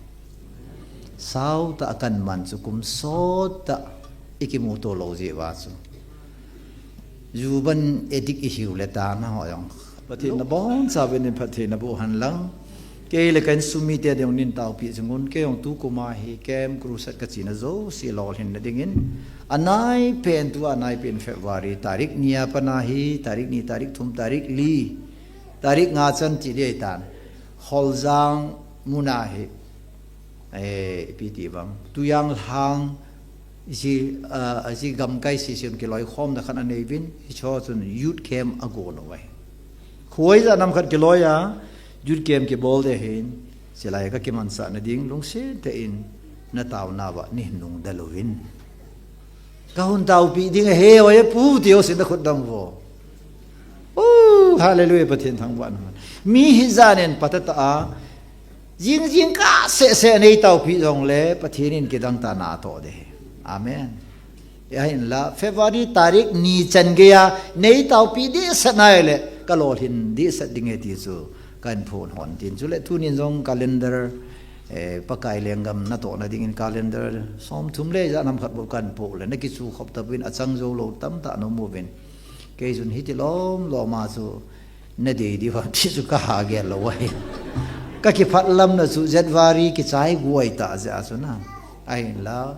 Sao tah a kan man chu kum sot tah i kimuto lou jeh uva chu. Ju ban addict i hiu le ta na ho jong. Pathian na bonchauvin in phatthei na boh hen lang. Kei le ka insung mite ding nin taopi jing un, kei jong tu kum a hi Camp Crusade ka chena jouse lolhin na dingin, anai pen tu anai pen February, tarik ni a pat a hi, tarik ni, tarik thum, tarik li, tarik nga chan ti ding ahi tan. Holjang mun a hi, eh, ipi ti vang, Tuiyanglhang, isi, ah, isi gamkai session kiloikhomna khat anei uvin, hicho chun youth camp agon uve. Khuaija nam khat kiloi a, youth camp kibol ding ahin, chulai ka kimansah na ding, lungset tah in, na taona uva nei nungdal uvin. Ka hung taopi ding ahi, oi pu, ti ho sin na khut dam vo. Oh, hallelujah, Pathian thangvahna. Mi hi janin phatah tah a, Jing jing kah seh seh nei taopi jongle Pathen in kidang tah a natoh ding ahi. Amen. Ahinla February tarik ni chan geiya nei taopi dehset nai le ka lolhin dehset ding e ti chu kahin phondoh in tin, chule tunin jong calendar, eh, Pakai lenggam natohna dingin calendar somthum le ijat ham khat bou kahin po le, nakichu khop tapon achang jou lou tamtah naum uvin. Kei chun hiti lom lom a chu nadei diu ham ti chu kaha gel lou ahi. Ka kiphatlamna chu January kichai guai tah jeh a chu na. Ahinla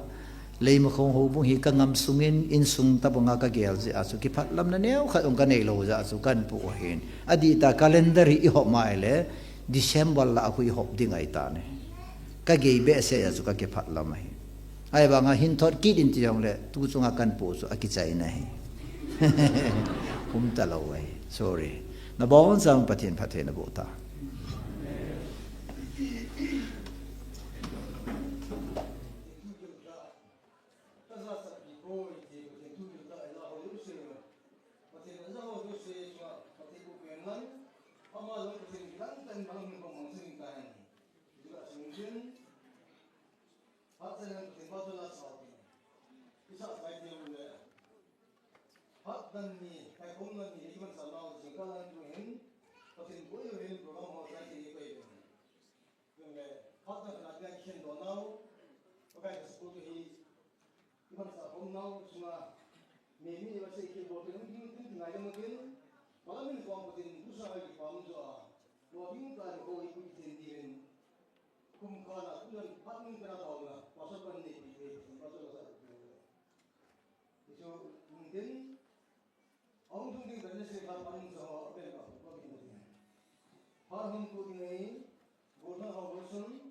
Leimakhong houbung hi ka ngam sungin, insung tabanga ka gel jeh a chu kiphatlamna neokhat jong ka neilou jeh a chu kahin po ahin. Adih tah calendar hi ihop mai le December lah a khu ihop ding ahitan ahi. Ka gei behseh jeh a chu ka kiphatlam ahi. Ahivanga hin thot kit in ti jongle tu chunga kahin po chu akichai nahi. Hum talou ahi. Sorry. Nabonchauvin Pathen phatthei naboh ta. Phat dan ni, kaikhom dan ni, ikimansa nau jingkah dan tuhin, Pathen boi uvin program ho jai thei pai uvin. Tunle, phat dan khat na dia kikhen doh nau, Pakai ka support hi, imansa khom nau sunga, mi mi imansa ikhen doh tin, tin, tin, tin, ngai dam tin, Pathen min kong Pathen, busa hai kipam jo a, lo ding ka ni ko ipu tin din, kum ka na, tunan, phat min ka na tau na, pasal kan ni pi, pasal sa pi. Isu, mungkin, Ahung tung ding kan nase kha phanin sa ho apen ka hu ka kin ding. Phat hung tu ding ahi, Golhang ho Golsun,